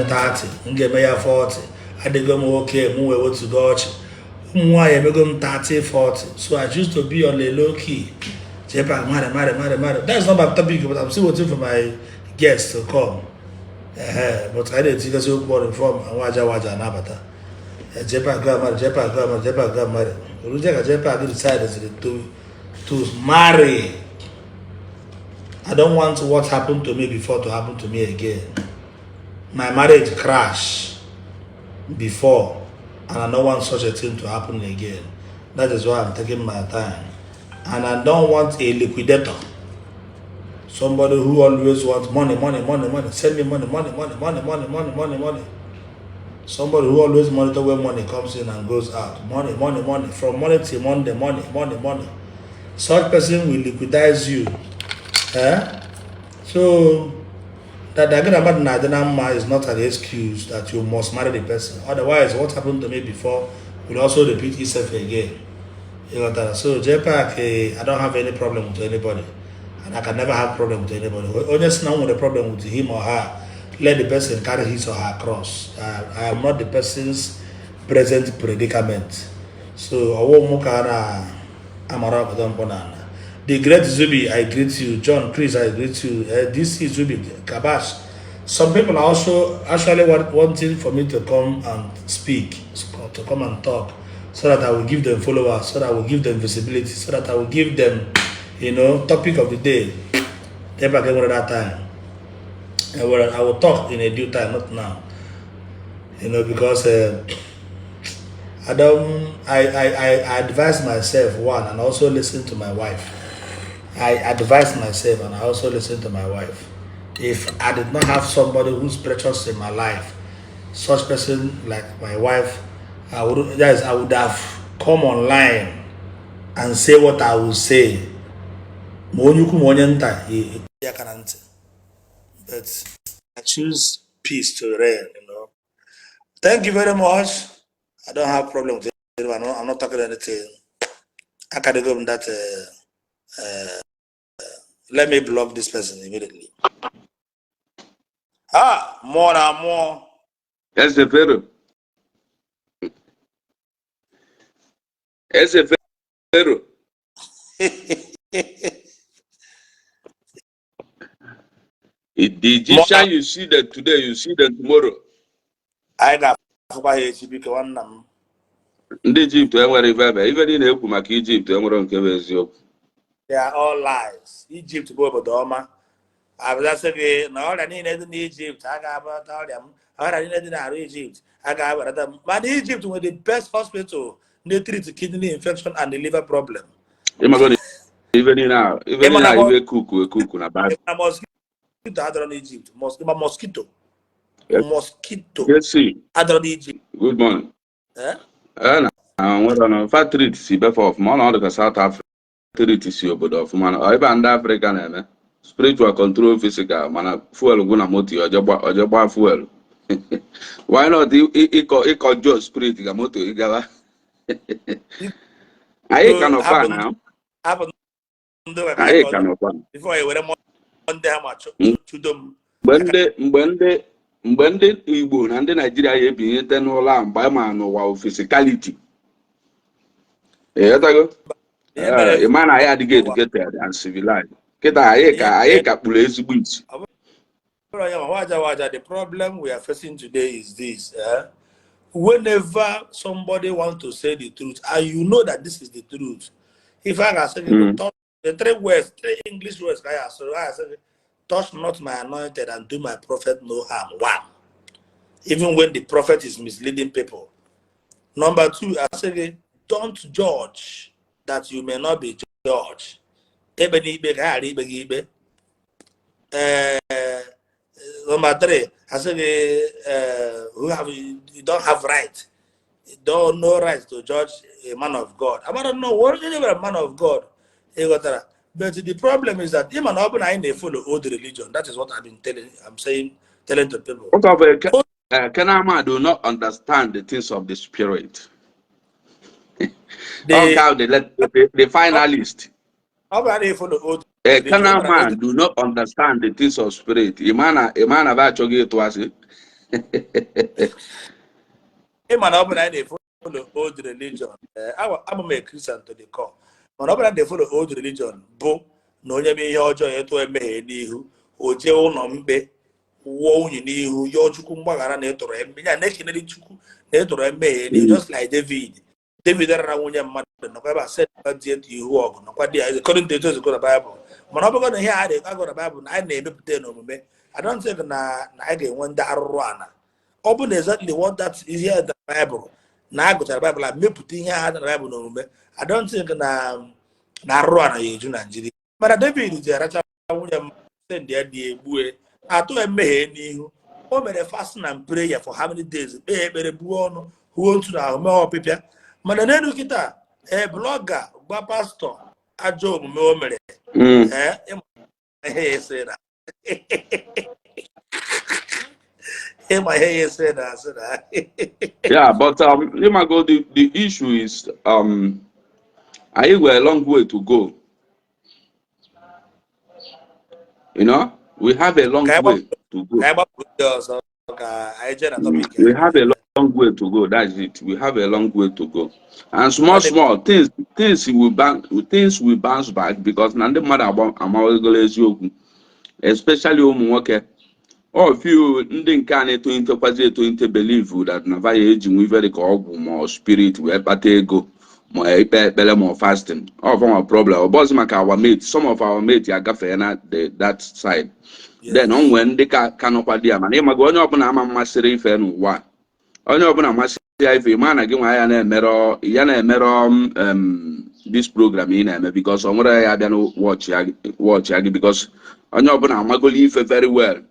30, m ga-eme ya 40. Adịgo m okay, m wee wetugo ọchị. Ụmụ nwaanyị emego m 30, 40, so I choose to be on a low key. JPAC marry, marry, marry, marry. That's not my topic, but I'm still waiting for my guests to come. But anyị na-etigasị okwu ọrụ from nwaja waja anabata. JPAC go marry, JPAC go marry, JPAC go marry. Oruje ka JPAC decide to marry. I don't want what happened to me before to happen to me again. My marriage crashed before, and I don't want such a thing to happen again. That is why I'm taking my time. And I don't want a liquidator. Somebody who always wants money, money, money, money. Send me money, money, money, money, money, money, money, money. Somebody who always monitor where money comes in and goes out. Money, money, money. From money till Monday, money, money, money. Such person will liquidize you. Eh? So that gị na mmadụ na-adị na mma is not an excuse that you must marry the person. Otherwise, what happened to me before will also repeat itself again. You got that? So JPAC, I don't have any problem with anybody. And I can never have problem with anybody. Onye sị na m nwere problem with him or her, let the person carry his or her cross. I am not the person's present predicament. So ọwụ mụ ka a na-amara obodo mkpọ n'ala. The great Zubi, I greet you. John Chris, I greet you. DC Zubi, Kabash. Some people are also actually wanting for me to come and speak, to come and talk, so that I will give them followers, so that I will give them visibility, so that I will give them topic of the day. Never came that time. Well, I will talk in a due time, not now. Because I don't. I advise myself one, and also listen to my wife. I advise myself, and I also listen to my wife. If I did not have somebody who's precious in my life, such person like my wife, I would yes, I would have come online and say what I will say. Ma onye ukwu ma onye nta, ya aka na ntị. But I choose peace to reign. Thank you very much. I don't have problem with it. I'm not talking anything. I can go on that. Let me block this person immediately. Ah, more and more. Eze Pharaoh. Eze Pharaoh. The Egyptian you see them today, you see them tomorrow. Anyị ga-afụkwa ha echi, biko, nwanna m. Ndị Ijipt enwere ife ebe ife niile ekwu maka Ijipt enwere nke bụ eziokwu. They are all lies. Egypt bụ obodo ọma. Abịasị gị na ọrịa niile dị n'Egypt a ga-abata ọrịa m, ọrịa niile dị n'arụ Egypt a ga-abata m. Mana Egypt nwere the best hospital na-treat kidney infection and the liver problem. Ịmago na ife niile a ife niile a ife ekuku ekuku na Baịbụl. Na mosquito adọrọ n'Egypt. Ma mosquito. Mosquito Yes, adọrọ n'Egypt. Good morning. Eh? Ee, na nwere na fa treat si befe ọfụma, ọ na ọdụ ka South Africa treat si obodo ọfụma na ebe a ndị Afrịka na-eme spiritual control physical, mana fuel gwụ na moto ya, oje gbaa fuel. Why not ịkọ jụọ spirit ka moto ị gawa? Anyị ka nọkwa na Hapụ ndị ụka ka anyị anyị ka nọkwa before ewere ndị ha ma chụdo m. Mgbe ndị Igbo na ndị Naijiria ya ebinyete n'ụlọ a, mgbe ma n'ụwa physicality, ịghọtago? Ihe mere Ị ma na anyị adịghị educated and civilized. Kịta anyị ka kpụrụ ezigbo isi. Bụrụ ya ma waja waja, the problem we are facing today is this, eh? Whenever somebody wants to say the truth and you know that this is the truth, if I can say touch the three words, three English words, I say, "Touch not my anointed and do my prophet no harm." One, even when the prophet is misleading people. Number two, I say, don't judge that you may not be judged. Ekpe n'ikpe ka a ghara ikpe gị ikpe. Number three, I say, who have you don't have right, you don't no right to judge a man of God. I don't know what is a man of God. You got that? But the problem is that even ọ bụ na anyị na-follow old religion. That is what I've been telling. I'm saying, telling to people. What of a Kenama do not understand the things of the spirit. The How they let the finalist. Ọ bụ na na-follow old A religion. carnal man do not understand the things of spirit. Ịma na ba achọghị ịtụ asị. Ị ma na ọ bụ na anyị na-efollow old religion, abụ m a Christian to the core, mana ọ bụla na-efollow old religion bụ na onye mee ihe ọjọọ, ya tụọ emehie n'ihu, o jee ụlọ mkpe, wụọ unyi n'ihu, yọọ Chukwu mgbaghara na ịtụrụ ya, na-ekenere Chukwu na ịtụrụ mmehie n'ihu, just like David. David rara nwunye mmadụ, nọkwa ebe a sị di etu ihu ọgụ nọkwa di ya, according to etu na Bible. Mana ọ bụrụ na ihe a na-agụ na Bible na anyị na-emepụta n'omume, I don't think na anyị ga-enwe ndị arụrụ ana. Ọ bụ na exactly what that is here in the Bible, na a gụchara Bible a mepụta ihe ha dị na Bible n'omume, I don't think na arụrụ ana ya eju Naijiria. Mana David ji aracha nwunye m, send ya dị egbue, atụ mmehie n'ihu. O mere fasting and prayer for how many days, kpee ekpere, buo ọnụ, huo ntu na ahụ, mee ọpịpịa. Mana n'elu kịta, ee, blogger gwa pastọ ajọ omume o mere. Ee, ịma ihe ya ese na ịma ihe ya ese na asị na Yeah, but Imago, the issue is anyị nwere a long way to go. We have a long Ka anyị way to go. Ka anyị gbapụ ndị ọzọ ka anyị jee na topic. We have a long way to go. That's it. We have a long way to go. And small, small things will bounce back because na ndị mmadụ agba amawagolo eziokwu, especially ụmụ nwoke. Ọ few ndị nke a na-etolitekwazi etolite believe that na vaya eji nwe ife dị ka ọgwụ ma ọ spirit wee kpata ego, ma ikpe ekpere ma ọ fasting. Ọ fanwa problem. Ọ bụzi maka our mate, some of our mate agafee na that side. Then o nwee ndị ka nọkwa di ya, mana ịmaga onye ọbụla ama mmasịrị ife n'ụwa, onye ọbụla masịrị ya ife, ma na gị nwa ya na-emerọ ya na-emerọ this program ị na-eme, because ọ nwere ya abịa na watch ya gị, because onye ọbụla amagolo ife very well.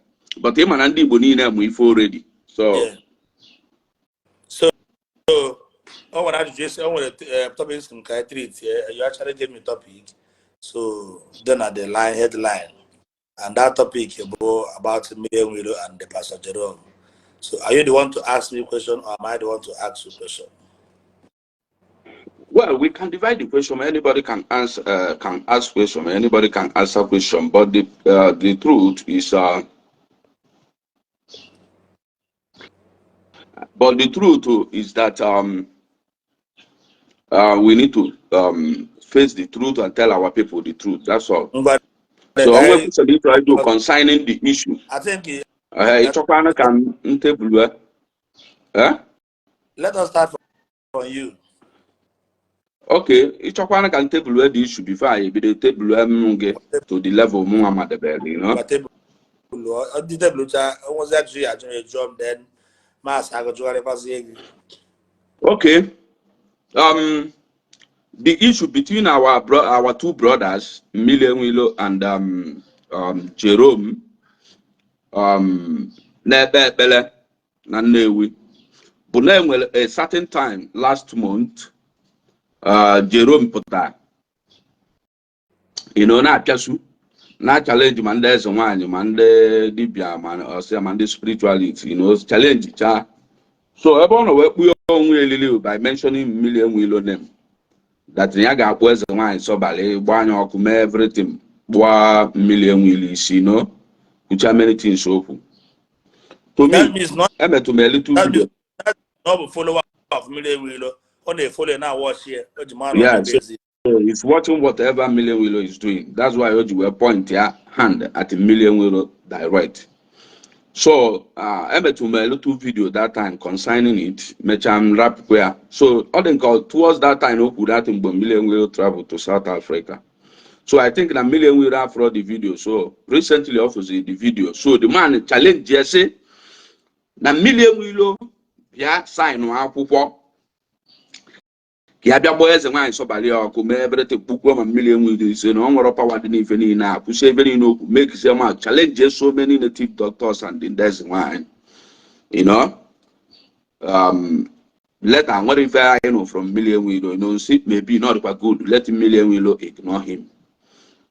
But ị ma na ndị Igbo niile mụ ife already, so Yeah. So o nwere ajụjụ esi, o nwere topic m ka anyị treat. You actually gave me topic, so then at the line headline and that topic bụ about Mmiri Enweilo and the Pastor Jerome. So are you the one to ask me question or am I the one to ask you question? Well, we can divide the question. Anybody can answer, can ask question. Anybody can answer question. But the truth is, but the truth is that we need to face the truth and tell our people the truth. That's all. Ngwa. So, onwe question you try to concerning the issue. I think Ịchọkwana ka m tebụl, eh? Let us start from you. Okay, ịchọkwana ka m tebụl the issue before anyị ebido tebụl m gị to the level mụnwa madebere. Ngwa, tebụl ọ dị, tebụl cha onwezi ajụjụ ya ajụ, ejụọ m, then maasị agụjụgharịkwazie gị. Okay. The issue between our two brothers, Mmili Enweilo and Jerome, na-ekpe ekpere na Nnewi, bụ na enwere a certain time last month, Jerome pụtara, na-apịasu na challenge ma ndị eze nwanyị, ma ndị dibịa, ma ọsịa, ma ndị spirituality, challenge cha. So ebe ọ nọ wee kpuo onwe elili by mentioning Mmili Enweilo name, that ya ga-akpụ eze nwaanyị sọbalị, gbaa anya ọkụ, mee everything, kpụọ Mmili Enweilo isi, no kwucha many things okwu. To That me, means not emetụ m a little that video. means that na ọ bụ follower of Mmiri Enweilo. Ọ na-efollow, na-awatch ya, o ji mara na ọ Yeah, na-ebe so ezi. he's watching whatever Mmili Enweilo is doing. That's why o ji wee point ya hand at Mmili Enweilo direct. So emetụ m a little video that time concerning it, mechaa m rapụkwa ya. So ọ dị nke towards that time o kwuru that mgbe Mmili Enweilo travel to South Africa. So I think na Mmili Enweilo after the video. So recently ọ fụziri the video. So the man challenge ya sị na Mmili Enweilo bịa sign akwụkwọ ka ya bịa gbaa eze nwaanyị sọbalị ya ọkụ, mee everything, kpukwuo ma Mmili Enweilo ise, na ọ nwere power dị n'ife niile a, kwụsị ebe niile okwu, make ma challenge so many native doctors and ndị eze nwaanyị. Later nwere ife anyị nụ from Mmili Enweilo, see, maybe not dịkwa good, let Mmili Enweilo ignore him.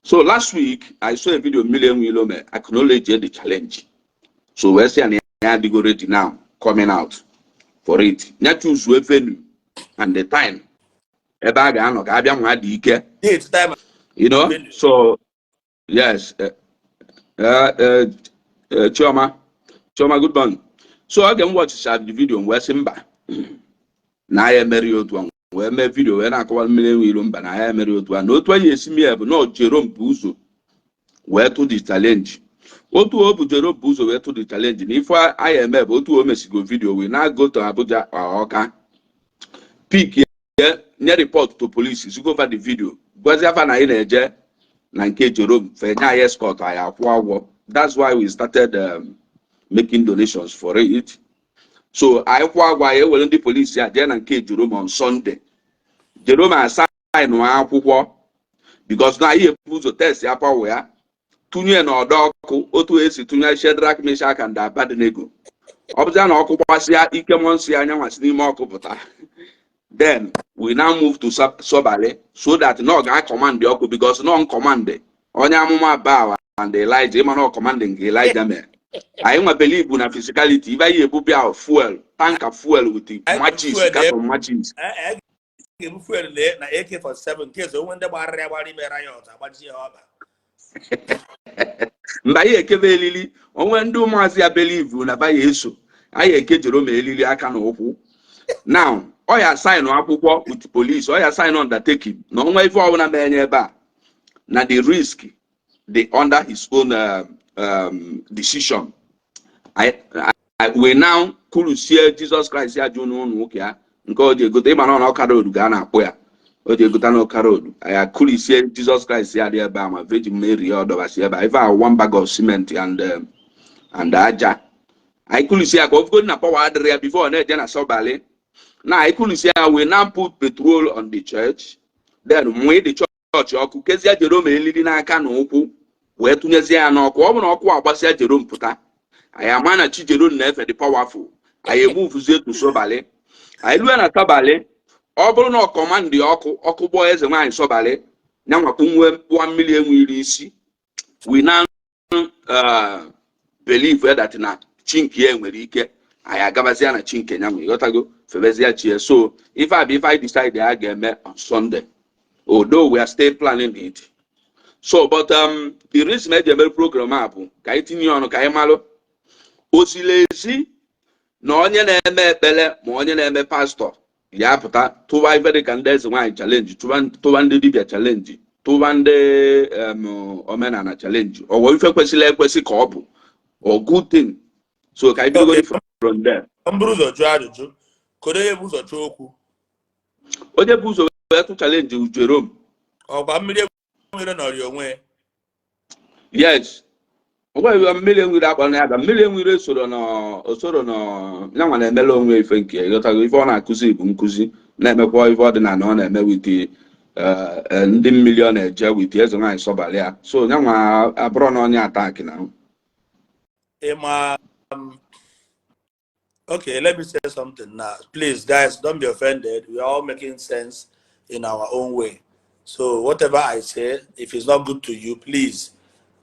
So last week I saw a video Mmili Enweilo may acknowledge the challenge. So wee sị ya na ya adịgo ready now coming out for it, ya choose venue and the time ebe a ga-anọ ka abịa nwa dị ike. Date, time, venue. So yes, Chioma, Chioma, good morning. So oge m watchicha the video, m wee sị mba, na ya emere ya otu a. Wee mee video wee na-akọwa mmiri enwe iro, mba, na ya emere ya otu a, na otu anyị esi mee bụ na Jerome bụ ụzọ wee tụ the challenge. Otu o bụ Jerome bụ ụzọ wee tụ the challenge, na ife anyị eme bụ otu o mesigo video, wee na go to Abuja or Ọka, pick nye report to police, zigo the video, gwazi afa na anyị na-eje na nke Jerome, fenye anyị escort, anyị akwụ ụgwọ. That's why we started making donations for it. So anyị kwụọ ụgwọ, anyị ewere ndị polisi a jee na nke Jerome on Sunday. Jerome asign akwụkwọ, because na anyị ebu ụzọ test ya power ya, tụnye n'ọdọ ọkụ, otu esi tụnye Shadrach, Meshach and Abednego. Ọ bụzia na ọkụ gbasịa, ike mmụọ nsọ ya anyanwasị n'ime ọkụ pụta. Then we now move to Sobale, so that na ọ ga-acommand ọkụ, because na command onye amụma Baal and Elijah, ịma na ọ command nke Elijah mere. Anyị nwa believe na physicality. Ibe anyị ebu bịa, fuel tanker, fuel with the matches, carton matches. Ga-ebu fuel na AK47 nke eze onwe ndị gbara ya gbara ime riot, agbaji ya ọba. Mgbe anyị ekebe elili onwe ndị ụmụazị ya believe na ba ya eso, anyị eke Jerome elili aka na ụkwụ. Now ọ ya sign akwụkwọ with police, ọ ya sign undertaking na ọnwa ife ọbụla ma enye ebe a, na the risk dị under his own decision. We now kwurusie Jesus Christ ya jụ n'ụlọ ụka ya nke o ji egote, ịma na ọ na ọka road ga a na-akpụ ya, o ji egota n'ọka road. Anyị akụrisie Jesus Christ ya dị ebe a, ma Virgin Mary ya ọdọbasi ebe a, ife a, one bag of cement and aja. Anyị kụrisie ya ka ọ fụgodu na power adịrị ya before ọ na-eje na Sọbalị. Na anyị kụrisie ya, we now put petrol on the church, then nwee the church ọkụ, kezie Jerome elili n'aka na ụkwụ, wee tụnyezie ya n'ọkụ. Ọ bụ na ọkụ agbasịa, Jerome pụta, anyị ama na chi Jerome na-efe dị powerful. Anyị emuvuzie to Sọbalị. Anyị rue na Sọbalị, ọ bụrụ na ọ command ọkụ, ọkụ gbọọ eze nwaanyị Sọbalị nyanwakpu nwe pụọ mmiri enwe iri isi. We now believe that na chi nke ya nwere ike. Anyị agabazia na chi nke ya nwe, ịghọtago, febezie chi ya. So ife a bụ ife anyị decide a ga-eme on Sunday, although we are still planning it. So but the reason eji eme program a bụ ka anyị tinye ọnụ, ka anyị malụ ozili ezi na onye na-eme ekpere ma onye na-eme pastọ ya pụta tụwa ife dịka ndị eze nwaanyị challenge, tụwa ndị dibịa challenge, tụwa ndị omenala challenge, ọwọ ife kwesịrị ekwesị ka ọ bụ or good thing. So ka anyị bidogodi from there. M buru ụzọ jụọ ajụjụ, kedu onye bụ ụzọ chọọ okwu? Onye bụ ụzọ wee tụ challenge, Jerome. Ọkwa mmiri nwere nọrị onwe? Yes, onweghị mmiri enwere akpa na ya ba mmiri enwere soro na osoro na ya nwa na-emere onwe ife nke ya, ịghọtago. Ife ọ na-akụzi bụ nkụzi, na-emekwa ife ọdịnala ọ na-eme with ndị mmiri ọ na-eje with eze nwaanyị Sọbalị ya. So ya nwa abụrụ na onye attack na Ịma, okay, let me say something now. Please, guys, don't be offended. We are all making sense in our own way. So whatever I say, if it's not good to you, please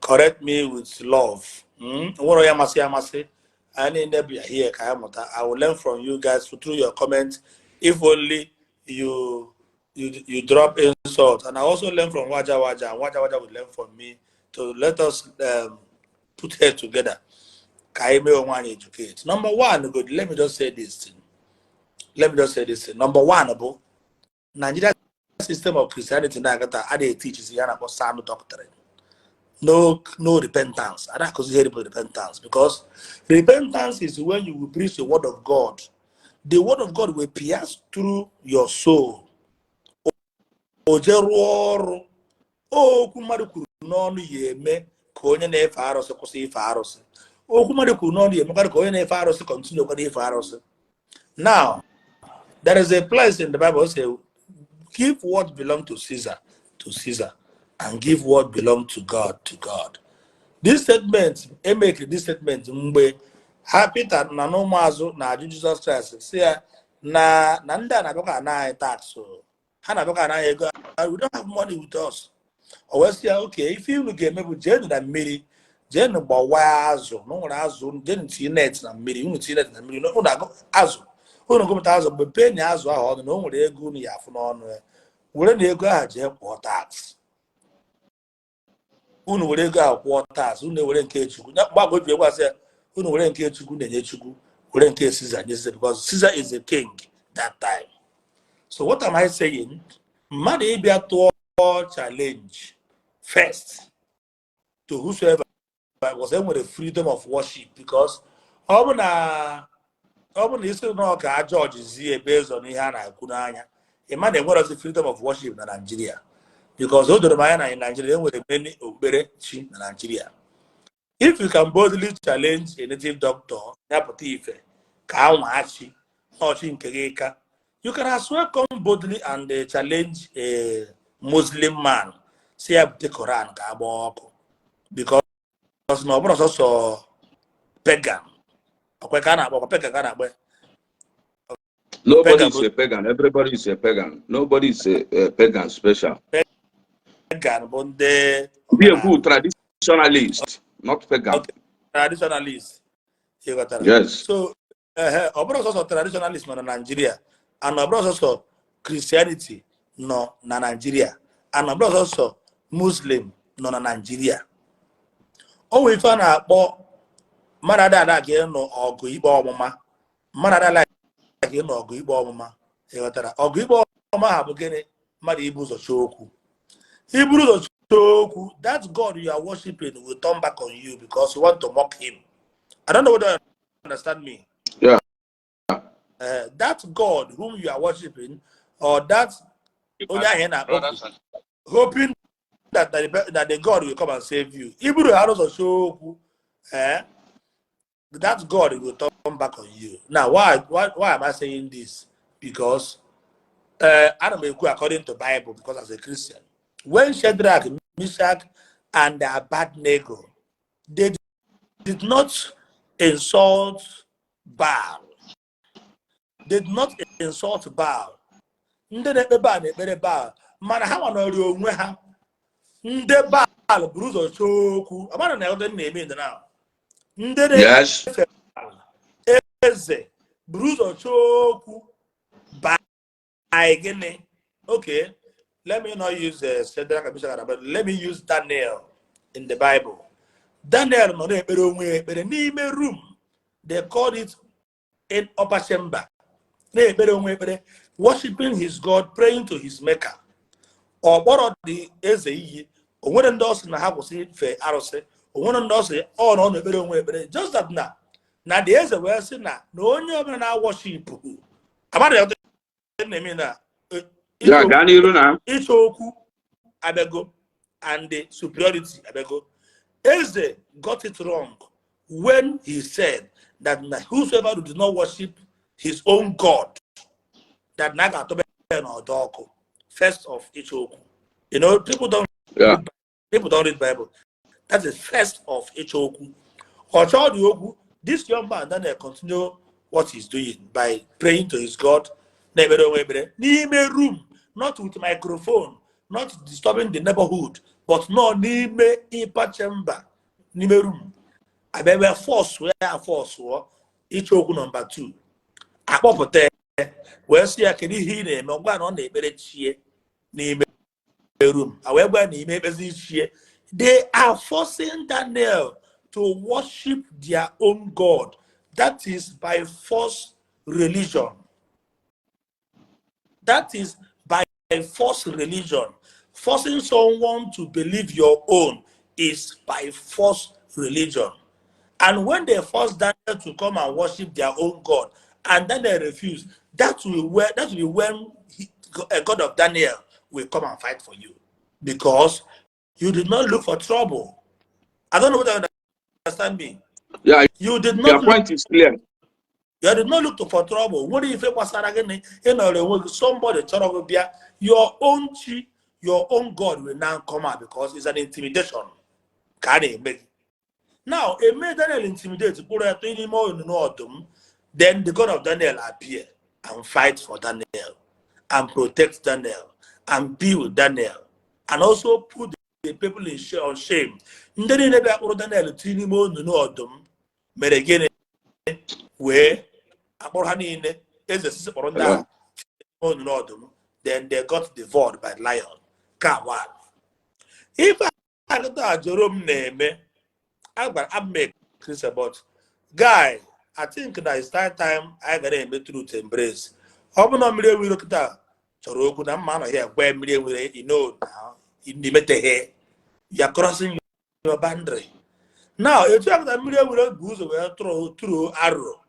correct me with love. Nwere onye amasị amasị. Anyị niile bịa here ka anyị mụta. I will learn from you guys through your comments. If only you drop insult, and I also learn from Waja Waja, and Waja Waja will learn from me. To let us put head together. Ka anyị mee onwe anyị educate. Number one, good. Let me just say this thing. Let me just say this thing. Number one bụ Nigeria system of Christianity na-agata a na-eteach ya na-akpọ sound doctrine. No repentance. I don't consider repentance, because repentance is when you will preach the word of God. The word of God will pierce through your soul. O jee rụọ ọrụ. Okwu mmadụ kwuru n'ọnụ ya eme ka onye na-efe arụsị kwụsị ife arụsị. Okwu mmadụ kwuru n'ọnụ ya emekarị ka onye na-efe arụsị continue kwa ife arụsị. Now, there is a place in the Bible say, "Give what belong to Caesar to Caesar and give what belong to God to God." This statement, emekiri this statement mgbe ha Peter na n'ụmụazụ na-ajụ Jizọs Kraịst, si ya na ndị a na-abịakwa ana anyị tax o. Ha na-abịakwa ana anyị ego, we don't have money with us. O wee sị ya, okay, ife unu ga-eme bụ jeenu na mmiri, jeenu gbawa azụ na o nwere azụ, jeenu tinye net na mmiri, unu tinye net na mmiri, unu agụ azụ, unu gụpụta azụ, mgbe na azụ ahụ ọnụ na o nwere ego unu ya afụ n'ọnụ ya, were na ego ahụ jee kwụọ tax. Unu were ego ahụ kwụọ tax, unu ewere nke Chukwu. Mgbe agwa obi egwasị ya, unu were nke Chukwu na-enye Chukwu, Were nke Caesar nye Caesar, because Caesar is the king that time. So what am I saying? Mmadụ ịbịa tụọ challenge first to whosoever was, enwere freedom of worship, because ọ bụ na isi na ọ ka judge zie based on ihe a na-ekwu n'anya, ị ma na enwerozi freedom of worship na Nigeria, because o doro m anya na in Nigeria enwere many okpukpere chi na Nigeria. If you can boldly challenge a native doctor, ya pụta ife ka anwa chi n'ọchị nke gị ka you can as well come boldly and challenge a Muslim man, si ya bute Koran ka agba ọkụ, because na ọ bụrụ sọsọ pagan ọkwa ka a na-akpọ, ọkwa pagan ka a na-akpọ ya. Nobody Pagan is a pagan. Everybody is a pagan. Nobody is a pagan special. Pagan bụ ndị Be a good traditionalist, not pagan. Okay. Traditionalist, ị ghọtara? Yes. So ehe, ọ bụrụ sọsọ traditionalist nọ na Nigeria, and ọ bụrụ sọsọ Christianity nọ na Nigeria, and ọ bụrụ sọsọ Muslim nọ na Nigeria. O nwere ife a na-akpọ mmadụ ada ada ka ịnụ ọgụ ikpe ọmụma, mmadụ ada ala ka ịnụ ọgụ ikpe ọmụma, ị ghọtara? Ọgụ ikpe ọmụma ha bụ gịnị? Mmadụ ibu ụzọ chọọ okwu, iburu ụzọ chọọ okwu, that God you are worshiping will turn back on you because you want to mock him. I don't know whether you understand me. Yeah. That God whom you are worshiping, or that onye ahụ ị na-akpọku, hoping that the God will come and save you. Iburu ha ụzọ chọọ okwu, that God will turn back on you. Now, why am I saying this? Because ana m ekwu according to Bible, because as a Christian, when Shadrach, Meshach, and Abednego, they did not insult Baal. They did not insult Baal. Ndị na-ekpe Baal na-ekpere Baal, mana ha nwanọrị onwe ha. Ndị Baal buru ụzọ chọọ okwu. Amara na ebe m na-eme now. Ndị na eze buru ụzọ chọọ okwu by gịnị? Okay, let me not use Shadrach, Meshach, and Abednego. Let me use Daniel in the Bible. Daniel nọ na-ekpere onwe ya ekpere n'ime room. They called it in upper chamber. Na-ekpere onwe ekpere, worshiping his God, praying to his maker. Ọ kpọrọ dị eze iyi, o nwere ndị ọ sị na ha kwụsị ife arụsị, o nwere ndị ọ sị ọ na ọ na-ekpere onwe ekpere. Just that na the eze wee sị na onye ọbụla na-worship amara ya na-eme na Ya gaa n'iru na ịchọ okwu abịago and the superiority abịago. Eze got it wrong when he said that na whosoever did not worship his own God, that na ga-atọba ya n'ọdọ ọkụ. First of ịchọ okwu. People don't people don't read Bible. That is first of ịchọ okwu. Ọ chọọ dị okwu. This young man then continue what he's doing by praying to his God, na-ekpere onwe ekpere n'ime room, not with microphone, not disturbing the neighborhood, but nọ n'ime upper chamber, n'ime room. Abịa bịa force ya, force ịchọ okwu number 2. Akpọpụta ya wee sị ya, "Kedu ihe ị na-eme?" Ọ gwa na ọ na-ekpere chie n'ime room. A wee gwa ya na ime ekpezi chie. They are forcing Daniel to worship their own God. That is by force religion. That is by force religion. Forcing someone to believe your own is by force religion. And when they force Daniel to come and worship their own God, and Daniel refused, that will be when a God of Daniel will come and fight for you, because you did not look for trouble. I don't know whether you understand me. Yeah, You did your not look, point is clear. You did not look for trouble. What if gbasara gịnị ị nọrọ onwe gị, somebody chọrọ gị bịa, your own chi, your own God will now come out, because it's an intimidation ka a na-eme gị. Now, eme Daniel intimidate, kpụrụ ya tụọ n'ime olulu ọdụm, then the God of Daniel appear and fight for Daniel and protect Daniel and be with Daniel and also put the people on shame. Ndị niile bịa kpụrụ Daniel tụọ n'ime olulu ọdụm mere gịnị? Wee akpọrọ ha niile, eze sisi kpọrọ ndị ahụ n'olulu ọdụm, then they got devoured by lion. Ka one. Ife akụta Jerome na-eme, agbara I'm a Christian, but guy, I think na it's time anyị gara eme truth embrace. Ọ bụ na Mmiri Enweilo kịta chọrọ okwu na mma anọghị ekwe Mmiri Enweilo, you know, now imeteghe, you are crossing your boundary now. Etu a kịta Mmiri Enweilo bụ ụzọ wee tụrụ arrow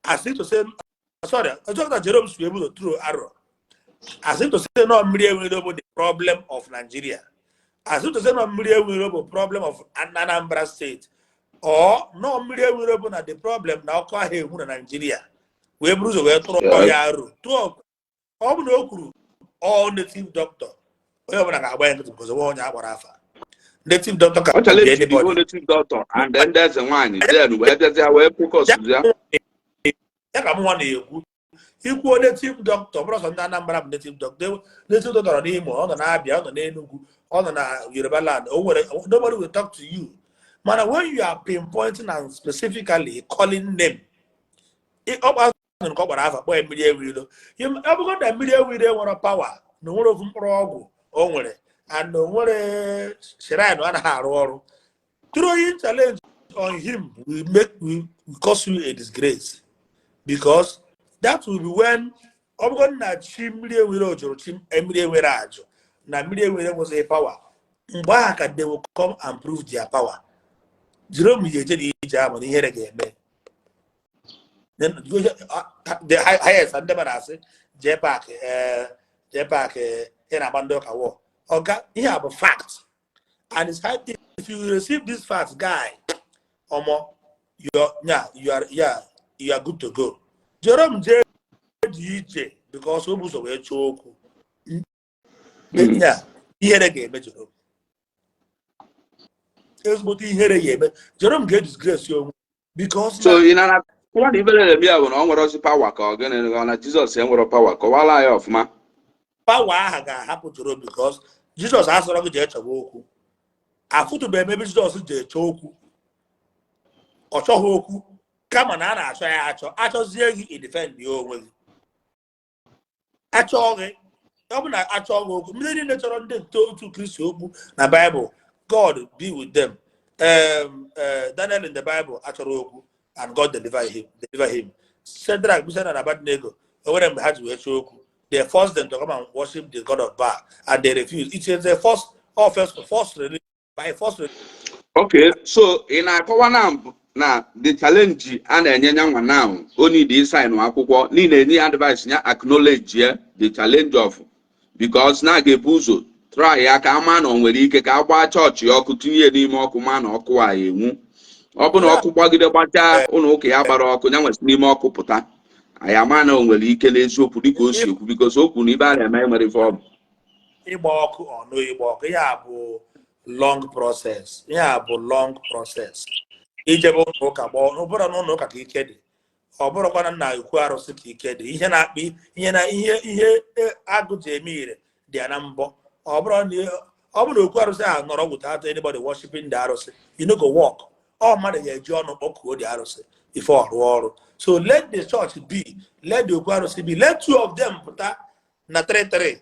as if to say, sorry, etu a kịta Jerome si wee bụ ụzọ tụrụ arrow as if to say no, Mmiri Enweilo bụ the problem of Nigeria, as if to say no, Mmiri Enweilo bụ problem of Anambra State, or no, Mmiri Enweilo bụ na the problem na ọkụ ahụ enwu na Nigeria, wee buru ụzọ wee tụrụ ya arrow tụọ. Ọ bụ na o kwuru all native doctor, onye ọbụla ga-agba ya nkịtị because onwe onye akpọrọ afa native doctor ka Ọ challenge the anybody. whole native doctor and then ndị eze nwaanyị, then wee bịazie wee focus ya. Ya ka mụnwa na-ekwu, ikwuo native doctor, ọ bụrụ sọ ndị Anambra bụ native doctor. Native doctor nọ n'Imo, ọ nọ n'Abia, ọ nọ n'Enugu, ọ nọ na Yoruba land. O nwere, nobody will talk to you. Mana when you are pinpointing and specifically calling name, ọ gba nke ọ gbara afa, kpọọ ya Mmiri Enweilo. Ọ bụrụ na Mmiri Enweilo nwere power na o nwere ofu mkpụrụ ọgwụ o nwere and o nwere shrine anaghị arụ ọrụ, throwing challenge on him will cause you a disgrace, because that will be when ọ bụrụ na chi Mmiri Enweilo jụrụ chi Mmiri Enweilo ajụ na Mmiri Enweilo enweghị power, mgbe ahụ ka they will come and prove their power. Jerome ga-eje na ije ahụ na ihere ga-eme. Then, the highest ndị mmadụ asị jee park, jee park, ị na-agba ndị ụka wọ ọga. Ihe a bụ fact and it's high. If you receive this fact, guy, omo, yeah, yeah, you are good to go. Jerome jee dị iche because o bụ ụzọ wee chọọ okwu. Ya ihere ga-eme Jerome, ezigbote ihere ga-eme Jerome, ga-edisgrace onwe because So ị na na na ibere na-eme ya bụ na ọ nwere ozi power ka ọ gịnị, ọ na Jizọs enwere power? Kọwara ya ọfụma. Power ahụ ga-ahapụ Jerome because Jizọs asọrọ gị jee chọba okwu. Afụtụbeghị m ebe Jizọs jee chọọ okwu. Ọ chọghị okwu, kama na a na-achọ ya achọ. Achọzie gị, idefend ya onwe gị. Achọọ gị, ọ bụ na achọọ gị okwu. Ndị niile chọrọ ndị nto otu Kristi okwu na Bible, God be with them. Daniel in the Bible achọrọ okwu and God deliver him. Shadrach, Meshach and Abednego, o nwere mgbe ha ji wee chọọ okwu? They forced them to come and worship the god of Baal and they refused. It is the first all first forced religion by force religion. Okay, so ị na-akọwa na mbụ na the challenge a na-enye nyanwa now, o need ịsign akwụkwọ niile, enye ya advice ya acknowledge ya the challenge of, because na a ga-ebu ụzọ try ya ka ama na o nwere ike ka a gbaa chọọchị ọkụ, tinye ya n'ime ọkụ, ma na ọkụ a enwu. Ọ bụ na ọkụ gbagide gbachaa ụlọ ụka ya gbara ọkụ, ya nwesị n'ime ọkụ pụta, anyị ama na o nwere ike n'eziokwu dịka o si ekwu, because o kwuru na ibe a na-eme nwere ife ọ bụ. Ịgba ọkụ ọnụ, ịgba ọkụ, ihe a bụ long process. Ihe a bụ long process. Ijebe ụlọ ụka gbaa, ọ bụrụ na ụlọ ụka ka ike dị, ọ bụrụkwa na nna ekwu arụsị ka ike dị. Ihe na-akpị ihe na ihe agụ ji eme ire dị ya na mbọ. Ọ bụrụ na okwu arụsị ahụ nọrọ without anybody worshiping the arụsị, you no go work. Ọ mmadụ ga-eji ọnụ kpọkuo the arụsị ife ọ rụọ ọrụ. So let the church be, let the okwu arụsị be, let two of them pụta na 3-3,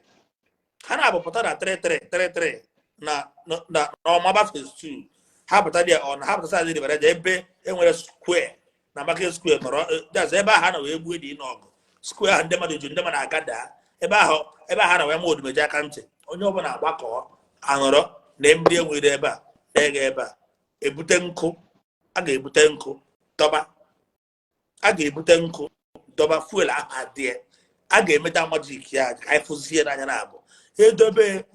ha na-abụ pụta na 3-3 3-3 na n'ọmaba phase 2. Ha pụta dị ọ na ha pụta side River ebe enwere square na market square nọrọ, that's ebe ahụ ha na wee gbuo dị n'ọgụ square ahụ, ndị mmadụ ju, ndị mmadụ agada ebe ahụ, ebe ahụ ha na wee ma Odumeje aka ntị. Onye ọbụla agbakọ aṅụrọ na ndị enwere ebe a na-ege ebe a ebute nkụ, a ga-ebute nkụ dọba, a ga-ebute nkụ dọba, fuel ahụ adịẹ, a ga-emeta magic ya ka anyị fụzie n'anya na abụ edobe.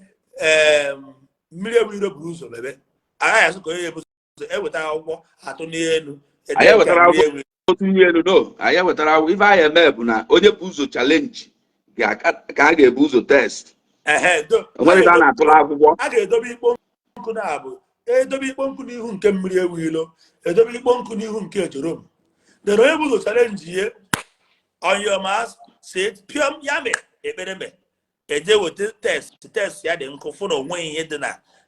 Mmiri Enweilo buru ụzọ mebe, agaghị asị ka onye ebu ụzọ eweta akwụkwọ atụ n'elu ede. Anyị nke ewetara Mmiri Enweilo. Otu ihe elu no, anyị ewetara akwụkwọ. Ife anyị eme bụ na onye bụ ụzọ challenge ka a ga-ebu ụzọ test. Ehe, do Onwere ebe a na-atụrụ akwụkwọ. A ga-edobe ikpo nkụ na-abụ, edobe ikpo nkụ n'ihu nke Mmiri Enweilo, edobe ikpo nkụ n'ihu nke Jerome. Dere onye bụ ụzọ challenge ihe, on your mask, sit, piom ya me ekpere me eje weta test. Test ya dị nkụ, fụ na onweghị ihe dị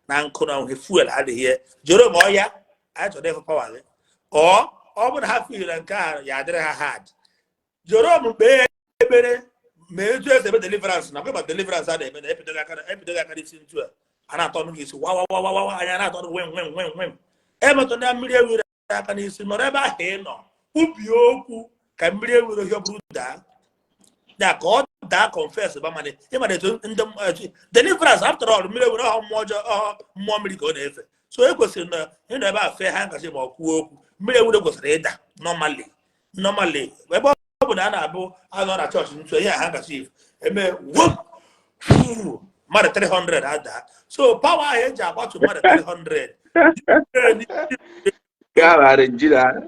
na nkụ na onwe fuel adịghị ya. Jerome, ọya anyị chọrọ ịfụ power gị. Ọ bụrụ na ha feel na nke a ya adịrị ha hard, Jerome kpee ekpere ma etu esi eme deliverance na kweba deliverance a na-eme na ebidoghị aka n'isi ntu a a na-atọ ọnụ gị isi wa wa wa wa wa, anya na-atọ ọnụ nwem nwem nwem nwem. Emetụ na Mmiri Enweilo aka n'isi, nọrọ ebe ahụ ị nọ. Kwubie okwu ka mmiri enwere ihe ọ bụrụ daa ya, ka ọ daa. Confess ba, mana ịmana etu ndị deliverance. After all, mmiri enwere ọhọ mmụọ ọjọọ, ọhọ mmụọ mmiri ka ọ na-efe. So e kwesịrị na ịnọ ebe a fee ha nkasị ma ọ kwuo okwu, mmiri enwere kwesịrị ịda normally. Normally, ebe ọ bụ na a na-abụ anọ na chọọchị ntu ihe a ha nkasị eme wom, mmadụ 300 ada. So power ahụ eji agbatu mmadụ 300. Ka Nigeria.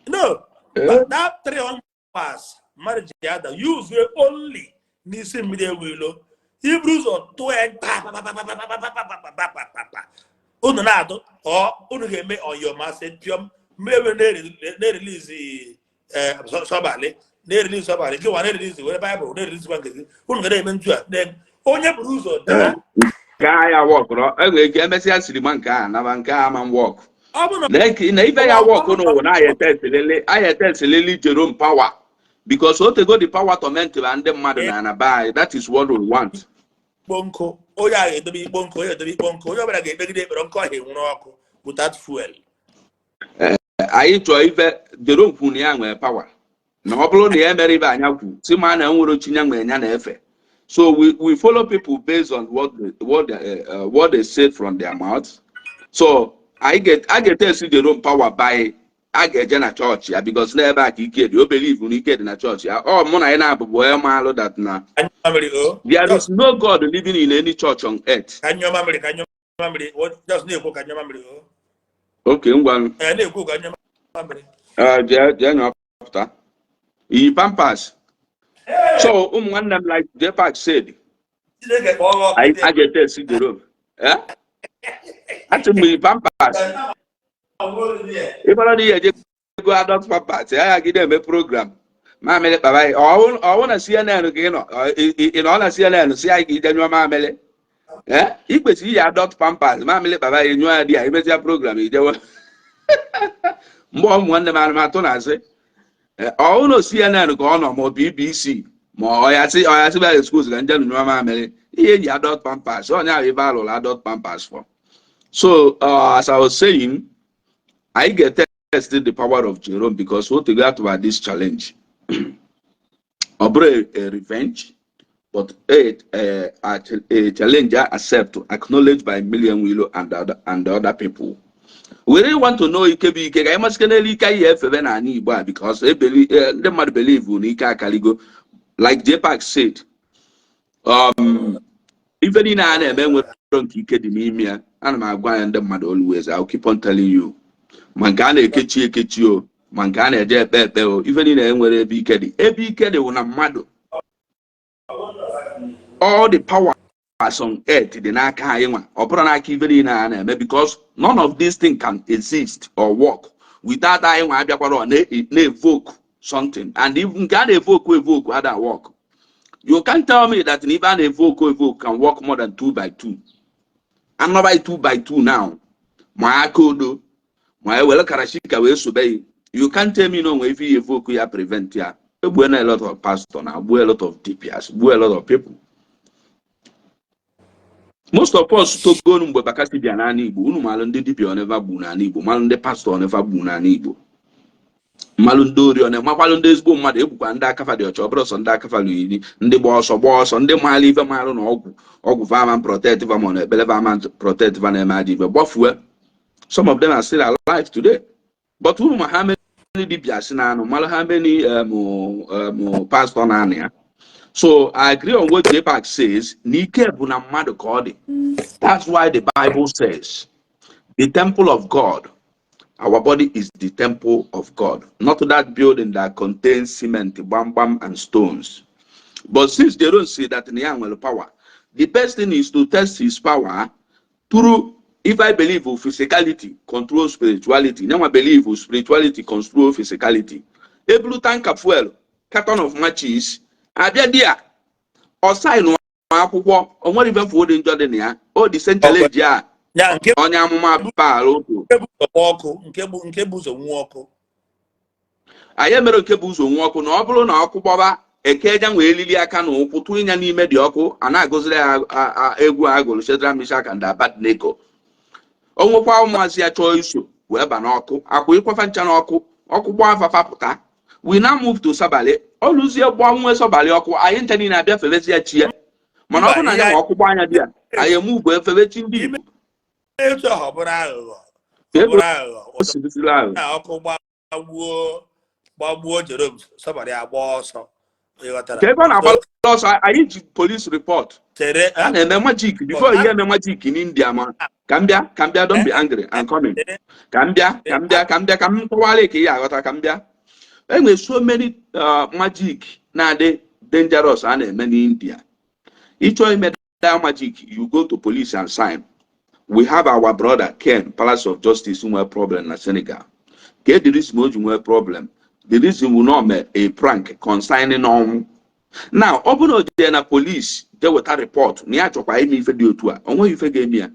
No, but that 300 pass mmadụ ji ada use only n'isi mmiri ewu ilo. Iburu ụzọ tụọ ya pa pa pa pa pa pa pa pa pa pa pa pa pa, unu na-adụ ọ unu ga-eme ọyọmasị pịọm. Mmiri ewu na-erelease sọbalị, na-erelease sọbalị gị nwa na-erelease, were Baịbụl na-erelease kwa nke gị. Unu ga na-eme ntu a, onye buru ụzọ daa. Nke a ya workụrụ, enwere ike emesịa sirima nke a naba nke a ama work. Ọ bụ na Na ife ya work n'ụwa na aya testilili Jerome power, because o tego the power torment ba ndị mmadụ na ana be anyị. That is what we want. Ikpo nkụ, onye a ga-edobe ikpo nkụ, onye edobe ikpo nkụ, onye ọbụla ga-ekpegide ekpere nkụ ahụ enwere ọkụ without fuel. Anyị chọọ ife Jerome kwuru na ya nwere power, na ọ bụrụ na ya emere ibe anya kwu si ma na enwere chi ya nwere ya na-efe. So we follow people based on what they said from their mouth. So anyị get a ga-etest Jerome power by a ga-eje na chọọchị ya, because n'ebe a ka ike dị. O believe na ike dị na chọọchị ya. Ọ mụ na anyị na-abụbụ onye maalụ that na Ka nyụọ mamịrị o. there is no God living in any church on earth. Ka nyụọ mamịrị, ka nyụọ mamịrị. Just na-ekwu ka nyụọ mamịrị o. Okay, ngwa. Ee, na-ekwu ka nyụọ mamịrị. Jee nyụọ pụta, iyi Pampers. So ụmụ nwanne m, like Jpac said, Chineke kpọọ gị ọkụ. anyị a ga-etest Jerome. Eh? Achị m iyi Pampers. Ịbara na ihe eje go adult Pampers ya ya gide eme program mamịrị kpara anyị. Ọwụ na CNN ka ị nọ, ị nọ na CNN si anyị ka ije nyụọ mamịrị. Eh? Ị kwesịrị iyi adult Pampers, mamịrị kpara anyị, nyụọ ya dị ya, imezia program ijewe. Mgbe ụmụ nwanne m anụmatụ na-asị ọwụ na CNN ka ọ nọ, ma ọ BBC, ma ọ ya sị ọ ya sị bịa excuse ka nje nyụọ mamịrị, ihe eji adult Pampers onye ahụ ebe alụrụ adult Pampers for. So as I was saying, I get tested the power of Jerome because what got about this challenge, ọ bụrụ a revenge, but a challenge I accept to acknowledge by Million Willow and the other people. We really want to know ike bụ ike ka anyị masịke n'elu ike anyị efebe n'ala Igbo a, because ndị mmadụ believe na ike akaligo. Like JPAC said, ife niile a na-eme nwere nke ike dị n'ime ya. Ana m agwa ya ndị mmadụ always, I'll keep on telling you, ma nke a na-ekechi ekechi o, ma nke a na-eje ekpe ekpe o, ife niile enwere ebe ike dị. Ebe ike dị wụ na mmadụ. All the powers on earth dị n'aka anyị nwa, ọ bụrụ n'aka ife niile a na-eme, because none of these things can exist or work without anyị nwa abịakwara ọ na-evoke something. And if nke a na-evoke evoke ada work, you can't tell me that ife a na-evoke evoke can work more than two by two, anọ by two by two now, ma aka odo ma ewere karashika wee sobe ya. You can't tell me na onwe ife ihe evoke ya prevent ya. Egbue na a lot of pastor na gbuo a lot of dibias, gbuo a lot of people. Most of us togonu mgbe Bakassi bịa n'ala Igbo. Unu malụ ndị dibịa oneva gbu n'ala Igbo, malụ ndị pastọ oneva gbu n'ala Igbo, malụ ndị ori one, makwalụ ndị ezigbo mmadụ egbukwa, ndị akafa dị ọcha. Ọ bụrụ sọ ndị akafa iri, ndị gba ọsọ gba ọsọ, ndị maala ife, malụ na ọgwụ ọgwụ vaman protect va, ma na ekpere vaman protect va, na-eme ajọ ife gbafue. Some of them are still alive today. But unu ma ha many dibịa si na anụ, malụ ha many pastor na-anụ ya. So I agree on what JPAC says, na ike bụ na mmadụ ka ọ dị. That's why the Bible says the temple of God, our body is the temple of God, not that building that contains cement, bam bam and stones. But since they don't see that in ya nwere power, the best thing is to test his power through, if I believe in physicality control spirituality, now I believe in spirituality control physicality. Ebulu tanker fuel, carton of matches, abịa di a ọ sign akwụkwọ, o nwere ife fuo dị njọ dị na ya. O dị same challenge a Ya nke onye amụma baara otu. Nke bụ ụzọ gba ọkụ, nke bụ ụzọ nwuo ọkụ. Anyị mere nke bụ ụzọ nwe ọkụ, na ọ bụrụ na ọkụ gbọba eke eja nwee elili aka na ụkwụ tụnye ya n'ime dị ọkụ, a na-agụziri ya egwu a gụrụ Shadrach, Meshach and Abednego. O nwekwa ụmụazị ya chọọ iso. Wee ba n'ọkụ akwụ ịkwafa ncha n'ọkụ, ọkụ gbaa afafa pụta. We now move to Sabali. Oluzie gbanwee Sabali ọkụ, anyị ncha niile abịa febezie chi ya. Mana ọ bụrụ na Mba, anya ma ọkụ gbaa anya dị ya, anyị emove efebe chi ndị Igbo. Etu ahụ, ọ bụrụ aghụghọ, Ka ọ ebe bụrụ aghụghọ. o si dịziri aghụghọ. Na ọkụ gbagbuo Jerome, somebody agba ọsọ, ịghọtara? Ka ebe ọ na-agba ọsọ, anyị ji police report. Chere. A na-eme magic before ihe eme magic n'India. Ma ka m bịa, ka m bịa, don't be angry, I'm coming. Ka m bịa, ka m bịa, ka m bịa, ka m kọwara ka ị aghọta. Ka m bịa, enwere so many magic na-adị dangerous a na-eme n'India. Ịchọ ime that magic, you go to police and sign. We have our brother Ken, Palace of Justice, nwee problem na Senegal. Ka the reason o ji nwee problem, the reason will not mee a prank concerning ọnwụ. Now, ọ bụrụ na o jee na police jee weta report na ya chọkwa ime ife dị otu a, o nweghị ife ga-eme ya.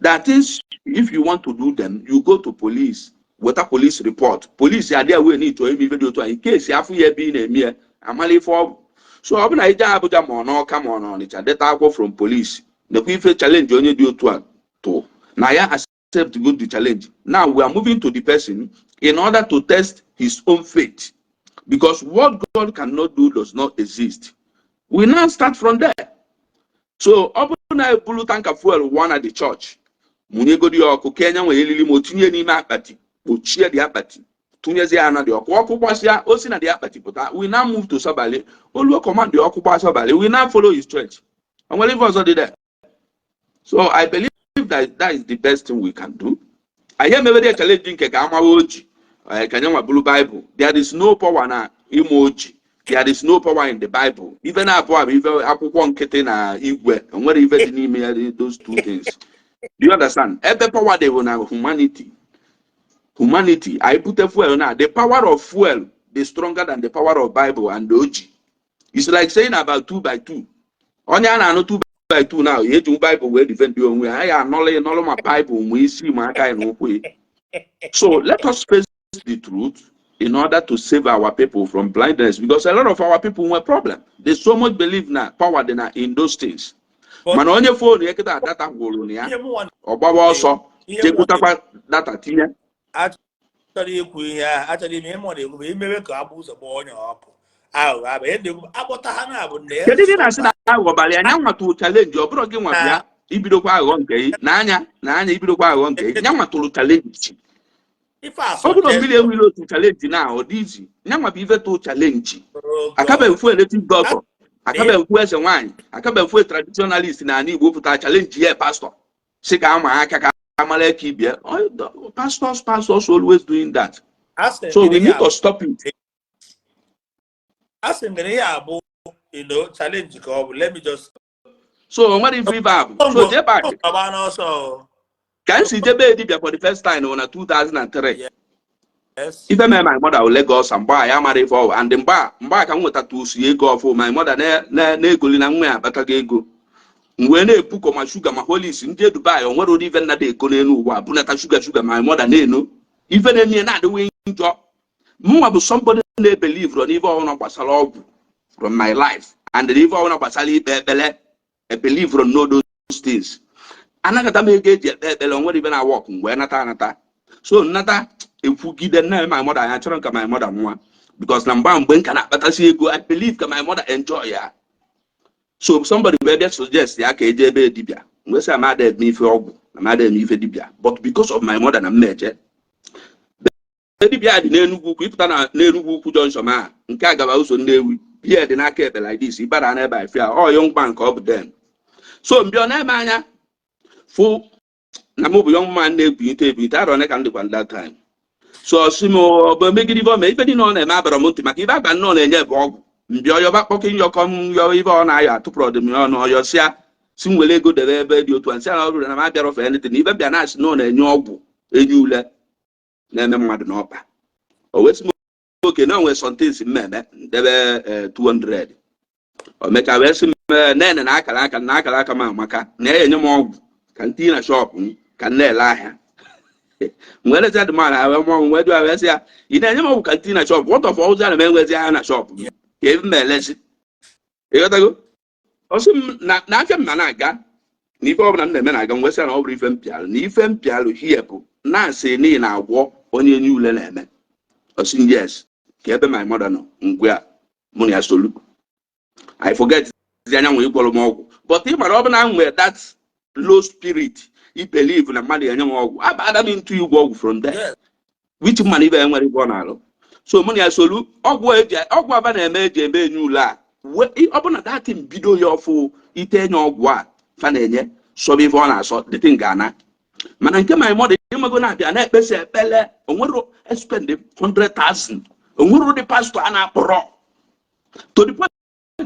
That is, if you want to do them, you go to police, weta police report. Police adịghị wee na ịchọ ime ife dị otu a, in case afụ ya ebe ị na-eme ya, amala ife ọ bụ. So ọ bụ na ije Abuja, ma ọ n'Ọka, ma ọ n'Ọnịcha, deta akwụkwọ from police, nekwa ife challenge onye dị otu a tụ na ya accept good the challenge. Now we are moving to the person in order to test his own faith, because what God cannot do does not exist. We now start from there. So ọ bụrụ na ebulu tanker fuel one at the church, mụnyegodi ya ọkụ, ka enye nwere elili, ma o tinye n'ime akpati, kpochie dị akpati, tụnyezie ya na dị ọkụ, ọkụ gbasịa, o si na dị akpati pụta. We now move to Sabali. Oluo command dị ọkụ gba Sabali, we now follow his church. O nwere ife ọzọ dị there. So I believe that that is the best thing we can do. Anyị emewere challenge nke ka amawa oji, ka nye nwa bụrụ Bible. There is no power na ime oji. There is no power in the Bible. Ife na-abụọ bụ ife akwụkwọ nkịtị na igwe, onwere ife dị n'ime ya. Those two things, do you understand? Ebe power dị bụ na humanity. Humanity anyị bute fuel na the power of fuel dị stronger than the power of Bible and the oji. It's like saying about two by two. Onye a na-anụ two by two now, ya eji Bible wee defend onwe ya, ya anọlụ ịnọlụ ma Bible ma isi ma aka ya na ụkwụ ya. So let us face the truth in order to save our people from blindness, because a lot of our people nwere problem. They so much believe na power dị na in those things. Mana onye phone ya kịta data gwụrụ na ya, Ihe mụnwa ọ gbawa ọsọ ihe mụnwa jekwutakwa data tinye. Achọrọ ikwu ihe ahụ, achọrọ ime ihe mụnwa na-ekwu bụ imewe ka agbụ ụzọ gbaa onye ọkụ aghụghọ abụ ihe na-ekwu akpọta ha na-abụ na ya. Kedu ndị na-asị na aghọbalị anya nwatụrụ challenge? Ọ bụrụ gị nwa bịa ibidokwa aghụghọ nke gị n'anya na anya, ibidokwa aghụghọ nke gị, ya nwatụrụ challenge. Ife a Ọ bụrụ na mmiri suggestion. enwere otu challenge na ọ dị izi, ya nwa bụ ife tụ challenge. Oh God. Akabeghị mfu native doctor, akabeghị mfu eze nwaanyị, akabeghị mfu traditionalist na ala Igbo pụtara challenge ya pastor si ka ama aka ka amara ka ibie. Pastors always doing that. Asị m So gị we na ihe need to stop it. Asị m gị na ihe a bụ challenge ka ọ bụ. Let me just So o nwere ife ife a bụ so jee back. Ọgba n'ọsọ o. Ka m si jebe dibia for the first time na 2003. Ife mere my mother Lagos, mgbe a ya mara ife ọwụ, and mgbe a ka m nwetata usu ego ọfụ. My mother na-egoli na nwa ya akpatago ego, m wee na-ebukọ ma sugar ma Horlicks ndị Dubai. O nwere ụdị ife nna dị eko n'elu ụwa, bunata sugar, sugar. My mother na-eno ife na-eme na-adịwe njọ. Mụnwa bụ somebody na-ebelieve n'ife ọbụla gbasara ọgwụ from my life and ife ọbụla gbasara ikpe ekpere. I believe no those things. Anakọta m ego eji ekpe ekpere, onwere ibe na work mgbe nata anata. So nnata ekwugide nna my mother anya chọrọ ka my mother nwa, because na mgbe m ka na-akpatasị ego, I believe ka my mother enjoy ya. So somebody wee bịa suggest ya ka eje ebe dibịa. Mgbe sị amada eme ife ọgwụ, amada eme ife dibịa, but because of my mother na mmeje ebe dibịa dị n'Enugwu Ukwu. Ịpụta na n'Enugwu Ukwu junction a nke a gaba ụzọ Nnewi, biya dị n'aka ekpe like this, ịbara n'ebe a fịa ọ young man ka ọ bụ den. So mgbe ọ na-eme anya fụ na mụ bụ young man na-ebulite ebulite arọ one ka m dịkwa that time. So ọ sị m ọ bụ emegide ife ọ mee, ife niile ọ na-eme abara m ntị, maka ife aba nnọọ na-enye bụ ọgwụ. Mbịa ọyọba kpọkị nyọkọ m yọ ife ọ na-ayọ atụpụrụ ọdịm ya ọnụ ọyọsịa si m were ego debe ebe dị otu a, nsị ala ọ bụrụ na m abịara ofe anything. Ife bịa na-asị na ọ na-enye ọgwụ enye ule na-eme mmadụ n'ọkpa. O wee sị m oke na o nwere somethings mmemme ndebe 200. O mechaa wee sị m nene na akara aka na akara aka m amaka, na ya enye m ọgwụ ka m tinye na shop m ka m na-ele ahịa. M wee lezi adị m wee mụọ m wee jụọ wee sị ya, ị na-enye m ọgwụ ka m tinye na shop, what of ọzọ ana m enwezi ahịa na shop m ka ebe m elezi? Ịghọtago? Ọ sị m na afịa m na na-aga na ife ọbụla m na-eme na-aga. M wee sị ya na ọ bụrụ ife m pịalụ na ife m pịalụ hie bụ Nurse niile na-agwọ onye enye ule na-eme. Ọ sị yes, ka ebe my mother nọ ngwe a mụ na ya solu. I forget anyanwụ ịgwọrọ m ọgwụ, but ị mara ọ bụ na m nwere that low spirit, I believe na mmadụ enye m ọgwụ, abada m into ịgwọ ọgwụ from there, which mmanụ ibe enwere ibe ọ na-alụ. So mụ na ya solu ọgwụ eji ọgwụ aba na-eme eji eme enye ule a. Ọ bụ na datin bido ya ọfụ ite enye ọgwụ a fa na-enye sọba ife ọ na-asọ, the thing ga-ana. Mana nke my mother, ịmago, na-abịa na-ekpesa ekpele, onwero spend 100,000, onwero ụdị pastor a na-akpọrọ to the point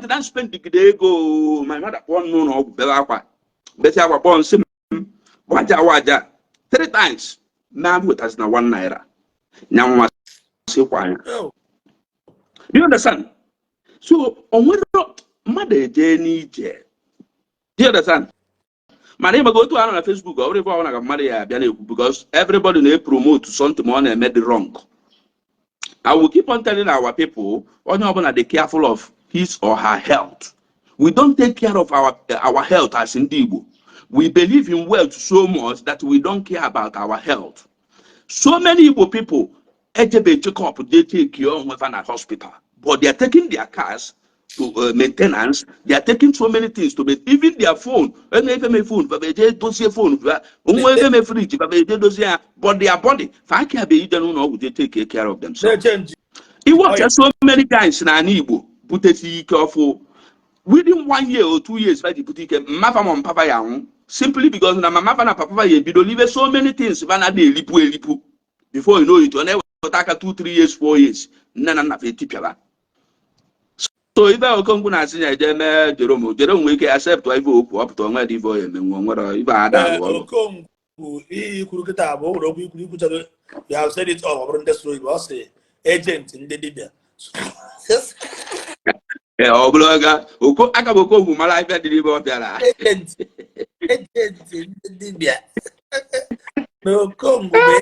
na spend gide ego. My mother kpọọ n'ụlọ ọgwụ, bebe akwa, besi akwa, kpọọ nsị m waja waja three times na wetazi na ₦1 nyanwa sịkwa anya. Oh. Do you understand? So o nwere mmadụ eje n'ije, do you understand? Mana ịmaga otu a nọ na Facebook, ọ bụrụ ife ọbụla ka mmadụ ya abịa na-ekwu, because everybody na-epromote something ma ọ na-eme dị wrong. I will keep on telling our people, onye ọbụla dey careful of his or her health. We don't take care of our health as ndị Igbo. We believe in wealth so much that we don't care about our health. So many Igbo people ejebe check up, they take care onwe fa na hospital, but they are taking their cars to maintenance. They are taking so many things to even their phone. Enwe efe me phone fa eje dozie phone fa, onwe efe me fridge fa eje dozie ya, but their body fa aka be ije n'ụlọ ọgwụ je take care of themselves. Na-echange. Iwọcha so many guys n'ala Igbo butesi ike ọfụ within one year or 2 years, fa ji bute ike, mmafa ma mpafa ya anwụ, simply because na mama fa na papa fa ya ebido libe so many things fa na elipu elipu. Before you know it, ọ na-eweta aka 2, 3 years, 4 years, nne na nna fa etipịara. So ife Okongwu na-asị ya eje mee Jerome, Jerome nwere ike accept ife okwu ọpụta onwe dị ife ọ ya emenwu onwere ife ada Ee, alụ ọrụ. Okongwu, ihe ikwuru kịta bụ o nwere okwu ikwuru ikwuchago. You have said it all. Ọ bụrụ ndị soro Igbo, ọ sị agent ndị dibịa. Ee, ọ bụrụ ga oko aka bụ Okongwu mara ife dị n'ime ọ bịara. Agent ndị dibịa na Okongwu bụ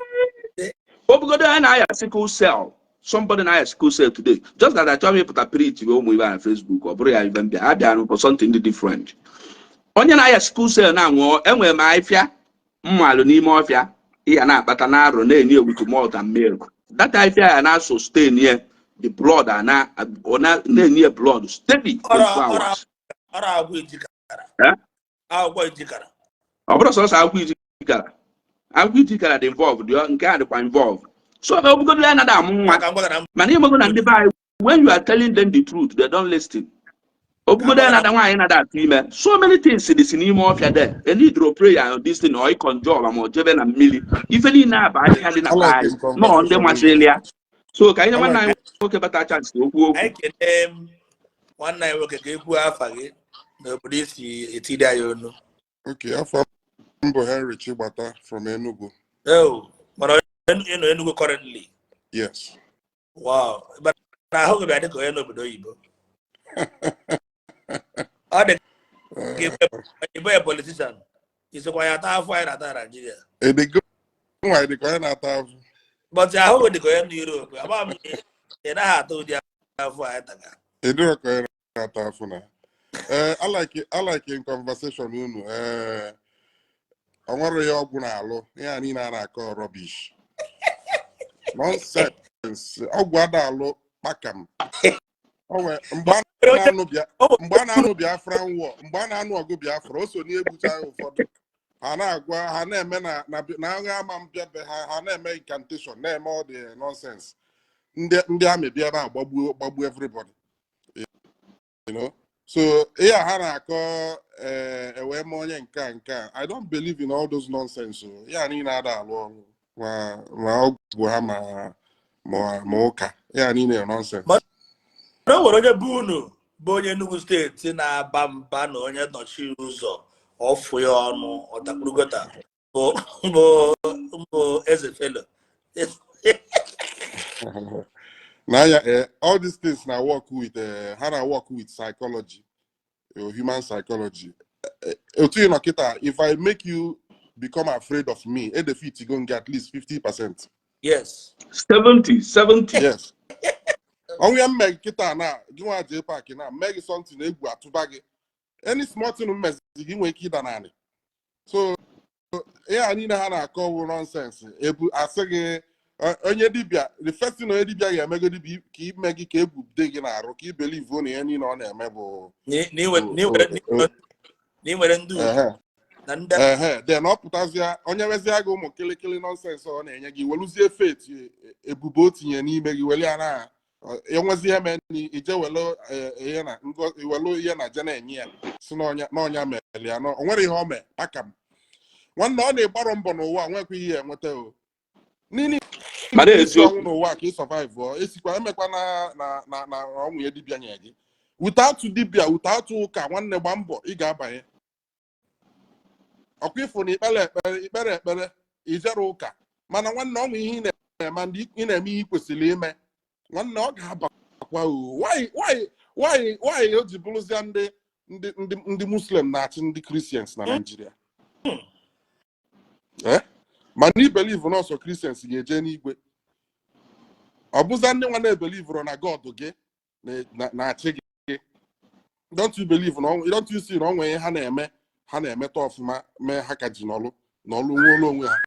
Obugodo ya na-aya sickle cell, somebody na-aya sickle cell today, just that achọghị m ịpụta preach bụ ụmụ ibe na Facebook. Ọ bụrụ ya ibe mbịa abịa for something dị different. Onye na-aya sickle cell na-anwụ, enwere m afịa mmalụ n'ime ọfịa ịya na-akpata na arụ na-enye with malt and milk. That afịa ya na sustain ya the blood a na ọ na-enye ya blood steady 24 hours. Ọrụ agwụ ijikara. Eh? Akwụkwọ ijikara. Ọ bụrụ sọsọ akwụkwọ ijikara, akwụkwọ ijikara dị involved, dị nke a dịkwa involved. So ọ bụgodo ya anaghị amụ nwa. Maka ngwa na Mana ịmago na ndị be anyị, when you are telling them the truth, they don't listen. Obugodo ya nada nwaanyị nada atụ ime, so many things dị si n'ime ọfịa there. A need prayer on this thing or ịconjure ma ọ jebe na mmiri, ife niile a bụ ahịhịa dị na be anyị nọọ ndị masịrị ya. So ka anyị nye nwanne anyị nwoke bata chance ka o kwuo okwu. Anyị kelee m nwanne anyị nwoke ka e kwuo afa gị n'obodo isi etiri anyị onu. Okay, afọ m bụ Henry Chigbata from Enugu. Oh, mana ị nọ Enugu currently? Yes. Wow, mana ahụ gị bịa dịka onye n'obodo oyibo. Ọ dị ka ịbụ ya politician isokwa ya ata afọ anyị na-ata na Naịjirịa. Edigo nwa dị ka onye na-ata afụ. But ahụ gị dị ka onye nọ Europe. Ama m ị naghị ata ụdị afọ anyị taga. Ediro ka onye na-ata afụ na. I like in conversation unu. Ọ nwere ihe ọgwụ na-alụ, ihe a niile a na-akọ rubbish. Nonsense. Ọgwụ ada alụ kpakam. O nwee mgbe a na-anụ Biafran war, mgbe a na-anụ ọgụ Biafra, o so n'egbucha ụfọdụ. Ha na-agwa ha na-eme na agha ama mbịa be ha, ha na-eme incantation, na-eme all the nonsense. Ndị amị bịa ebe a gbagbuo gbagbuo everybody. So ihe a ha na-akọ ewee mee onye nke a, I don't believe in all those nonsense o. Ihe a niile ada alụ ọrụ ma ọgwụ ha ma ụka, ihe a niile nonsense. Mana o nwere onye bụ unu bụ onye Enugu Steeti na-aba mba na onye nọchiri ụzọ ọfụ ya ọnụ ọtakpurugota bụ Eze Felo. N'anya all these things na work with ha na work with psychology, human psychology. Otu ị nọ kịta, if I make you become afraid of me, e defeat go get at least 50%. 70, 70. Yes. Ọnwụ ya mme kịta na gị nwa jee park na mme gị something egwu atụba gị. Any small thing mmezi gị nwere ike ịda naanị. So Ihe a niile ha na-akọ wụ nonsense. Ebu asị gị onye dibịa, the first thing onye dibịa ga-emegodi bụ ka ime gị ka egwu dị gị n'arụ, ka i believe na ihe niile ọ na-eme bụ Na ị nwere ndị ugwu na ndị Ehe, then ọ pụtazịa, onye wezie gị ụmụ kịlịkịlị nonsense ọ na-enye gị, weluzie faith ebube o tinye n'ime gị, weli ya na enwezi ihe mee na ije welu ihe na welu ihe na je na-enye ya, si n'ọnya mere ya o nwere ihe o mee aka m. Nwanne, ọ na-ịgbarọ mbọ n'ụwa, nwekwa ihe enweta o nini. Mana isi ọnwụ eziokwu. N'ụwa ka ị survive ọ esikwa emekwa na ọnwụ ya dibịa nye gị without dibịa, without ụka. Nwanne, gba mbọ, ị ga-abanye. Ọkwa ịfụ na ikpere ekpere, ikpere ekpere, ijere ụka, mana nwanne, ọnwụ ihe ị na-eme, ndị ị na-eme, ihe ị kwesịrị ime, nwanne, ọ ga-abakwa o. Why, why, why, why o ji bụrụzia ndị Muslim na-achị ndị Christians na Nigeria? Eh? Mana i believe na ọsọ Christians ga-eje n'igwe, ọ bụza ndị nwa na-ebelieverụ na God gị na-achị gị. Don't you believe na don't you see na ọ nwere ihe ha na-eme, ha na-emeta ọfụma, mee ha ka ji n'ọlụ n'ọlụ nwere onwe ha?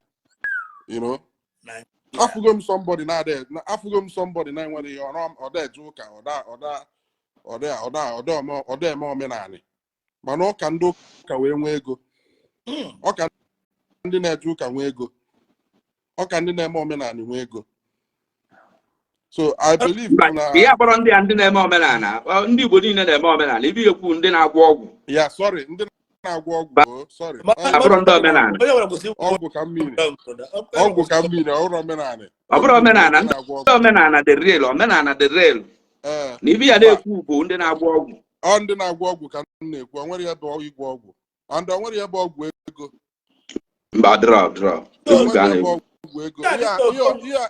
Afụgo m somebody na-ada, afụgo m somebody na-enwere ihe ọ da eje ụka, ọda ọda ọda ọda ọda ọda eme omenanị, mana ụka, ndị ụka wee nwee ego. Ọka ndị na-eje ụka nwee ego, ọka ndị na-eme omenanị nwee ego. So I believe Mba, na ihe akpọrọ ndị a ndị na-eme omenala, ndị Igbo niile na-eme omenala, ibe ekwu ndị na-agwọ ọgwụ. Ya, sorry, ndị na-agwọ ọgwụ o, sorry. Abụrụ ndị omenala. Onye nwere kwesịrị ikwu. Ọgwụ ka mmiri, ọgwụ ka mmiri, ọhụrụ omenanị. Ọ bụrụ omenala, ndị ndị na-agwọ ọgwụ. Omenala dị real, omenala dị real. Ee. Na ibe ya na-ekwu bụ ndị na-agwọ ọgwụ. Ọ ndị na-agwọ ọgwụ ka m na-ekwu. O nwere ebe ịgwọ ọgwụ and o nwere ebe ọgwụ ego. Mba, drọ drọ O egwu ka a nwere ebe na-egwu. Ọgwụ ego,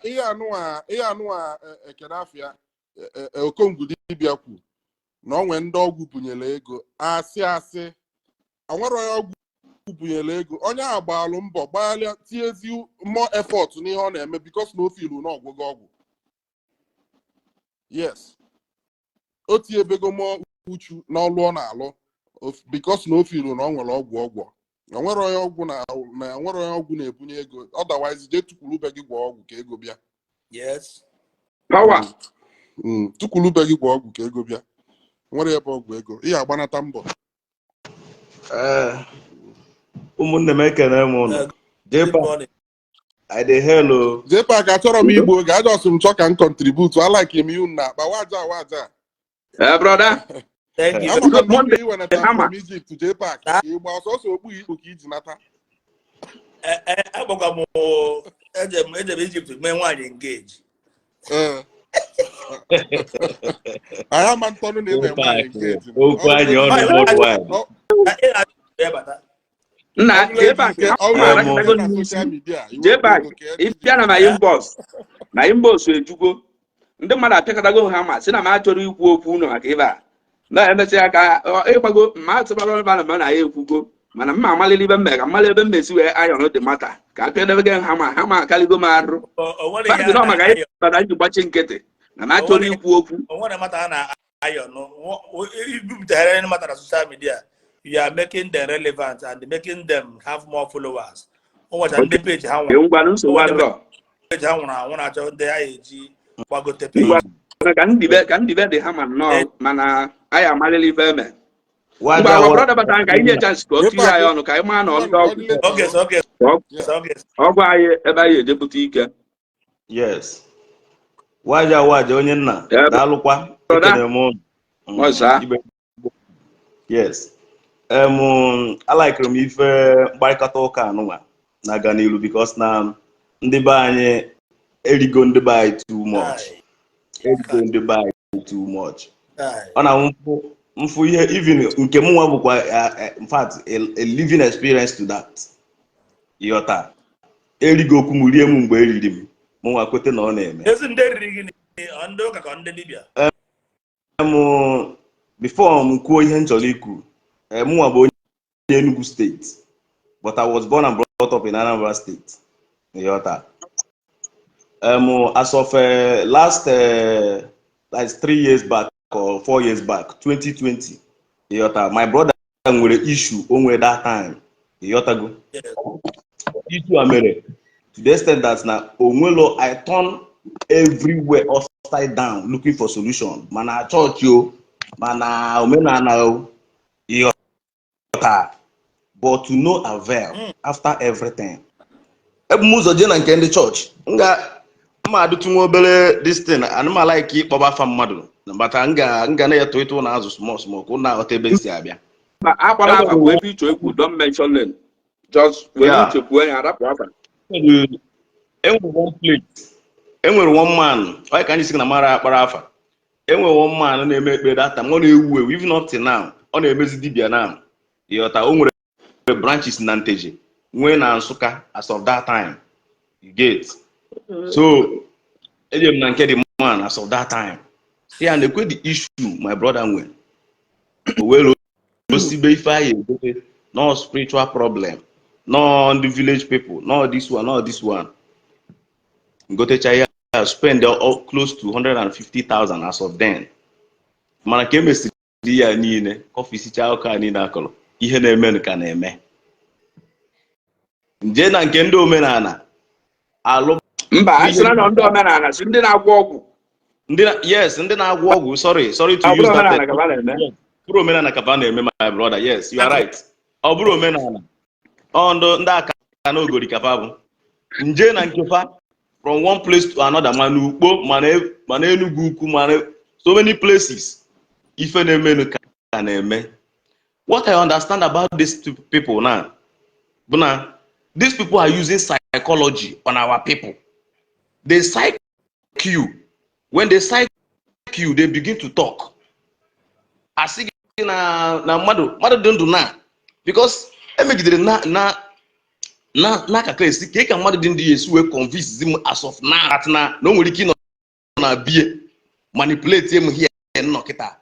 ihe anụwa ekene afịa Okongwu dibịa kwu na o nwee ndị ọgwụ bunyere ego, asị asị o nwere onye ọgwụ bunyere ego. Onye ahụ gbaalụ mbọ, gbaghalịa, tinyezi more effort n'ihe ọ na-eme because na o feelu na ọgwụgo ọgwụ. Yes, o tinyebego more uchu n'ọlụ ọ na-alụ because na o feelu na ọ nwere ọgwụ. Ọgwụ o nwere onye ọgwụ na nwere onye ọgwụ na-ebunye ego. Otherwise, jee tukwuru be gị gwọọ ọgwụ ka ego bịa. Power. Tukwuru be gị gwọọ ọgwụ ka ego bịa. Nwere ebe ọgwụ ego ị agbanata mbọ. Ee, ụmụnne m, ekene m ụnụ. Good Jpa morning. I dey hail o. Jpa, achọrọ m igbu oge, ajọsụ m chọ ka m contribute. Alike m iwu na akpa waja waja. Eh, brother. Thank you. Amakwa m Monday, na iwenata hammer. from Egypt. Jpa, ka ịgba ọsọsọ okpu ikpu ka iji nata. Agbakwa m, eje m Egypt mee nwaanyị engage. Ee, anyị ama ntọnụ na ime nwaanyị engage. Okwu anyị ọnụ worldwide. Ị na-abịa ya bata. Nna, Jpa, Ọ akatago na n'isi. Social media. Jpa, ịbịa na my inbox, na inbox ejugo. Ndị mmadụ apịakọtago ha, ma sị na m achọrọ ikwu okwu unu maka ibe a na emesịa ka ịgbago ma atụbara ebe na na ya ekwugo, mana mma amalili ibe mme ka mmalị ebe mmesi wee ayọn dị mata ka apịadebe ha, ma akaligo m arụ. O nwere ihe Fact a nọ maka na-ayọ. ịbata iji gbachi nkịtị na m achọrọ ikwu okwu. O nwere mata a na-ayọ ibipụtagharị any matter na social media, you are making them relevant and making them have more followers. O nwecha ndị page ha nwụrụ Ngwanụ, nsogbu adịrọ. Page ha nwụrụ anwụ na-achọ ndị ha eji gbagote page. Ngwa, ka ndibe dị ha ma nnọọ, mana anyị amalili ife eme. Waja Mgbe awa brother batara, ka anyị nye chance ka ọ tinye anyị ọnụ, ka anyị maa na ndị ọgwụ. Okay, so okay. Ka So okay. ọ gwa anyị ebe anyị ejebute ike. Yes. Waja waja, onye nna. Yeah. Daalụkwa. Brother. Ekene m ụnụ. Ọza. Yes. Alikere m ife mkparịkọta ụka anụnwa na-aga n'ilu because na ndị be anyị erigo ndị be anyị too much. Erigo ndị be anyị too much. Aye. Ọ na mfụ mfụ ihe even nke mụnwa bụkwa in fact a living experience to that. Ịghọta, erigo okwu m rie m mgbe eriri m, mụnwa kwete na ọ na-eme. Ezi ndị riri gịnị? Ọ ndị ụka ka ọ ndị dibịa? M before m kwuo ihe m chọrọ ikwu, mụnwa bụ onye Enugu State, but I was born and brought up in Anambra State. Ịghọta, as of last like 3 years back or 4 years back, 2020, ịghọta, my brother nwere issue o nwere that time, ịghọtago? Yes. Issue a mere to the extent that na onwelo I turn everywhere upside down looking for solution, mana chọọchị o, mana omenala o, ịghọta, but to no avail. After everything, ebu m ụzọ jee na nke ndị chọọchị. M ga mma adịtụ nwa obere this thing, ana m like ịkpọba afa mmadụ, bata m ga na-eto eto na azụ small small ka ụnụ aghọta ebe m si abịa. Ma akpara afa bụ ebe iche ekwu. Don't mention name, just were uche kwuo ya, arapụ afa. Enwere one place, enwere one man, onye ka anyị sị na mara akpara afa. Enwere one man na-eme ekpere that time, ọ na-ewu ewu even up till now. Ọ na-emezi dibia now, ịghọta? O nwere branches na Nteje, nwee na Nsụka as of that time, you get? So eje m na nke the man as of that time, ya na-ekwe the issue my brother nwere. O were osibe ife anyị egote, no spiritual problem, no ndị village people, no this one, no this one. Ngotecha ya, spend all close to 150,000 as of then. Mana ka emesiri ya niile, kọfị sichaa ụka niile, akọrọ ihe na-eme ka na-eme, nje na nke ndị omenala alụ. Mba, a sịra na ndị omenala si ndị na-agwọ ọgwụ. Ndị na, yes, ndị na-agwọ ọgwụ. Sorry, sorry to Ọ use bụrụ that omenala term. ka ha na-eme. Yes, bụrụ omenala ka fa na-eme, my brother. Yes, you are right. Ọ bụrụ omenala, ọ ndị aka na ogori ka fa bụ. Nje na nke fa from one place to another, ma n'Ukpo, ma na Enugu Ukwu, ma na so many places, ife na-emenụ ka na-eme. What I understand about these two people now bụ na these people are using psychology on our people. They psych you. When they psych you, they begin to talk, asị gị na mmadụ dị ndụ na because emegidere na n'akaka esi ka mmadụ dị ndụ ya esi wee convince m as of now that na o nwere ike ịnọ na bie manipulate m here nnọ kịta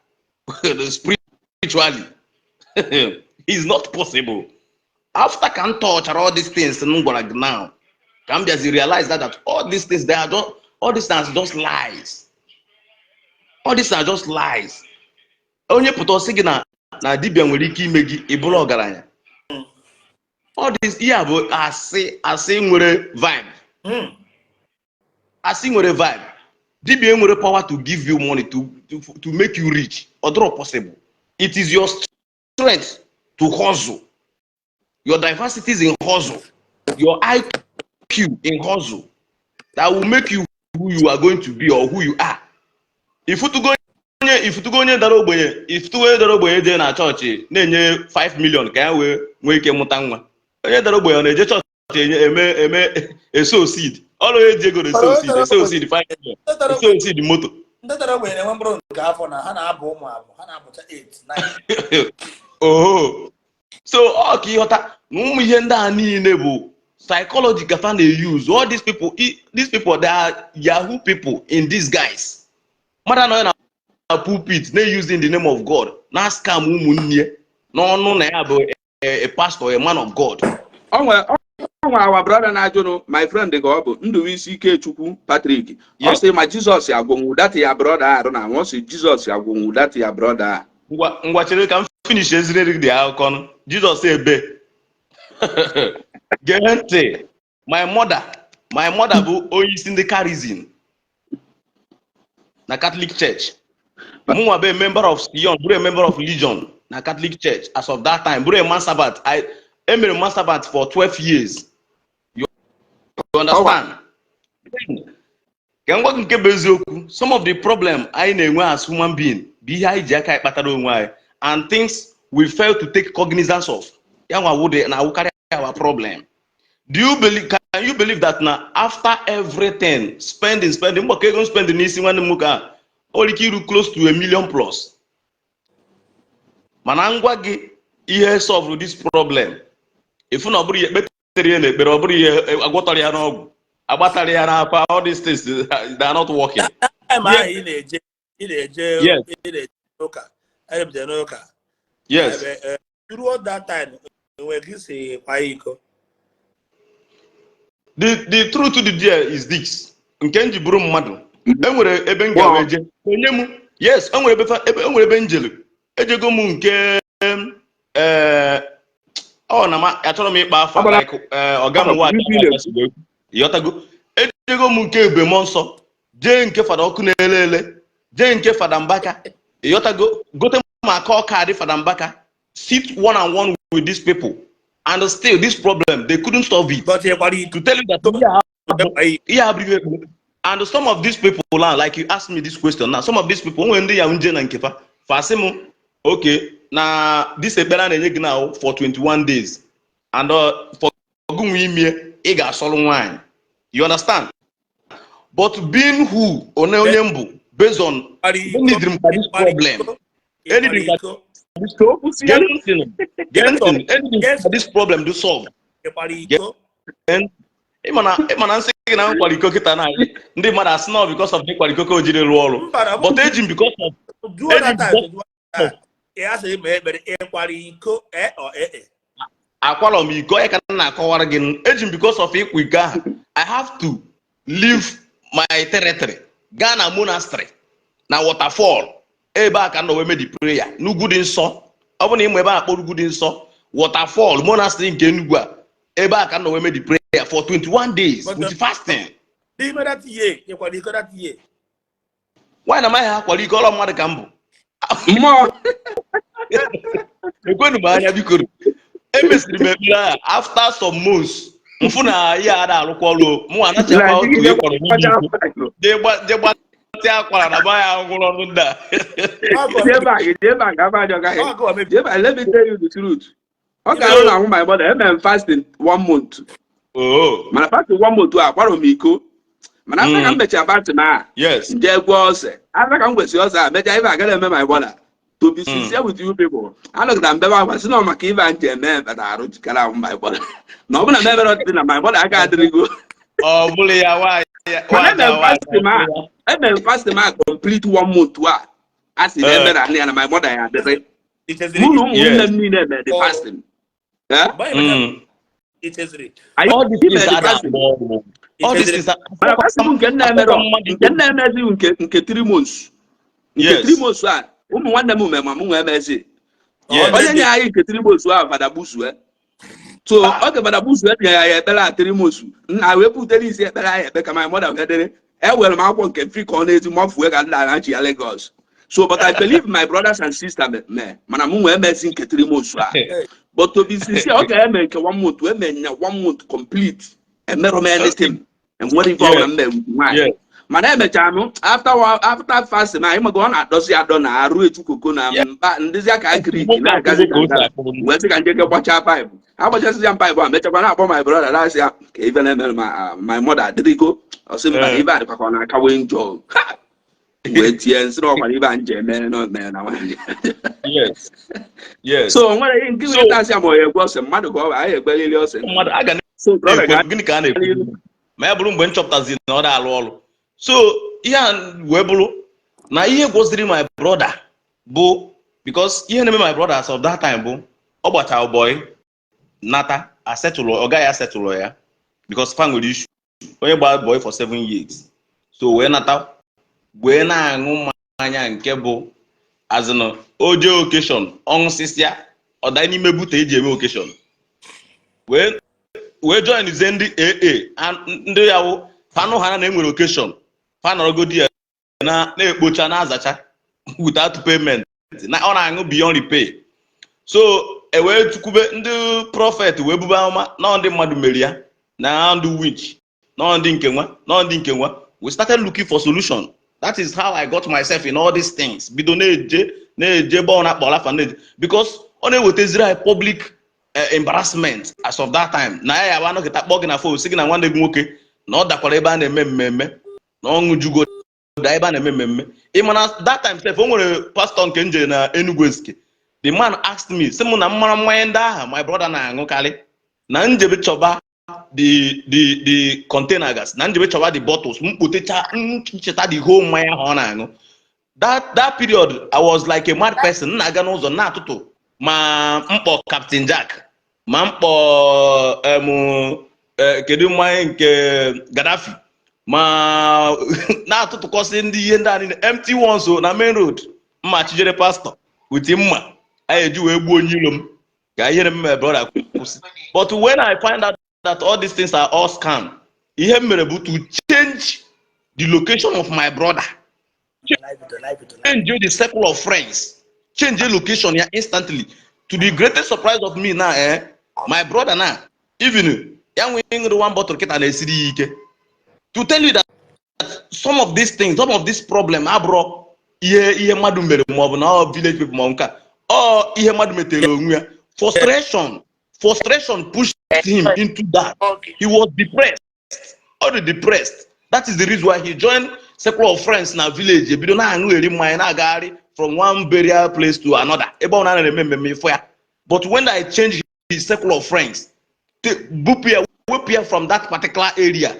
spiritually. It's not possible. After ka m tọchara all these things m gwara gị now, ka m bịazi realize that all these things, they are just, all these things are just lies. All these are just lies. Onye pụta ọsị gị na dibịa nwere ike ime gị ị bụrụ ọgaranya, all this ihe a bụ asị, asị nwere vibe. Asị nwere vibe. Dibịa nwere power to give you money, to make you rich, ọ dịrọ possible. It is your strength to hustle, your diversities in hustle, your IQ in hustle that will make you who you are going to be or who you are. Ifutugo onye dara ogbenye, ifutugo onye dara ogbenye jee na chọọchị na-enye 5 million ka ya wee nwee ike mụta nwa? Onye dara ogbenye ọ na-eje chọọchị enye eme eso seed? Ọrụ onye ji ego na-eso seed, eso seed 5 million, Ndị dara eso seed moto. Ndị dara ogbenye na-enwe mkpụrụ nke afọ na ha na-abụ ụmụ abụ, ha na-abụcha 8 9. Oho, so ọ ka ịghọta na ụmụ ihe ndị a niile bụ psychology ka fa na-use. All these people, these people, they are yahoo people in disguise. Mmadụ anọghị na pulpit na-use in the name of God na scam ụmụnne ya n'ọnụ na ya bụ a pastor, a man of God. O nwere our brother na-ajụnụ, my friend ka ọ bụ, Ndụbụisi Ikechukwu Patrick. Ọ sị ma Jizọs agwụnwu that ya brother arụ na ọ sị Jizọs agwụnwu that ya brother a. Ngwa ngwa, chere ka m finish eziriri dị akụkọ nụ. Jizọs ebe, gee ntị. My mother bụ onye isi ndị Charism na Catholic Church. Mụnwa bụ a member of Sion, bụrụ a member of Legion na Catholic Church as of that time, bụrụ a man servant. I emere man servant for 12 years, you understand? Ka m gwa gị nke bụ eziokwu, some of the problem anyị na-enwe as human being bụ ihe anyị ji aka anyị kpatara onwe anyị and things we fail to take cognizance of. Ya nwa wụ na awụkarị our problem. Do you believe, can you believe that na after everything, spending, spending, mgbakọ ego spending n'isi nwanne m nwoke a, o nwere ike iru close to a million plus, mana ngwa gị ihe solve this problem, ifu na ọ bụrụ ihe kpetere ya n'ekpere, ọ bụrụ ihe agwọtara ya n'ọgwụ, agbatara ya n'afa, all these things, they are not working. Time ahụ ị na-eje ị na-eje ụka, ebidoro n'ụka. Ruo that time, enwere ka isi kwa iko? The truth dị there is this: nke m ji bụrụ mmadụ, enwere ebe m gara eje onye m, yes, enwere ebe ebe enwere ebe m jere, ejego m nke ee. Ọ na ma achọrọ m ịkpa afa Agbala like ọga m afa nwaanyị kwuru ife ị na-ekwu. Ịghọtago? Ejego m nke Ebube Mmụọ Nsọ, jee nke Fada Ọkụ na-ele ele, jee nke Fada Mbaka, ịghọtago? Gote m aka ọka dị Fada Mbaka, sit one on one with these people, and still this problem, they couldn't solve it. But ị kwara iko? To tell you that ihe a bụrụ ihe ekpere. And some of these people now, like you asked me this question now, some of these people nwere ndị ya nje na nke fa, fa sị m, okay, na this ekpere a na-enye gị now for 21 days, and for gụnwa imie, ị ga-asọrọ nwaanyị, you understand? But being who onye onye m bụ, based on Kwara iko? enidiri m ka this Kwara problem iko? Ị kwara enidiri ka iko? Ka o kwụsị ya. Gee ntị nụ, gee ntị nụ, enidiri m ka this problem do solve. Ị kwara iko? Ịma na nsị gị na m kwara iko kịta na ndị mmadụ asị na ọ because of ịkwara iko ka o jiri rụọ ọrụ. Mba, na But eji m because of jụọ eji that m time, because jụọ that time. Ị asịghị ma ekpere, ị kwara iko, ee ọ ee? Akwalọ m iko ya ka m na-akọwara gị. Eji m because of ịkwa iko ahụ, I have to leave my territory, gaa na monastery na waterfall ebe a ka m nọ wee mee the prayer n'ugwu dị nsọ. Ọ bụ na ịmụ ebe a kpọrọ ugwu dị nsọ, waterfall monastery nke Enugu a, ebe a ka m nọ wee mee the prayer for 21 days But with fasting. N'ime that year, ị kwara iko that year? Nwaanyị na amaghị akwara iko ọlọ mmadụ ka m bụ. Mmụọ. Ekwenu m anya, biko. Emesiri m ekpere a after some months, mfụ na ihe a na-arụkwa ọrụ, mụ anachakwa otu ịkwara Gbacha nwunye faịlụ. jee gbatị akwara na be ya nwụrụ ọrụ ndị a. Jee back, jee back, afa ajọ gaghị. Ọ gụwa mebi. Jee back, let me tell you the truth. Ọ ga-arụ na ahụ my brother, eme m fasting one month. Oh. Mana fasting one month a, akwara m iko. Mana after ka m mechara fasting a, nje gwọọ ose. After ka m gwesị ose a, mechaa ife agaghị eme my brother. To be sincere with you people, anọgịda m bebe akwa sị na ọ maka ife a nji eme ekpere arụ jikara ahụ my brother. Na ọ bụ na m emere ọdịdị na my brother aka adịrịgo. Ọ bụrụ ya nwaanyị. Mana eme m fasting a, eme m fasting a complete one month a. A sị na emere anị ya na my mother ya adịrị. Icheziri? Mụ na ụmụnne m niile mere the fasting. Eh? Mgbe anyị mechara, icheziri? Anyị All these mere things the ada fasting. agba ọgwụ, all these Icheziri? things. Mana fasting nke nna emerọ, nke nna emezighị nke 3 months. Nke 3 months a, ụmụ nwanne m mere ma mụ nwee emezi. Onye nye anyị nke 3 months ahụ, Fada Gbusue. So oge Fada Gbusue nyere ya ekpere a 3 months, nna wee butere isi ekpere anyị ekpe ka my mother wee dịrị. Ewere m akwụkwọ nke free ka ọ na-ezi mafue ka nna na chi ya Lagos. So but I believe my brothers and sisters mee, mana mụ nwee emezi nke 3 months a. But to be sincere, ọ ga-eme nke one month, eme nya one month complete. Emerọ m anything. Enwere ife ọbụla m mere with nwaanyị. Mana emechara m after fasting ma ịmaga ọ na-adọzi adọ na arụ eju koko na mba ndịzi aka agric na-agazi ka nga wee sị ka njeke gbachaa pipe, agbachasị ya pipe a, mechakwa na-akpọ my brother, na-asị ya ka ife na-emere ma my mother adịrịgo. Ọsị mba, na ife a dịkwa ka ọ na-akawe njọ. Ha! Wee tie nsị na ọkwara ife a nje eme na o mere na nwaanyị. So o nwere nke wee tasị ya ma ọ ya ekwe ose mmadụ ka ọ bụ anyị ekpelili ose. Mmadụ a ga So brother, na-ekwu gịnị ka a na-ekwu ma ya bụrụ mgbe m chọpụtaziri na ọ na-alụ ọrụ. So ihe a wee bụrụ na ihe gwoziri my brother bụ because ihe na-eme my brother as of that time bụ ọ gbachara boy nata, asetụlụ, ọ gaghị asetụlụ ya because fa nwere issue, onye gbara boy for 7 years. So wee nata wee na-aṅụ mmanya nke bụ azịnụ oje occasion, ọṅụsịsịa ọ daa n'ime bute eji eme occasion, wee join zie ndị AA ndị ya wụ fanụ ha na enwere occasion, fa nọrọgodi ya na na-ekpocha na-azacha without payment, na ọ na-aṅụ beyond repay. So e wee chukwube ndị prophet wee bube amụma na ndị mmadụ mere ya, na ndị witch, na ndị nke nwa, na ndị nke nwa. We started looking for solution. That is how I got myself in all these things, bido na-eje na-eje ebe ọ na-akpọ lafa na-eje because ọ na-ewetaziri anyị public embarrassment as of that time, na ya ya anọkịta kpọọ gị na phone, sị gị na nwanne gị nwoke na ọ dakwara ebe a na-eme mmemme, na ọṅụ jugo da ebe a na-eme mmemme. Ị mana that time sef, o nwere pastor nke nje na Enugu Ezike. The man asked me, sị m na mmara mmanya ndị ahụ my brother na-aṅụkarị, na njebe chọba the container gas, na njebe chọba the bottles, mkpotecha ncheta the whole mmanya ahụ ọ na-aṅụ. That period I was like a mad person, m na-aga n'ụzọ na-atụtụ ma mkpọ Captain Jack, ma mkpọ kedu mmanya nke Gaddafi, ma na-atụtụkọsị ndị ihe ndị a niile, empty ones o, na main road, mma chijere pastor with mma anyị eji wee gbuo onye iro m. Ka ihere m my brother kwụsị. But when I find out that all these things are all scam, ihe m mere bụ to change the location of my brother, change the circle of friends, change the location ya instantly. To the greatest surprise of me now, my brother now, even ya nwee ịṅụrụ one bottle kịta na-esiri ya ike. To tell you that some of these things, some of this problem abụrụ ihe mmadụ mere maọbụ na ọ village people maọbụ nke a, ọ ihe mmadụ metere onwe ya. Frustration pushed him into that. He was depressed, all depressed. That is the reason why he joined circle of friends na village, ebido na-aṅụ eri mmanya, na-agagharị from one burial place to another, ebe ọ na-eme mmemme ifo ya. But when I change his circle of friends, bupụ ya, wepụ ya from that particular area,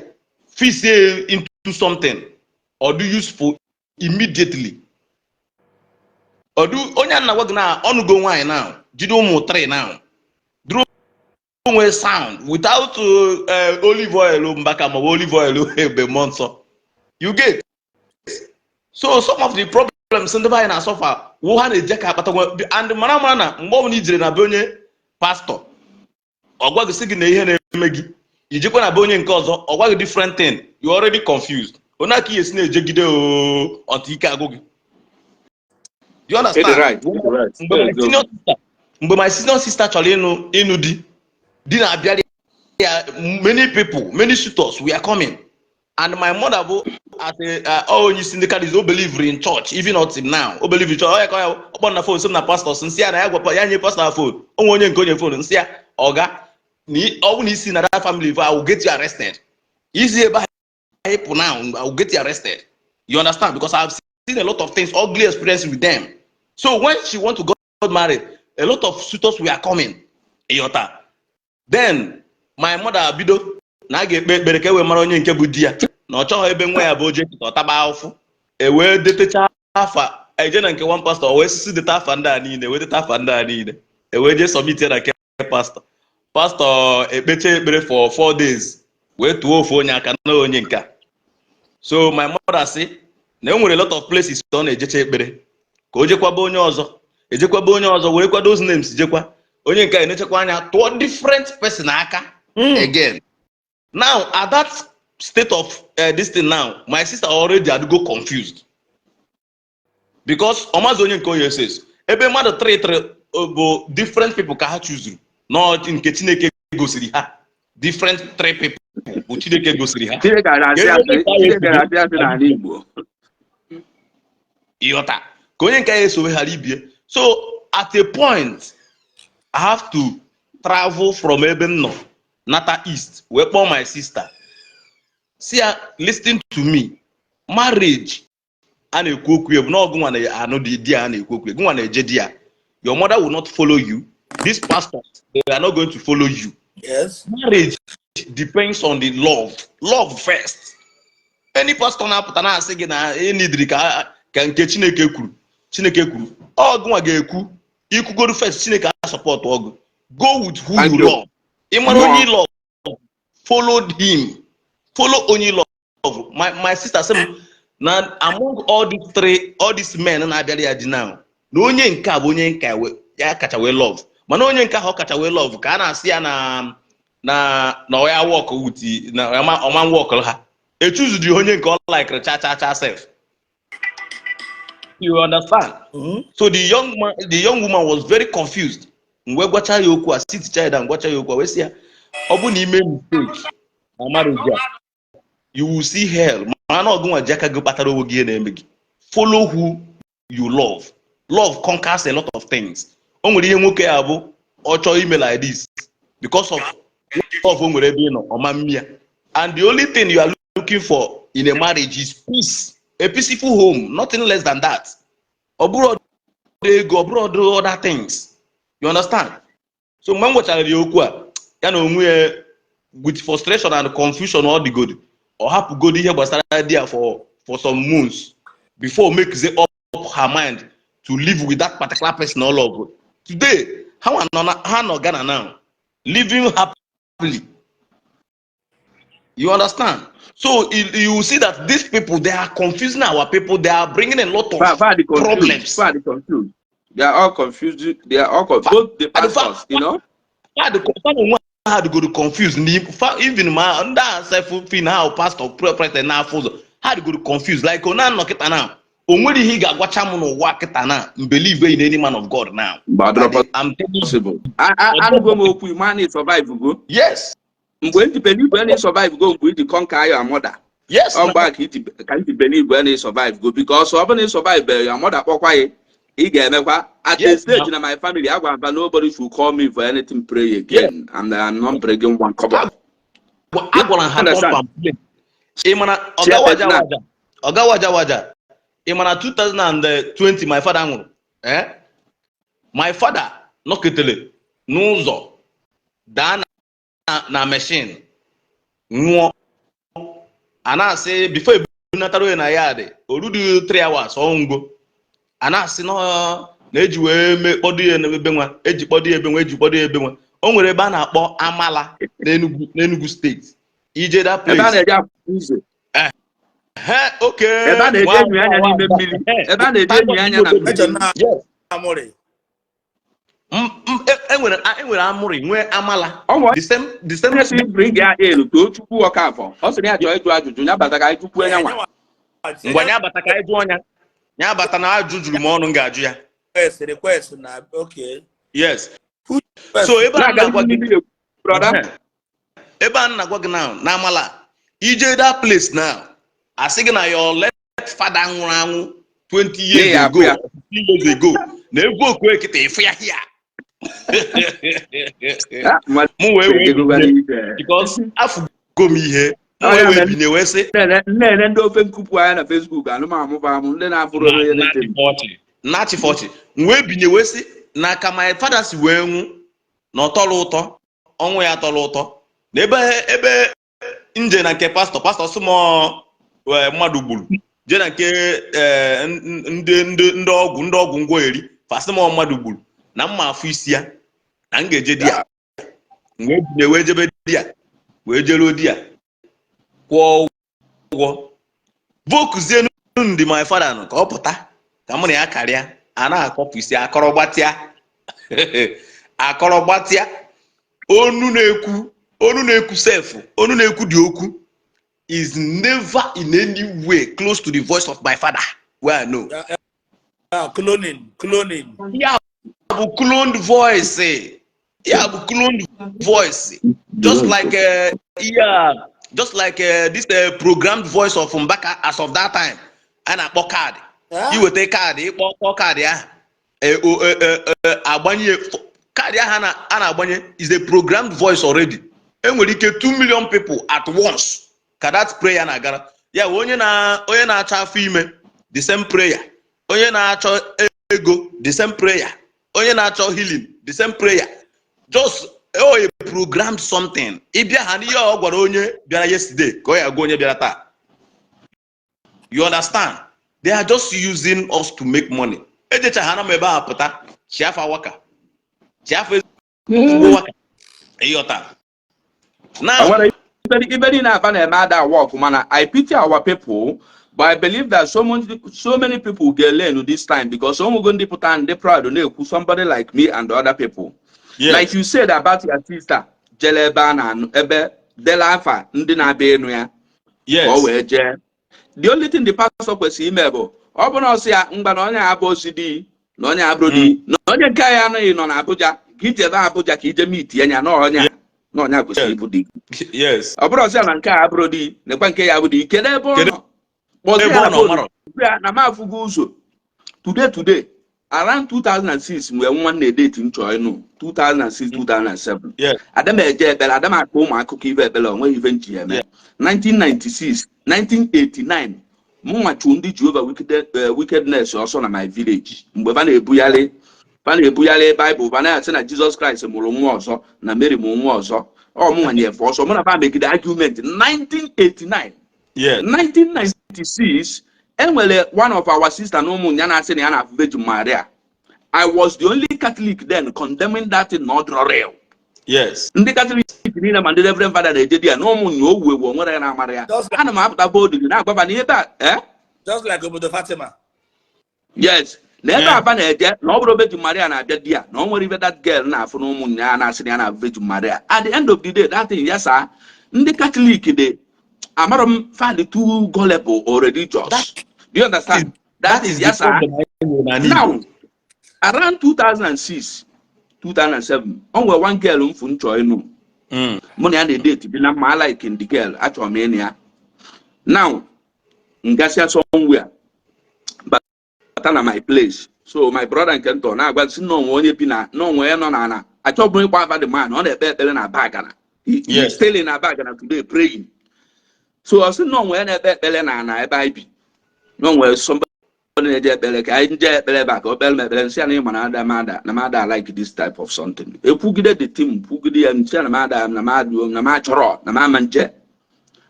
fix ya into something or do useful immediately, ọdụ onye a na-agwa gị na ọnụgo nwaanyị now, jide ụmụ 3 now, duru onwe sound without olive oil Mbaka maọbụ olive oil ebe mmụọ nsọ. You get? So some of the problems ndị be anyị na-asọfa wụ ha na-eje ka akpata and mara na mgbe ọbụla ijere na be onye pastọ, ọ gwa gị sị gị na ihe na-eme gị, ijekwa na be onye nke ọzọ, ọ gwa gị different thing, you already confused. Onye aka ihe esi na-ejegide oo ọtụ ike agụ gị. Do you understand? Ịdị right, ịdị right. Mgbe my senior sister chọrọ ịnụ di, di na-abịara ya, many people, many suitors were coming, and my mother bụ as a onye isi ndị Catholic, o believe in church even up till now, o believe in church. Ọ ya ka ya ọkpọ na phone sị m na pastor nsị ya na ya gwa ya nye pastor na phone onwe onye nke onye phone nsị ya ọga na ọ bụ na isi na that family, I will get you arrested. Isi ebe ahụ pụ now, I will get you arrested. You understand? Because I have seen a lot of things, ugly experience with them. So when she want to get married, a lot of suitors were coming, ịghọta? Then my mother bido na a ga-ekpe ekpere ka e wee mara onye nke bụ di ya, na ọ chọghị ebe nwa ya bụ oje ka ọ taba ahụfụ. E wee detecha afa, eje na nke one pastor, wee sisi deta afa ndị a niile, wee deta afa ndị a niile, e wee jee submit ya na nke pastor. Pastor ekpecha ekpere for 4 days, wee tụọ ofu onye aka na onye nke a. So my mother sị na e nwere a lot of places ọ na-ejecha ekpere, ka o jekwaba onye ọzọ, ejekwaba onye ọzọ, werekwa those names jekwa onye nke a, enechekwa anya, tụọ different person aka again. Now at that state of this thing now, my sister already had go confused because ọmazi onye nke onye says ebe mmadụ three three bụ different people ka ha chuzuru nọ nke Chineke gosiri ha, different three people bụ Chineke gosiri ha. Chineke na-asị asị, Chineke na-asị asị n'ala Igbo. Ịghọta ka onye nke ya esowe ghara ibie. So at a point I have to travel from ebe m nọ nata east, wee kpọọ my sister, si ya, "Listen to me, marriage a na-ekwu okwu ya bụ na ọgụ nwa na-anụ di ya, a na-ekwu okwu ya, gị nwa na-eje di ya. Your mother will not follow you, these pastors, they are not going to follow you. Marriage depends on the love, love first. Any pastor na-apụta na-asị gị na enidiri ka nke Chineke kwuru, Chineke kwuru, ọgụ nwa ga-ekwu ikwugodu first, Chineke a support ọgụ. Go with who Thank you you. love. Ị mara onye Mmụọ. ị love, follow him, follow onye ị love." My sister sị m na among all these three, all these men na-abịara ya di now, na onye nke a bụ onye nke ya kacha wee love, mana onye nke ahụ ọ kacha wee love ka a na-asị ya na ọ ya work with na ọma work ha echuzudi onye nke ọ likere cha cha cha sef. You understand? Mhm. So the young man, the young woman was very confused. Mgbe gwacha ya okwu a, sit ya down, gwacha ya okwu a, wee sị ya, ọ bụ na ime mistake na marriage a, you will see hell. Mana ọgụ nwa ji aka gị kpatara onwe gị ihe na-eme gị. Follow who you love. Love conquers a lot of things. O nwere ihe nwoke ya bụ ọ chọọ ime like this, because of love o nwere ebe ị nọ, ọma mmịa. And the only thing you are looking for in a marriage is peace, a peaceful home, nothing less than that. Ọ bụrụ ọdụ ego, ọ bụrụ ọdụ other things. You understand? So mgbe m gwachara ya okwu a, ya na onwe ya with frustration and confusion, ọ dịgodo ọ hapụgodo ihe gbasara di ya for some months before makes up her mind to live with that particular person all of today. Ha nọ ha nọ Ghana now, living happily. You understand? So you see that these people, they are confusing our people. They are bringing a lot of Fa dị confused. problems. Fa dị confused. They are all confused. They are all both the pastors. Fa na onwe ha dịgoro confused fa, even ma ndị a sef fin ha pastor president n'afọ ụzọ, ha dịgoro confused like ọ na-anọ kịta na o nwere ihe ị ga-agwacha m n'ụwa kịta na m believe in any man of God now. But ọ I'm telling you. Possible. Anụgo m okwu ma na survive go. Mgbe ndị believe na survive go, mgbe iji conquer your mother. Ọ mgbe a ka iji believe na survive go, because ọ bụrụ na ị survive, your mother kpọkwa ya, ị ga-emekwa at a stage na my family agwara m, nobody should call me for anything pray again. I'm not bringing one kobo. Agwara ha. Understand? Pump and play. Ị mana ọga waja waja, ọga waja waja, ị mana 2020 my father nwụrụ, eh? My father nọketere n'ụzọ daa na machine nwụọ. A na-asị before ebunatara onye na ya dị orudi 3 hours ọnwụgo. A na-asị na eji wee mee kpọdo ya n'ebe nwa, eji kpọdo ya ebe nwa, eji kpọdo ya ebe nwa. O nwere ebe a na-akpọ Amala n'Enugu steeti, ije that Ebe a place. na-eje akwụ ụzọ. He, oke. Ebe a na-eje enyo anya n'ime mmiri. Ebe a na-eje enyo anya na mmiri. Ejọ na Yes. amụrị. Enwere amụrị, nwee Amala. Ọ nwere The same. Onye si bring ya in too, Chukwu Ọkafọ. Ọ sịrị ya chọọ ịjụ ajụjụ, ya bata ka anyị chukwu anya nwa. Ngwa, ya bata ka anyị jụọ ya. Ya bata na ajụ juru m ọnụ m ga-ajụ ya. Request, request na okay. Yes. Request. So ebe a Na-aga na-agwa gị n'ihu, brother. Ebe a na-agwa gị now na Amala, ije that place now, asị gị na your late father nwụrụ anwụ 20 years Nye ya ago, afụ ya. 15 years ago, na egwu okwu ekịta ịfụ ya here. Ah, mmadụ Mụ wee ejegokwa binye n'ije. because afụgo m ihe mụ Ọ wee ya wee mere. binye wee sị Na-ene ndị ofe nkupu anya na Facebook, anụmanụ amụ ndị na-afụrụ onye anything. Nachi 40 m wee binye wee sị na ka my father si wee nwụ na ọ tọrọ ụtọ, ọnwụ ya tọrọ ụtọ, na ebe nje na nke pastor sị m mmadụ gburu je na nke ndị ọgwụ ngwogheri fasị m mmadụ gburu na mma afụ isi ya na m ga-eje di ya. M wee binye wee jebe di ya, wee jeruo di ya, kwụọ ụgwọ vokuzienu ndị my father nọ ka ọ pụta ka mụ na ya karịa. A na-akọpụ isi akọrọ gbatịa, akọrọ gbatịa, onu na-ekwu, onu na-ekwu sef, onu na-ekwu dị okwu is never in any way close to the voice of my father wey I know. Yeah, cloning, cloning. Ya bụ cloned voice, ya bụ cloned voice, just like yeah, just like this programmed voice of Mbaka as of that time a na-akpọ kaadị. Iweta kaadị, ịkpọ kpọ kaadị ahụ, agbanye kaadị ahụ a na-agbanye is a programmed voice already. Enwere ike 2 million people at once ka that prayer na-agara ya wụ onye na-achọ afọ ime, the same prayer, onye na-achọ ego, the same prayer, onye na-achọ healing, the same prayer, just oh, a programmed something. Ịbịa ha n'ihe ọ gwara onye bịara yesterday ka ọ ya gwa onye bịara taa. You understand? They are just using us to make money. Ejecha ha na m ebe a pụta chiafa waka chiafa ezigbo waka, ịghọta now? Nwere ibe niile afa na-eme ada work, mana I pity our people, but I believe that so many people ga-learn this time, because ụmụgo ndị pụta, ndị proud na-ekwu, somebody like me and other people. Like you said about your sister jele ebe a na-anụ ebe dela afa ndị na-abịa enu ya ka ọ wee jee. The only thing the pastor kwesịrị ime bụ ọ bụrụ na ọ sị ya mgba na onye abụ osi di na onye abụrụ di na onye nke ya anọghị nọ na Abuja, ka ijebe Abuja ka ije meet ya na onye na onye kwesịrị ịbụ di. Ọ bụrụ ọsị ya na nke a abụrụ di, nekwa nke ya bụ di, kedu ebe ọ Kedu nọ? Kpọzie ebe ya ọ na nọ phone, marọ. gwa ya na m afụgo ụzọ. Today around 2006, mgbe nwa na-edate m chọọ ịnụ, 2006, 2007, ada m eje ekpere, ada m akọ ụmụ akụkọ ibe ekpere, onweghị ife nji eme. 1996, 1989, mụnwa chụ ndị Jehova wickedness ọsọ na my village mgbe va na-ebugharị Baịbụl, va na-asị na Jizọs Kraịst mụrụ nwa ọzọ, na Mary mụrụ nwa ọzọ. Ọ mụnwa nyefe ọsọ, mụ na va megide argument 1989. 1996, enwere one of our sister na ụmụ ya na-asị na ya na Virgin Maria. I was the only Catholic then condemning that thing, not real. Ndị Catholic niile ma ndị Reverend Father na-eje di ya na ụmụ nya owu ewu onwere ya na-amara ya. Just Ana m apụta boldly na-agwaba na ebe a, eh? Just like obodo Fatima. Yes, Na ebe aba na-eje na ọ bụrụ Virgin Maria na-abịa di ya na ọ nwere ibe that girl na-afụ na ụmụnne ya na-asị na ya na Virgin Maria. At the end of the day, that thing, ya saa ndị Catholic dị amarọ m fa dị too gullible or religious. Do you understand? That That is is the ya saa. problem anyị nwere n'ala Now, Igbo. around 2006, 2007, o nwere one girl m fụ nchọ ịnụ. Mụ na ya na-edate bi na mma. I like the girl, achọrọ m ịnụ ya. Now, ngasịa somewhere bata na my place, so my brother nke ntọ na-agwa sị na onwe onye bi na na onwe ya nọ n'ala achọbụ ịkpọ afa the man. Ọ na-ekpe ekpere na Abagana. He still in Abagana today praying. So ọ sị na onwe ya na-ekpe ekpere na ana ebe anyị bi, na onwe somebody na-eje ekpere ka anyị jee ekpere ebe a ka o kpere m ekpere. Nsị ya na ịma na ada m ada na m ada like this type of something. Ekwugide the team kwugide ya, nsị ya na m ada na m adụ na m achọrọ na m ama nje.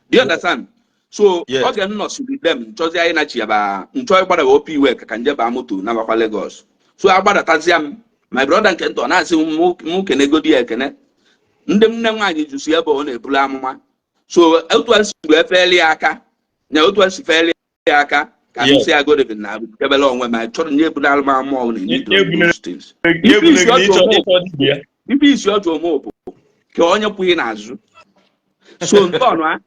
Do you understand? So oge m nọsiri dem nchọzi anyị nachi ya ba nchọ ịgbada opi iwe ka nje baa moto nabakwa Lagos. So agbadatazia m, my brother nke ntọ na-asị mụ kenegodi ya ekene ndị nne nwaanyị jusi ebe ọ na-ebulu amụma. So otu a si wee feeli ya aka na otu a si feeli ya aka ka m si ya godevin na kebele onwe ma chọrọ nye ebulu alụmamụ ọ na those things. Ife isi ọjọọ mụ bụ ka onye kwụghị n'azụ. So ntọnụ a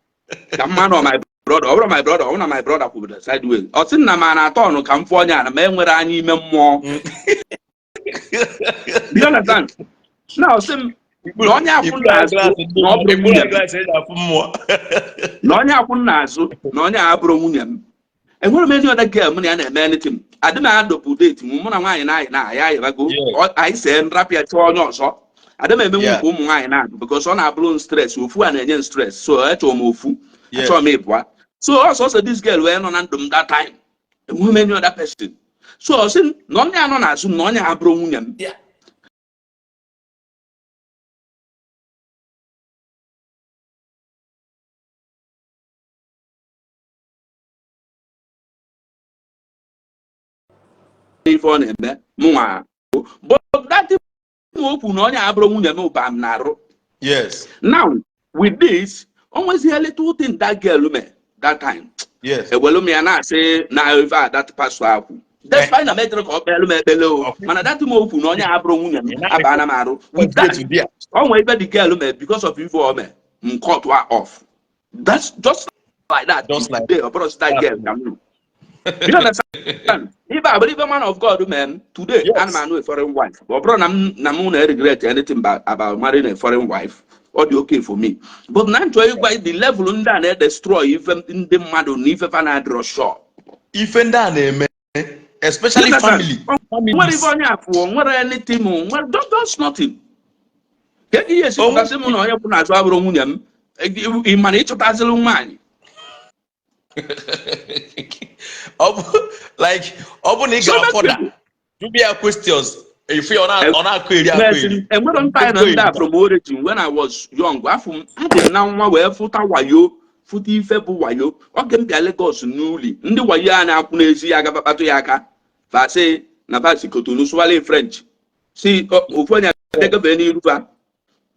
ka mma nọ my brother, ọ bụrụ my brother, ọ bụrụ na my brother kwubere sideways, ọ sị na ma na-atọ ọnụ ka m fụ onye a na ma enwere anya ime mmụọ. Do you understand? Na ọ sị m na onye akwụ n'azụ na ọ bụrụ nwunye m, na onye akwụ n'azụ na onye a abụrụ nwunye m. Enwere m any other girl mụ na ya na-eme anything. Adị m adọpụ date m mụ na nwaanyị na-ayị na ya ayịbago. Anyị see nrapịa chọọ onye ọzọ. Adị m emenwu nke ụmụ nwaanyị na-adụ because ọ na-abụrụ m stress. Ofu a na-enye m stress, so achọrọ m ofu, achọrọ m ịbụa. So ọsọsọ this girl wee nọ na ndụ m that time. Enweghị m any other person. So ọ sị na onye anọ n'azụ m na onye a abụrụ nwunye m. Ife ọ na-eme mụnwa, but that thing o kwu na onye a abụrụ nwunye m ba m na-arụ. Now with this, o nwezie little thing that girl me that time. Ewelu m ya na-asị na ife a that pastor akwụ despite na mejọrọ ka ọ kpeelu m ekpele o, mana that thing o kwu na onye a abụrụ nwunye m abana m arụ. With that, o nwee ife the girl me because of ife o mee m cut her off. That's just like that. Just like Today, ọ bụrụ that girl ka m nụ. You understand? Ife a bụrụ ife man of God man today. Ana m anụ a foreign wife. Ọ bụrụ na m na m na regret anything about marrying a foreign wife, ọ dị okay for me. But na nchọ ịgwa the level ndị a na-edestroy ife ndị mmadụ na ife fa na-adịrọ sure. Ife ndị a na-eme, especially You understand? family. Nwere ife onye afụọ nwere anything nwere just nothing. Ka ihe esi pụtasị m na onye kwụ n'azụ abụrụ nwunye m, ị mana ịchọtazịrị nwaanyị. Ọ bụ like ọ bụ na ị So gara many further people. jụbịa ya questions ife ọ na-akụ eri akụ eri. Enwere m time na ndị a from origin when I was young, afọ m adị m na nwa wee fụta wayo, fụta ife bụ wayo. Oge m bịa Lagos n'uli ndị wayo a na-akwụ n'ezi ya agaba kpatụ ya aka fasi na fasi Kotonu sụwali French si ofu onye abịa n'iru fa.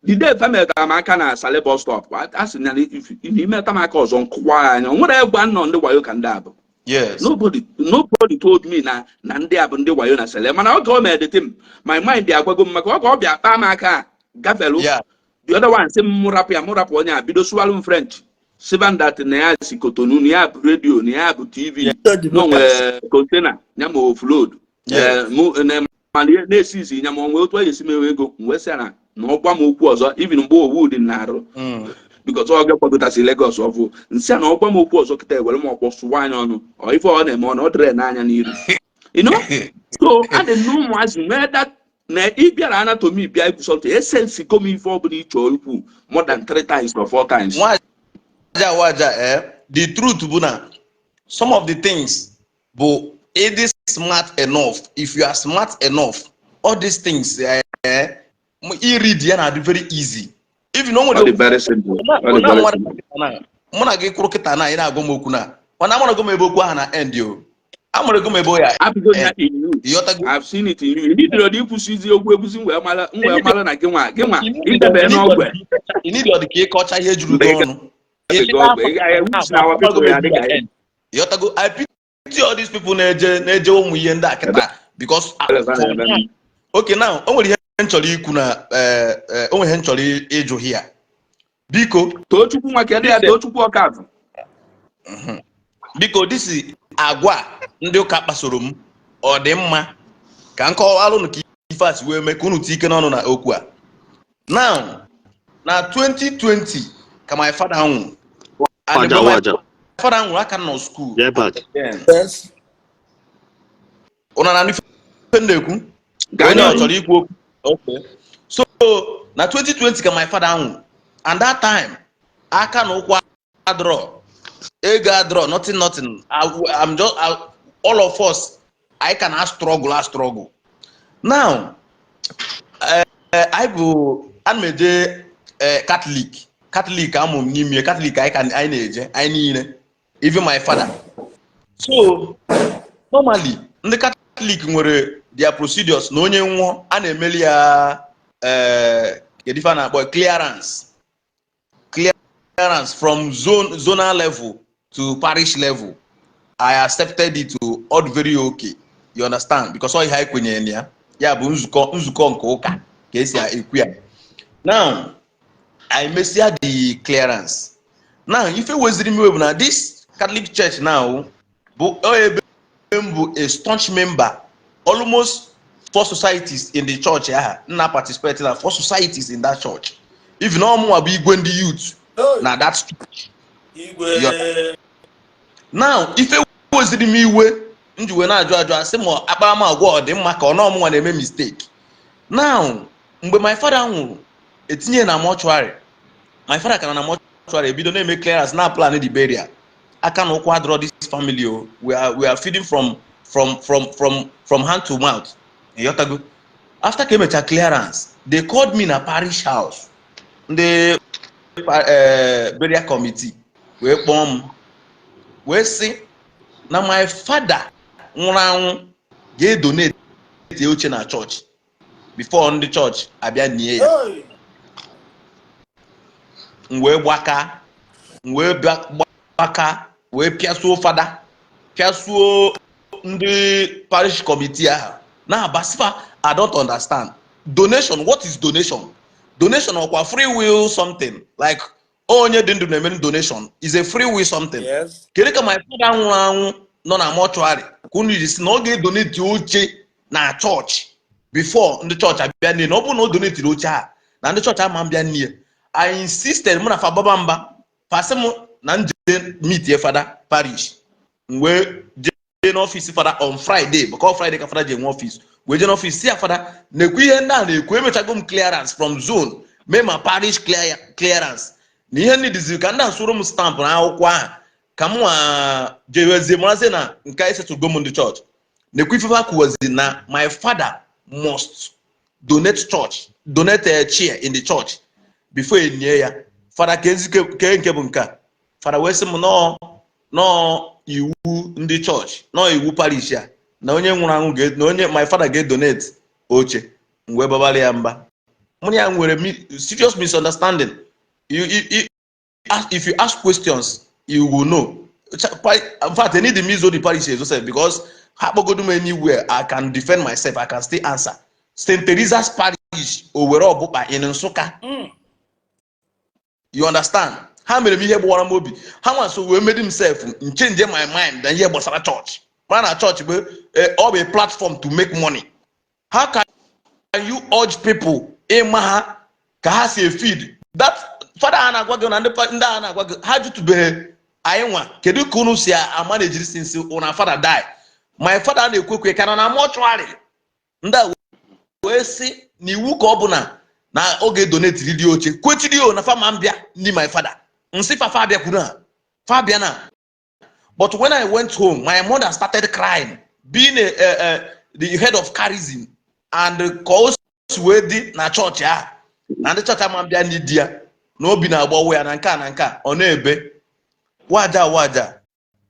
The day fa metara m aka na Sale bus stop, a sị na imeta m aka ọzọ nkụwa ya anya. O nwere egbe nọ ndị wayo ka ndị a bụ. Nobody told me na ndị a bụ ndị wayo na Sale, mana oge o mere the thing, my mind agwago m maka oge ọ bịa kpaa m aka gafelu. The other one sị m mụ rapụ ya, mụ rapụ onye a bido sụwalụ m French sivan that na ya si Kotonu, na ya bụ redio, na ya bụ TV, na o nwere container ya ma offload. Mana na-esi isi ya ma o nwee otu ọ ga-esi mewe ego. M wee sị ya na ọ gwa m okwu ọzọ, even mgbe owu dị m n'arụ because ọ ga-akwagotasị Lagos ọfụ, nsị a na ọ gwa m okwu ọzọ kịta ewere m ọkpọ sụwa anya ọnụ. Ọ ife ọ na-eme ọ na ọ dịrị n'anya n'iru. So adị m na ụmụazị nwee that na ị bịara anatomy bịa ikwu something essence kom ife ọ bụla ị chọọ ikwu more than 3 times or 4 times. Nwaja waja, the truth bụ na some of the things bụ ịdị smart enough. If you are smart enough, all these things, iread ya na-adị very easy. Even o nwere Ọ dị very simple. Ọ dị very simple. Mụ na gị kwụrụ kịta na ị na-agwa m okwu na mana amarago m ebe okwu ahụ na end o. Amarago m ebe o ya Apụgo ya in you. Ịghọtago? I've seen it in you. Ndị dịrị ọdị ikwụsịzi okwu ekwusi m wee mara na gị nwa idebe n'ọgwe. Ị need ọdị ka ị kọcha ihe juru gị ọnụ. Ị ga ọgwe. Ị ga-ewusi na our people ya dịka ya. Ịghọtago? I pity all these people na-eje ụmụ ihe ndị a kịta. Because Eleva for na-eme now, m. okay, now o nwere ihe m chọrọ ikwu na o nwere ihe m chọrọ ịjụ here. Biko. Tochukwu nwa, kedu ya? Tochukwu Ọkafọ. Biko, this is agwa ndị ụka kpasoro m, ọ dị mma ka m kọwalụ unu ka ife a si wee mee ka unu tie ike n'ọnụ na okwu a. Now, na 2020 ka my father nwụrụ, and Waja mgbe my waja. father nwụrụ, aka nọ school. Jebak. Then Yes. ụna na ife m na-ekwu Gaa onye ọ n'ihu. Chọrọ ikwu okwu. Okay, so na 2020 ka my father nwụrụ, and that time aka na ụkwụ adịrọ, ego adịrọ, nothing, nothing. I'm just all of us, I can struggle, I struggle. Now anyị bụ, ana m eje Catholic, Catholic amụ m n'ime Catholic, anyị ka anyị na-eje, anyị niile, even my father. So normally ndị Catholic nwere their procedures na onye nwụọ, a na-emeli ya kedu ife a na-akpọ, clearance, clearance from zonal level to parish level. I accepted it to all, very okay, you understand? Because ọ ihe anyị kwenyere na ya, ya bụ nzukọ nke ụka ka esi ekwu ya. Now I mesia the clearance. Now ife weziri m iwe bụ na this Catholic Church now bụ ọ ebe m bụ a staunch member, almost four societies in the church aha nna participate na four societies in that church. Even ọmụnwa bụ igwe ndị youth na that church. Igwe. Now ife weziri m iwe m ji wee na-ajụ ajụ, asị m akparamagwa ọ dị mma ka ọ na ọmụnwa na-eme mistake. Now mgbe my father nwụrụ, etinye na mortuary. My father ka nọ na mortuary, ebido na-eme clearance na plan the burial. Aka na ụkwụ adịrọ this family o, we are feeding from hand to mouth, ịghọtago? After ka emecha clearance, they called me na parish house. Ndị burial committee wee kpọọ m wee sị na my father nwụrụ anwụ ga-edonate oche na chọọchị before ndị chọọchị abịa nie ya. Hey! M wee gbaka, m wee bịa gbaka, wee pịasuo fada, pịasuo ndị parish committee ahụ na-abasịfa. I don't understand donation. What is donation? Donation ọkwa free will something, like onye dị ndụ na-eme donation is a free will something. Yes. Kedu ka my father nwụrụ anwụ nọ na mortuary ka unu ji si na ọ ga-edonate oche na chọọchị before ndị chọọchị abịa nne? Na ọ bụrụ na o donatiri oche a, na ndị chọọchị ama mbịa nne. I insisted, mụ na fa baba mba, fasị m na nje meet fada parish. M wee jee n'ọfịs fada on Friday, maka ọ Friday ka fada ji enwe ọfịs. Wee jee n'ọfịs si ya, "Fada, na-ekwu ihe ndị a na-ekwu, emechago m clearance from zone, mee ma parish clearance, na ihe ndị dịziri ka ndị a soro m stamp na akwụkwọ ahụ ka m nwa jewezie marazie na nke anyị setụgo m." Ndị chọọchị na-ekwu ife ha kwuwazi na my father must donate church, donate a chair in the church before enye ya. Fada, ka ezi ke nke bụ nke a? Fada wee sị m nọọ iwu ndị chọọchị, nọọ iwu parish a, na onye nwụrụ anwụ na onye my father ga-edonate oche. M wee babara ya mba. Mụ na ya nwere serious misunderstanding. You, if you ask questions, you will know. In fact, I need the mizo the parish ezo because ha kpọgodu m anywhere, I can defend myself, I can still answer. St. Teresa's Parish, Owerri Ọbụkpa in Nsụka. You understand? Ha mere m ihe gbawara m obi. Ha nwa so wee made himself change my mind na ihe gbasara church, mara na church bụ ọ bụ a platform to make money. How can you urge people ịma ha ka ha si feed that father a na-agwa gị na ndị ndị a na-agwa gị ha jụtụbeghị anyị nwa, kedu ka unu si amanejiri since una father die? My father na-ekwe ekwe ka nọ na mortuary, ndị a wee sị na iwu ka ọ bụ na oge donate dị oche kwetiri o na fama mbịa ndị my father nsị fafa abịakwuru ha fa bịa na. But when I went home, my mother started crying, being the head of charism, and ka o si wee dị na chọọchị ahụ na ndị chọọchị ama mbịa ndị di ya na obi na-agbawa ya na nke a na nke a, ọ na-ebe waja waja.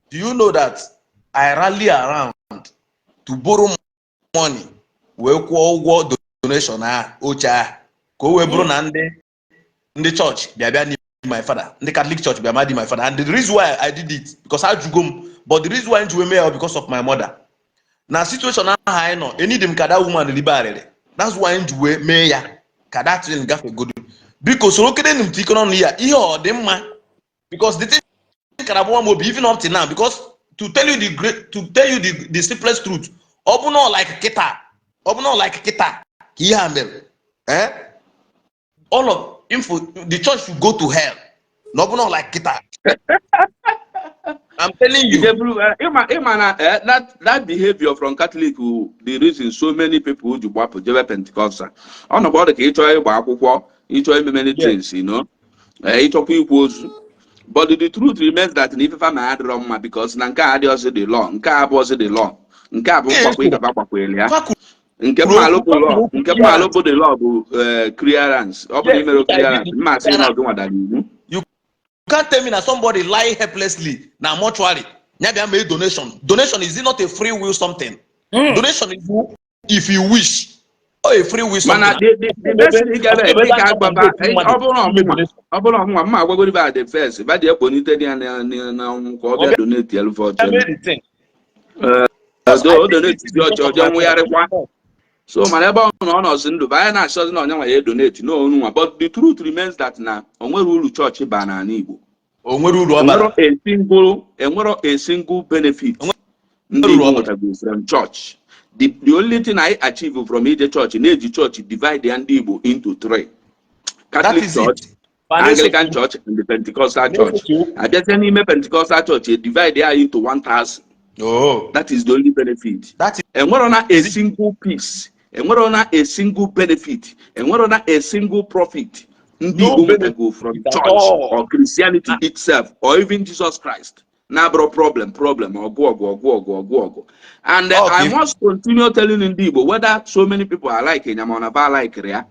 Do you know that I rally around to borrow money wee kwụọ ụgwọ donation ahụ, oche ahụ, ka o wee bụrụ na ndị chọọchị bịa bịa my father, ndị Catholic Church bịa ma di my father? And the reason why I did it, because ajụgo m, but the reason why m ji wee mee ya, because of my mother. Na situation ahụ anyị nọ, enidi m ka that woman ribe arịrị. That's why m ji wee mee ya ka that thing gafegodu. Biko soro kene m tikọ n'ọnụ ya ihe ọ dị mma, because the thing kara agbawa m obi even up till now, because to tell you the great to tell you the simplest truth, ọ bụ na like kịta, ọ bụ na like kịta ka ihe a mere, eh, all of info the church should go to hell. Na ọ bụ na like kịta, I'm telling you. Ịma na that behavior from Catholic wụ the reason so many people ji gbapụ jebe Pentecostal. Ọ nọkwa ọ dị ka ịchọ ịgba akwụkwọ, ịchọ ime many things, ịchọkwa ikwu ozu. But the truth remains that na ifefa ma adịrọ mma, because na nke a adịghịzị the law, nke a abụọzị the law, nke a bụ mgbakwa ịgaba gbakwere ya. Nke mmalụ bụ law, nke mmalụ bụ the law bụ clearance. Ọ bụrụ imere clearance, mma asị na ọgụ nwadara iwu. You can't tell me na somebody lie helplessly na mortuary ya bịa mee donation. Donation, is it not a free will something? Donation is if you wish or a free will Mana something. the best thing ga eme ka agbaba, ọ bụrụ ọmụnwa, ọ bụrụ ọmụnwa, mma agwagoro ba the first ba dị ekponite dị ya na ọnwụ ka ọ bịa donate elu ọchị. O donate dị ọchị, ọjọọ nwụgharịkwa. So mana ebe ọ na ọ nọzi ndụ, ba anyị na-achọzi na onye nwa ya edonate n'onu nwa. But the truth remains that na o nwere uru chọọchị ba n'ala Igbo. O nwere uru ọ bara. Enwero a single benefit ndị Igbo nwetagoro from church. The only thing I achieve from ije church, na-eji church divide ya ndị Igbo into three: Catholic Church, Anglican Church and the Pentecostal Church. Abịazie n'ime Pentecostal Church, e divide ya into 1000. Oh. That is the only benefit. Enwero na a single peace, enwero na a single benefit, enwero na a single profit ndị Igbo nwetago from church or Christianity itself or even Jesus Christ, na-abụrụ problem, problem, ọgụ, ọgụ, ọgụ, ọgụ, ọgụ, ọgụ. And I must continue telling ndị Igbo, whether so many people are like ya ma ọ na ba like ya,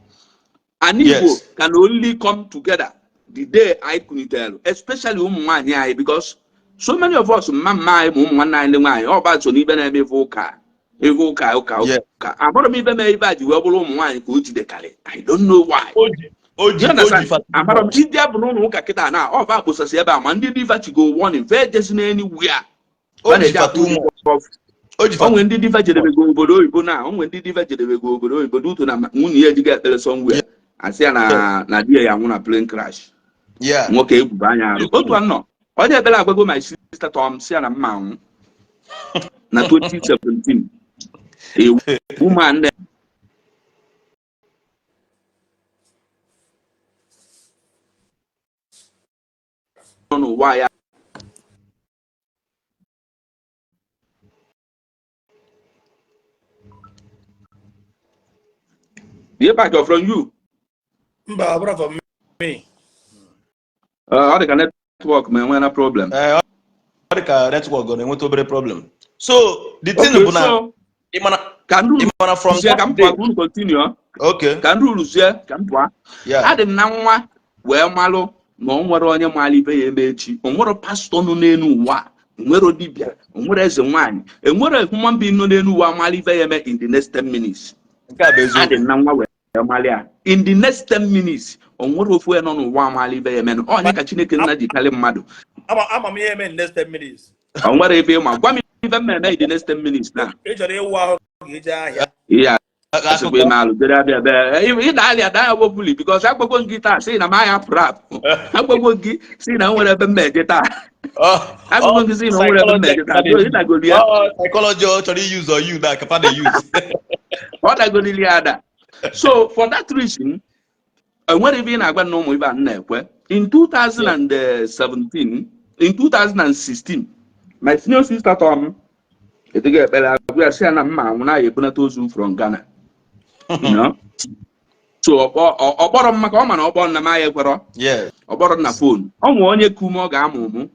and Igbo can only come together the day anyị kunitelu, especially ụmụ nwaanyị anyị, because so many of us, mma mma anyị ma ụmụ nwanne anyị ndị nwaanyị, ọba so n'ibe na-eme ife ụka, ife ụka, ụka, ụka. Amụrụ m ibe mee ibe a ji wee bụrụ ụmụ nwaanyị ka o jidekarị. I don't know why. Amara m ndị abụ n'ụlọ ụka kịta na ọba akpụsasị ebe a, ma ndị diva chigo warning fee jezi n'anywhere. Onwe ndị diva jedebego obodo oyibo, na onwe ndị diva jedebego obodo oyibo duto na nwunye ya ejiga ekpere somewhere, asị ya na di ya nwụ na plane crash. Nwoke ebubo anya arụ otu anọ onye ekpere agwago my sister Tom si ya na mma anwụ na 2017, a woman nọ n'ụwa ya. The impact of from you. Mba, ọ bụrụ from me. Ọ dị ka network ma enwe na problem. Ọ dị ka network ọ na-enweta obere problem. So the thing bụ na ịmana ka ịmana from ka m pụọ, ka continue. Okay. Ka m ruzie, ka m pụọ. Adị m na nwa wee malụ na o nwere onye maara ibe ya eme echi. O nwere pastọ nọ n'elu ụwa, enwere dibịa, enwere eze nwaanyị, enwere human being nọ n'elu ụwa maara ibe ya eme in the next 10 minutes. Nke a bụ eziokwu. Adị m na nwa wee malị ya in the next 10 minutes, o nwere ofu onye nọ n'ụwa maara ibe ya eme. Onye ka Chineke nna ji karị mmadụ? Ama m ihe eme in the next 10 minutes. O nwere ebe ịma gwa m ife m eme in the next 10 minutes na. Ị chọrọ ịwụ ahụ ka ije ahịa. Ihe asịkwa ime alụ dere abịa bịa ị na-alị ada ya wopuli, because agbago gị taa sị na m anya pụrụ apụ, agbago gị sị na nwere ebe m eje taa, agbago gị sị na nwere ebe m eje taa, so ị dagoli ya. Psychology ọ chọrọ use on you na kapa dey use. Ọ dagolili ya ada. So for that reason, enwere ebe ị na-agwa na ụmụ ibe a na-ekwe. In 2017, in 2016, my senior sister tọrọ m ediga ekpere agwa ya sị ya na mma anwụ na ya ebunata ozu from Ghana. So ọ kpọrọ m maka ọ ma na ọ kpọrọ nna m anya ekwerọ. Ọ kpọrọ na phone, ọ nwe onye kume ọ ga-amụ ụmụ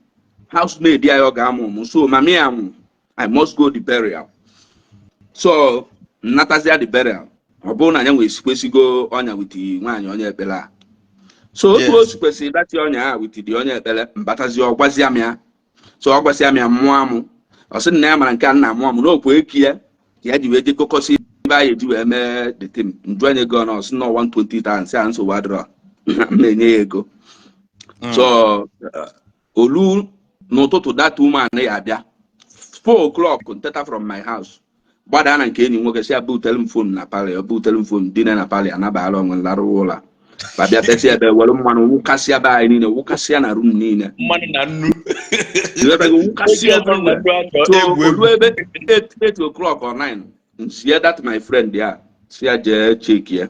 housemaid ya, ọ ga-amụ ụmụ. So mami ya nwụ, I must go the burial. So nnatazia the burial, ọ bụrụ na ya nwee sikwesigo ọnya with nwaanyị onye ekpere a. So otu o sikwesịrị dati ọnya a with the onye ekpere, mbatazi ọ gwazia m ya. So ọ gwazia m ya, mmụọ amụ, ọ sị na ya mara nke a nna amụ amụ n'okwu eki ya ka ya ji wee jekọkọsị ebe anyị eji wee mee the thing. Njụ anya ego na ọ sị na 120,000, sị ya nsogbu adịrọ, m na-enye ya ego. So olu n'ụtụtụ that woman ya abịa 4 o'clock, nteta from my house. Gbadaa na nke enyi m nwoke, si ya butere m phone na parlour. Butere m phone, dina na parlour, anabala onwe, larụwa ụla. Babịa bịasịa ebe were mmanụ wụkasịa be anyị niile, wụkasịa na room niile. Mmanụ na nnu. Ịghọtago? Wụkasịa Eji mmanụ na everywhere. nnu achọ So egwu egwu. olu ebe 8 o'clock or 9, nsie that my friend ya, si ya jee check ya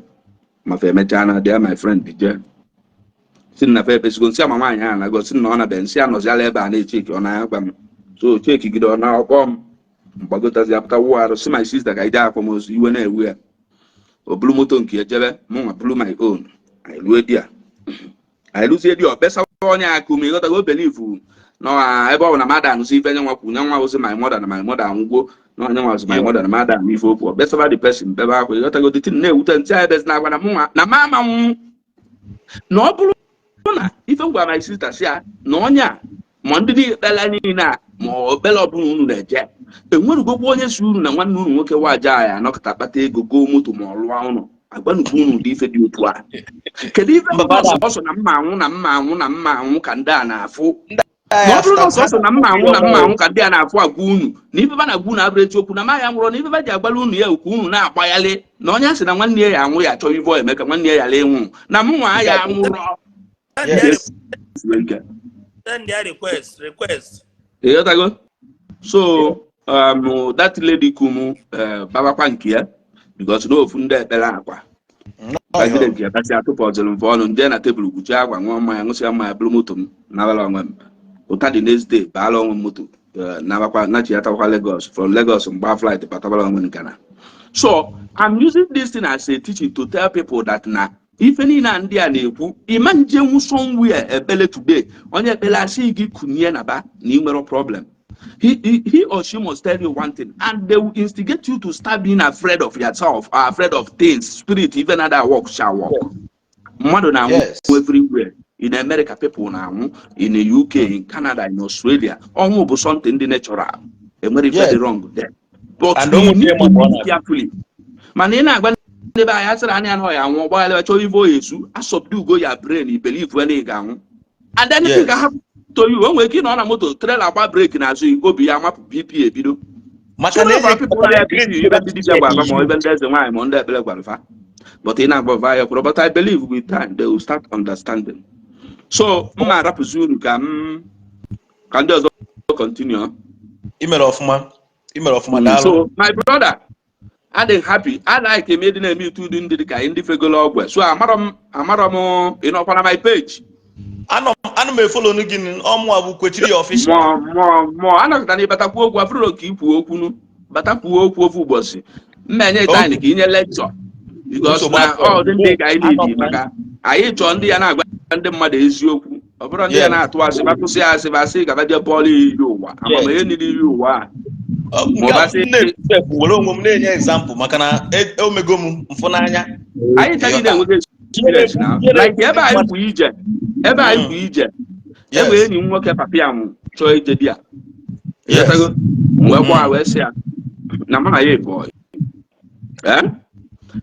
ma fa emechaa na dia. My friend jee, si na fa ebesigo, nsị ama nwaanyị ahụ nago, si na ọ na-be, nsị anọziala ebe a na-echeki. Ọ na-agwa m so chekigide, ọ na-ọkpọ m, mgbagotazi apụta, wụ arụ, si my sister ka anyị jee akwamozu. Iwe na-ewu ya, o buru moto nke ya jebe, mụnwa buru my own. Anyị rue di ya, anyị rụzie di ya, ọ kpesawa onye aka ume. Ịghọtago? O believe na ebe ọ bụ na mmadụ anụzi ife nye nwa kwu nye nwa ozi my mother, na my mother anwụgwo, na onye nwa ozi my mother, na mmadụ anụ ife okwu. Ọ kpesawa the person, bebe akwa. Ịghọtago? The thing na-ewute ntị anyị ebezi na agwa na mụnwa na mama nwụ na ọ bụrụ na ife m gwara my sister, si ya na onye a ma ndị ekpere niile a, ma ekpere ọbụla unu na-eje, enwerugokwa onye si unu na nwanne unu nwoke waja ya anọkọta kpata ego goo moto ma ọ lụọ ụlọ. Agbanugwu unu ụdị ife dị otu a. Kedu ife Mba, bụ fada. sọsọ na mma anwụ, na mma anwụ, na mma anwụ ka ndị a na-afụ? Ma ọ bụrụ na sọsọ na mma anwụ, na mma anwụ ka ndị a na-afụ, agwa unu na ife ba na-agwa unu abụrụ eziokwu, na ma ya nwụrụ, na ife ba ji agwala unu ya ukwu unu na-agbaghalị na onye a sị na nwanne ya anwụ, ya achọ ive ọ eme ka nwanne ya ghara ịnwụ, na mụ nwa ya anwụrọ. Send their request, request. Ịghọtago? So that lady kumu babakwa nke ya because na ofu ndị ekpere akwa bagide nke ya kasị atụpọzịrị mfe ọnụ nje na tebụl, gwuchie akwa, ṅụọ mmanya, ṅụsịa mmanya, bụrụ moto m nabara onwe m. Ụta the next day, baala onwe m moto, nabakwa, nachiatakwa Lagos. From Lagos, mgba flight, batabara onwe m Ghana. So I'm using this thing as a teaching to tell people that na ife niile a ndị a na-ekwu, ịma njenwu somewhere ekpele today, onye ekpele asị gị kunye na ba na ị nwere problem, he or she must tell you one thing and they will instigate you to start being afraid of yourself or afraid of things, spirit, even other work shall work. Mmadụ na-anwụ everywhere. In America, people na-anwụ. In the UK, in Canada, in Australia, ọnwụ bụ something dị natural. Enwere ife dị wrong there, but And we onwe need to ihe ma live carefully. Mana ị na-agwa ndị be anyị asịrị anya anọ ya anwụ, ọgbaghalị chọọ ive oyi esu asọpụgo ya brain i believe when ị ga-anwụ and anything can happen to you. O nwere ike ịnọ na moto, trailer agba brake n'azụ, obi ya amapụ, BP ebido. Maka na so many people na BP, ebe ndị dibịa gwara ma ebe ndị eze nwaanyị ma ndị ekpere gwara fa, but ị na-agba va ya kwuru. But I believe with time they will start understanding. So m ma arapụzi unu ka m ka ndị ọzọ continue. I mere ọfụma, i mere ọfụma. Daalụ. So my brother, adị happy. I like eme dị na-eme itu ụdị ndị dị ka anyị ndị fegolo ọgwụ. So amarọ m, amarọ m, ị nọkwa na my page? Anọ m, ana m efollow gị. Ọmụa bụ Kwechiri ya official. Mụọ mụọ mụọ anọkọta na ịbatakwu okwu afụrụ ka ikwu okwu nu, batakwuo okwu ofu ụbọchị, mma enye time ka inye lecture because Nsogbu na adịrọ. ọ dị ndị ka anyị Anọ need m. maka anyị chọọ ndị ya na-agwa ndị mmadụ eziokwu, ọ bụrụ ndị ya na-atụ asị, batụsị asị, basị gaba jee bọọlụ iyi ụwa amamihe niile iyi ụwa a. Nke Ma ọ a basị m na-efu were onwe m na-enye example maka na omego m mfụ n'anya. Anyị ka niile enwego experience na like ebe anyị bụ ije, ebe anyị bụ ije, ebe enyi m nwoke papa ya nwụ chọọ ije di ya. Ịghọtago? Wee gwa wee sị ya na mụ na ya ebu ọyị. Eh?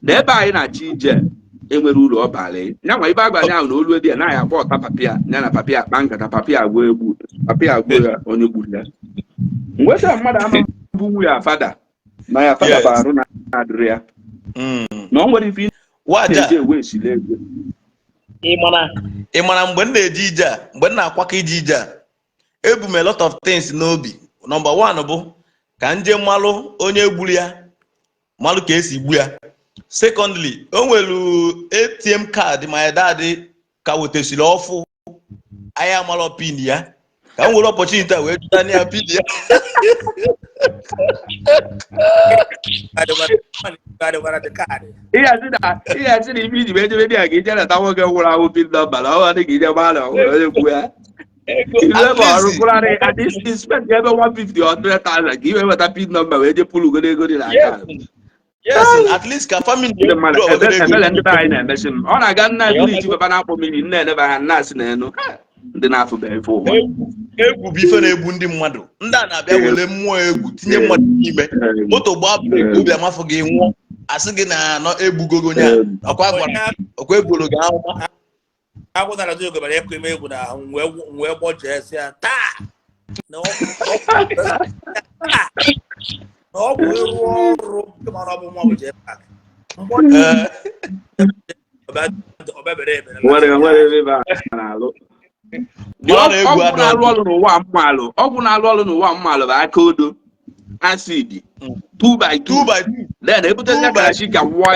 Na ebe anyị na-achọ ije enwere uru ọ bara ya nwa ibe agwa ya ahụ na olu di ya na ya akpọ ọta papa ya, ya na papa ya kpa nkata, papa ya agwa egbu, papa ya agwa ya onye gburu ya. Mgbe sị mmadụ ama bụ nwunye ya fada na ya fada bụ arụ na-adịrị ya na ọ nwere ife ị Waja. na-eji ewe esile ego. Ị mana mgbe m na-eje ije a, mgbe m na-akwakọ ije ije a, ebu m a lot of things n'obi. Number one bụ ka nje malụ onye gburu ya, malụ ka esi gbu ya. Secondly, o nwere ATM card my dad ka wetesiri ọfụ, anyị amalọ PIN ya, ka m were opportunity a wee jụta ya PIN ya. Adịkwara the card. Ihe asị na ife iji wee jebe di ya ka ije nata nwoke nwụrụ anwụ PIN number, na ọ dị ka ije gbaa na onye gbu ya. Ilu ebe ọrụ kwụrarị at least spend ebe 150 or 100,000 ka iwe weta PIN number wee je pụrụ ugodo ego dị na akaụntụ. Yes, at least ka family Ndị mmadụ ebele ndị be anyị na-emesi m, ọ na-aga nna village baba na-akpọ mmiri nne enebe ha nna asị na enu ndị na-afụbeghị ife ụwa. Egwu bụ ife na-egbu ndị mmadụ. Ndị a na-abịa were mmụọ egwu tinye mmadụ n'ime moto, gbaa brake, obi amafọ gị, nwụọ, asị gị na anọ egbugogo onye a, ọkwa gwara ọkwa egboro gị ahụma. Agwụ nara dị oge bara ịkụ ime egwu na ahụ, wee gbọjee sị ya taa na taa. Na ọgwụ ịrụ ọrụ nke mara ọ bụ nwa bụ JPAC. Mgbe ọ bịa bere ebere. Nwere nwere ebe a na-alụ. Ọ na-egwu Ọgwụ adọ. na-alụ ọrụ n'ụwa mmalụ, ọgwụ na-alụ ọrụ n'ụwa mmalụ bụ aka odo, acid, 2 by 2. 2 by 2. Then ebutezi 2 by akara ka wụọ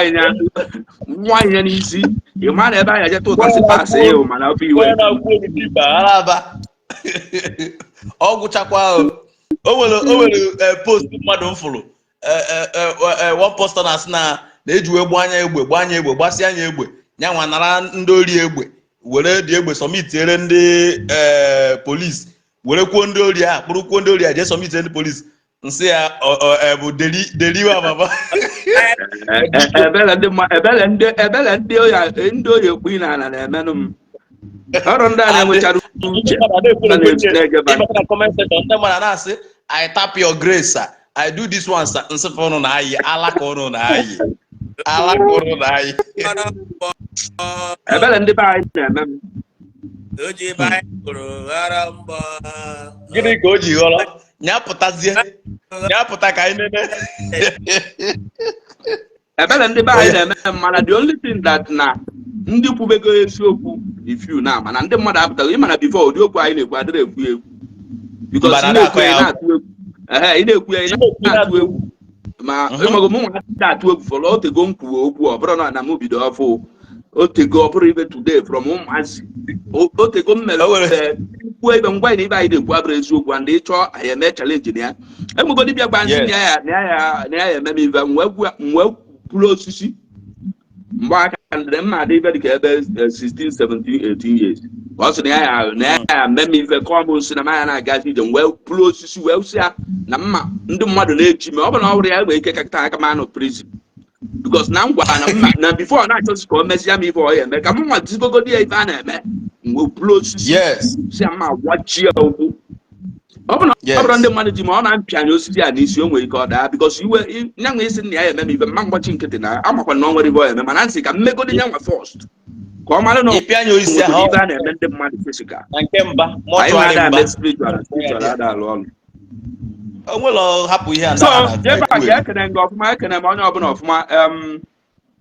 ịnya n'isi. Ị ma na ebe anyị ejeta ụtasị pasị ya, mana ọ bụ iwe. Onye na-akwụ olu diba araba. Ọ gwụchakwa o. O nwere post mmadụ m fụrụ, one poster na-asị na na-eji wee gbaa anya egbe, gbaa anya egbe, gbasịa anya egbe, ya nwa nara ndị ori egbe, were dị egbe submitiere ndị polisi, were kwuo ndị ori a kpụrụ, kwuo ndị ori a jee submitie ndị polisi. Nsị ya bụ deri deriwa baba. Ebele ndị ebele ndị oyi, ndị oyi ekpu n'ala na-emenụ m ọrụ ndị a na-enwechara uche na-ejeba. Ịbata na comment section, ndị mmadụ na-asị, "I tap your grace, sir. I do this one, sir." Nsị ụnụ na-ayị alaka, ụnụ na-ayị alaka, ụnụ na-ayị. Ebele ndị be anyị na-eme m. O ji baịbụl ghara mbọ. Gịnị ka o ji ghọrọ ya pụtazie, ya pụta ka anyị nene? Ebele ndị be anyị na-eme m, mana the only thing that na ndị kwubego eziokwu dị few na, mana ndị mmadụ apụtaghị. Ịma na before, ụdị okwu anyị na-ekwu adịrị ekwu egwu because Mba, ị na na-ekwu na-akọ ya, ị ya. na-atụ egwu. Ehe, ị na-ekwu ya, ị na-atụ egwu. Ma ịmago mụ nwa adịghị atụ egwu fọrọ. Otego m kwuo okwu, ọ bụrụ na m bido ọfụ, otego, ọ bụrụ ibe today from ụmụazị. Otego m mere. O nwere- Kwuo ibe ngwa na ibe anyị na-ekwu abụrụ eziokwu, and ịchọ anyị eme challenge na ya. Enwego dibịa gba nsị na ya eme m ibe m wee buru osisi mgbe aka ndịrị mma adị ibe dịka ebe 16, 17, 18 years. Ọ sị na ya eme m ife, kọọ m nsị na m anya na-agazi ije. M wee buru osisi wee sị ya na mma ndị mmadụ na-eji ma ọ bụ na ọ bụrụ ya nwere ike kakịta aka m anọ prison, because na m gwara na mma na before na-achọzi ka o mezie m ife ọ ya eme ka m nwa zigogodi ya ife a na-eme. M wee buru osisi si ya mma gbachie ụkwụ. Ọ bụ na ọ bụrụ ndị mmadụ ji ma ọ na-apịanye osisi a n'isi, o nwere ike ọ daa, because iwe nyanwa isi na ya eme m ife, mma mgbachi nkịtị na amakwa na ọ nwere ife ọ eme, mana nsị ka mmegodi nyanwa first ka ọ mara na ọ Ịpịa anya osisi nwere ahụ ife a na-eme ndị mmadụ physical. Na nke mba Anyị mortuary na-ada mba eme spiritual, spiritual ada alụ ọrụ. O nwere hapụ ihe a So na jeba ka ekene gị ọfụma, ekene m onye ọbụla ọfụma.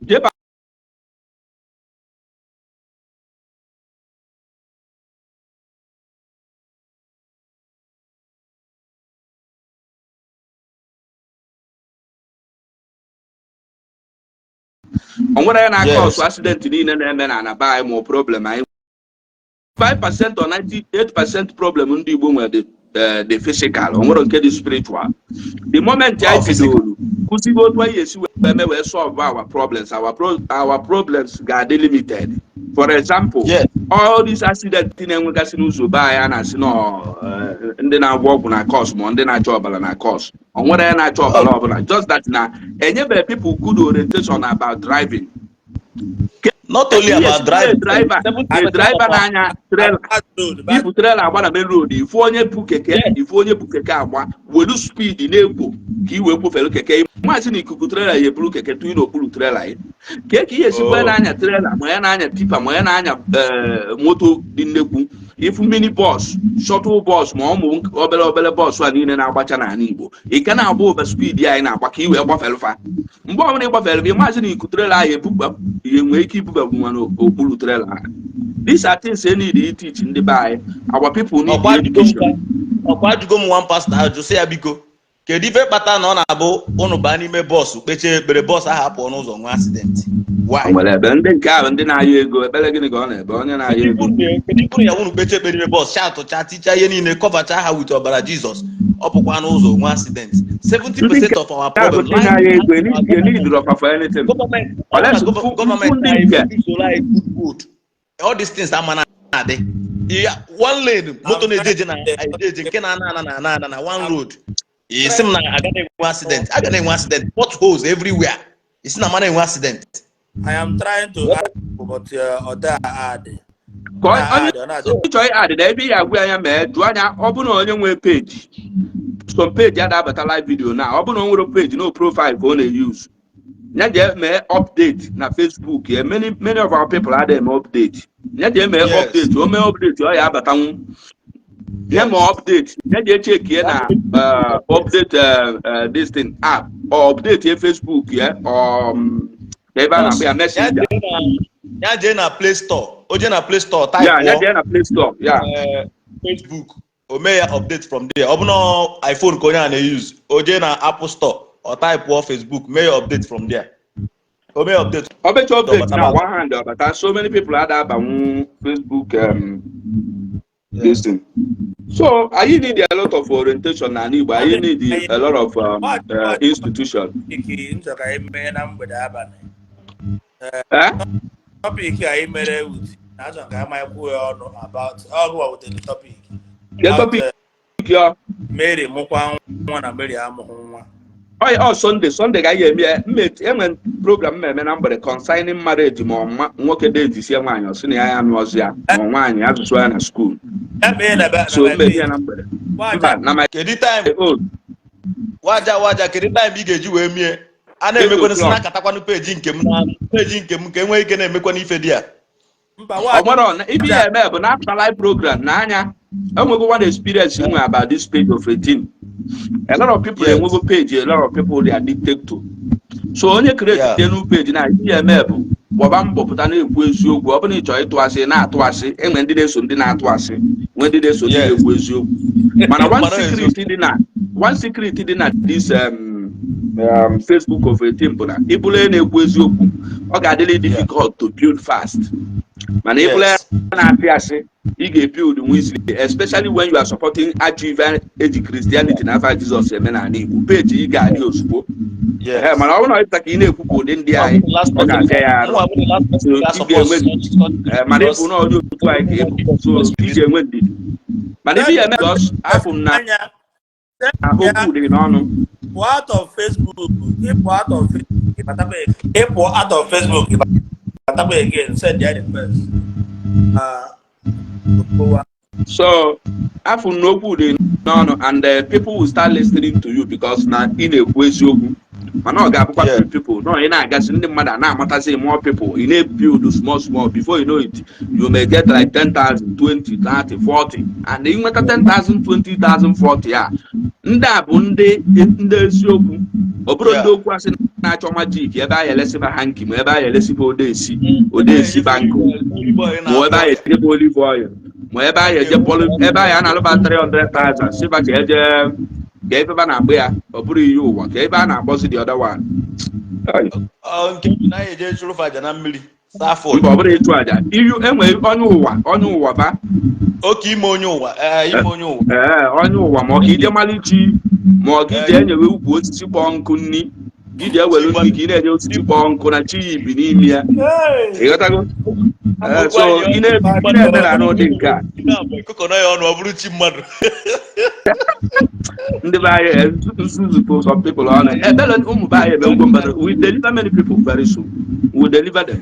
Jeba. O nwere ya na-aka ọsụ accident niile na-eme na anaba anyị, ma ọ problem anyị 5% or 98% problem ndị Igbo nwere dị the physical, o nwere nke dị spiritual. The moment anyị Oh, physical. bidoro kụzibe otu anyị esi wee eme wee solve our problems, our problems ga-adị limited. For example, all these accident na-enwegasị n'ụzọ be anyị, a na-asị na ndị na-agwọ ọgwụ na cause, ma ndị na-achọ ọbara na cause. O nwere ya na-achọ ọbara ọbụla, just that na enyebere people good orientation about driving. Not only about driving. Driver, a driver na-anya trailer, ibu trailer agba na main road, ifu onye bu keke, ifu onye bu keke agba welu speed na-ekwo ka i wee kwofere keke. Maazị na ikuku trailer ya eburu keke tụnye n'okpuru trailer ya ka ihe esikwa. Na-anya trailer, ma ya na-anya tipper, ma ya na-anya moto dị nnekwu, ifu mini bus, shuttle bus, ma ụmụ obere obere bus a niile na-agbacha n'ala Igbo, ị ka na-agba over speed anyị na-agba ka i wee gbafere fa. Mgbe ọbụla ị gbafere gị, maazị na ikuku trailer ahụ ebukpa ihe nwee ike ibuba nwa n'okpuru trailer ahụ. These are things they need to teach ndị be anyị. Our people need education. Ọkwa ajụgo m one pastor ajụ, sị ya, biko, kedu ife kpata na ọ na-abụ ụnụ baa n'ime bus kpechie ekpere, bus ahụ apụọ n'ụzọ nwee accident? Why? Nwere ebe ndị nke ahụ ndị na-ayọ ego ekpere, gịnị ka ọ na-ebe onye na-ayọ ego? Kedu ikpuru ya unu kpechie ekpere n'ime bus, chatụcha, tichaa ihe niile, covercha ha with ọbara Jizọs, ọ pụkwa n'ụzọ nwee accident? 70% of our problem ndị na-ayọ ego need for anything. Gọọmenti anyị good road, all these things ama na-adị. One lane, moto na-eje eje na eje eje, nke na-ana ana na ana ana na one road. Isi m na agaghị enwe accident, agaghị enwe accident? Potholes everywhere, isi na mana enwe accident? I am trying to add, but ọ da add. Ka onye chọrọ add na ebe ị agwa ya mee, jụọ anya. Ọ bụrụ na onye nwee page, some page ada abata live video na ọ bụrụ na o nwere page, no profile ka ọ na-use, ya jee mee update na Facebook ya. Many many of our people adịghị eme update. Ya jee mee update. O mee update, ọ ya abatanwu. Nye ma update, nye jee checkie na update this thing app or update ye Facebook ya, ebe a na-akpọ ya Ya Messenger. Jee na Play Store, o jee na Play Store, Ya type jee na Play Store ya. Facebook, o mee ya update from there. Ọ bụ na iPhone ka onye a na-use, o jee na Apple Store, ọ type Facebook, mee ya update from there. O mee ya update. Ọbecha update na Ọbata. one hand ọbata. So many people ada abanwu Facebook this thing. So anyị need a lot of orientation na Igbo. Anyị need a lot of institution. Topic nchọ ka anyị mee na mgbede abalị. Eh? Topic anyị mere with na achọ ka anyị manyekwu ya ọnụ about ọgụ wa wutere topic. Ke topic ya? Mary mụkwa nwa na Mary amụghị nwa. Ọ Sunday ka anyị ga-eme ya. Enwe program mmemme na mgbede concerning marriage, ma ọ nwoke dejisie nwaanyị, ọ sị na ya ya anụọzi ya, ma ọ nwaanyị azụsụ ya na school. Ya mee na So na my mmemme ya page. na mgbede. Waja. Mba, na my Kedu time? own. Waja, waja, kedu time ị ga-eji wee mie a na-emekwanụ si 8 o'clock. Na-akatakwanụ page nke m na page nke m ka enwee ike na-emekwanụ ife dị ya? Mba. Ọ Waja. nwere ibe ya eme bụ na after live program na anya enwego one experience nwe about this page of 18. A lot of people enwego page, a lot of people dey addicted to. So onye create new page na ihe ya eme bụ gbaba mbọ pụta na-ekwu eziokwu. Ọ bụrụ na ị chọrọ ịtụ asị, na-atụ asị. Enwe ndị na-eso ndị na-atụ asị, nwee ndị na-eso ndị na-ekwu eziokwu. Mana one Mana secret dị na one secret dị na this Facebook of 18 bụ na ịbụrụ onye na-ekwu eziokwu, ọ ga-adịrị difficult to build fast. Mana ịbụrụ na-asị asị, ị ga-ebuild nwe easily, especially when you are supporting ajọ ife eji Christianity na afa Jizọs eme n'ala Igbo. Page ị ga-adị ozugbo. Ee, mana ọ bụrụ na ọ dịta ka ị na-ekwu ka ụdị ndị anyị, ọ ga-abịa ya arụ. So ị ga-enwe, ee, mana ịbụ na onye otu anyị ka ịbụ, so ị ga-enwe ndidi. Mana ife ya eme, because afụ m na anya okwu dị n'ọnụ. Pụọ out of Facebook, ịpụ out of Facebook, ịbatakwa, ịpụ out of Facebook, ịbatakwa again, send ya request. Ah, Okowa. So afụ m na okwu dị n'ọnụ and people will start listening to you because na ị na-ekwu eziokwu. Mana ọ ga-abụkwa few people no ị na-agazi, ndị mmadụ a na-amatazi more people, ị na-build small small. Before you know it, you may get like 10,000, 20, 30, 40, and ị nweta 10,000, 20,000, 40 a, ndị a bụ ndị eziokwu. Ọ bụrụ ndị okwu asị na-achọ magic, ebe a ya elesiba hanky, ma ebe a ya elesiba odesi odesi bankụ, ma ebe a ya ejebe olive oil, ma ebe a ya eje pọlụ, ebe a ya na-alụba 300,000 siba ka eje ka ebe a na-akpọ ya. Ọ bụrụ iyi ụwa ka ebe a na-akpọzi the other one. Ai, Nke bụ na anyị eje chụrụ aja na mmiri safod. Mba, ọ bụrụ ịchụ aja iyu enwe onye ụwa, onye ụwa ba. Oke ime onye ụwa, ee, ime onye ụwa. Ee, onye ụwa, ma ọ ka ije mara chi, ma ọ ka ije enyewe ukwu osisi kpọọ nkụ nni gị ji ewere nri ka ị na-enye osisi kpọọ nkụ na chi ya ibi n'ime ya. Ịghọtago? Ee, so ị na-eme na n'ụdị nke a. Kụkọnọ ya ọnụ, ọ bụrụ chi mmadụ. Ndị be anyị nzuzu to some people ọnụ ebere ụmụ be anyị ebe ngwo mmadụ. We deliver many people very soon. We deliver them.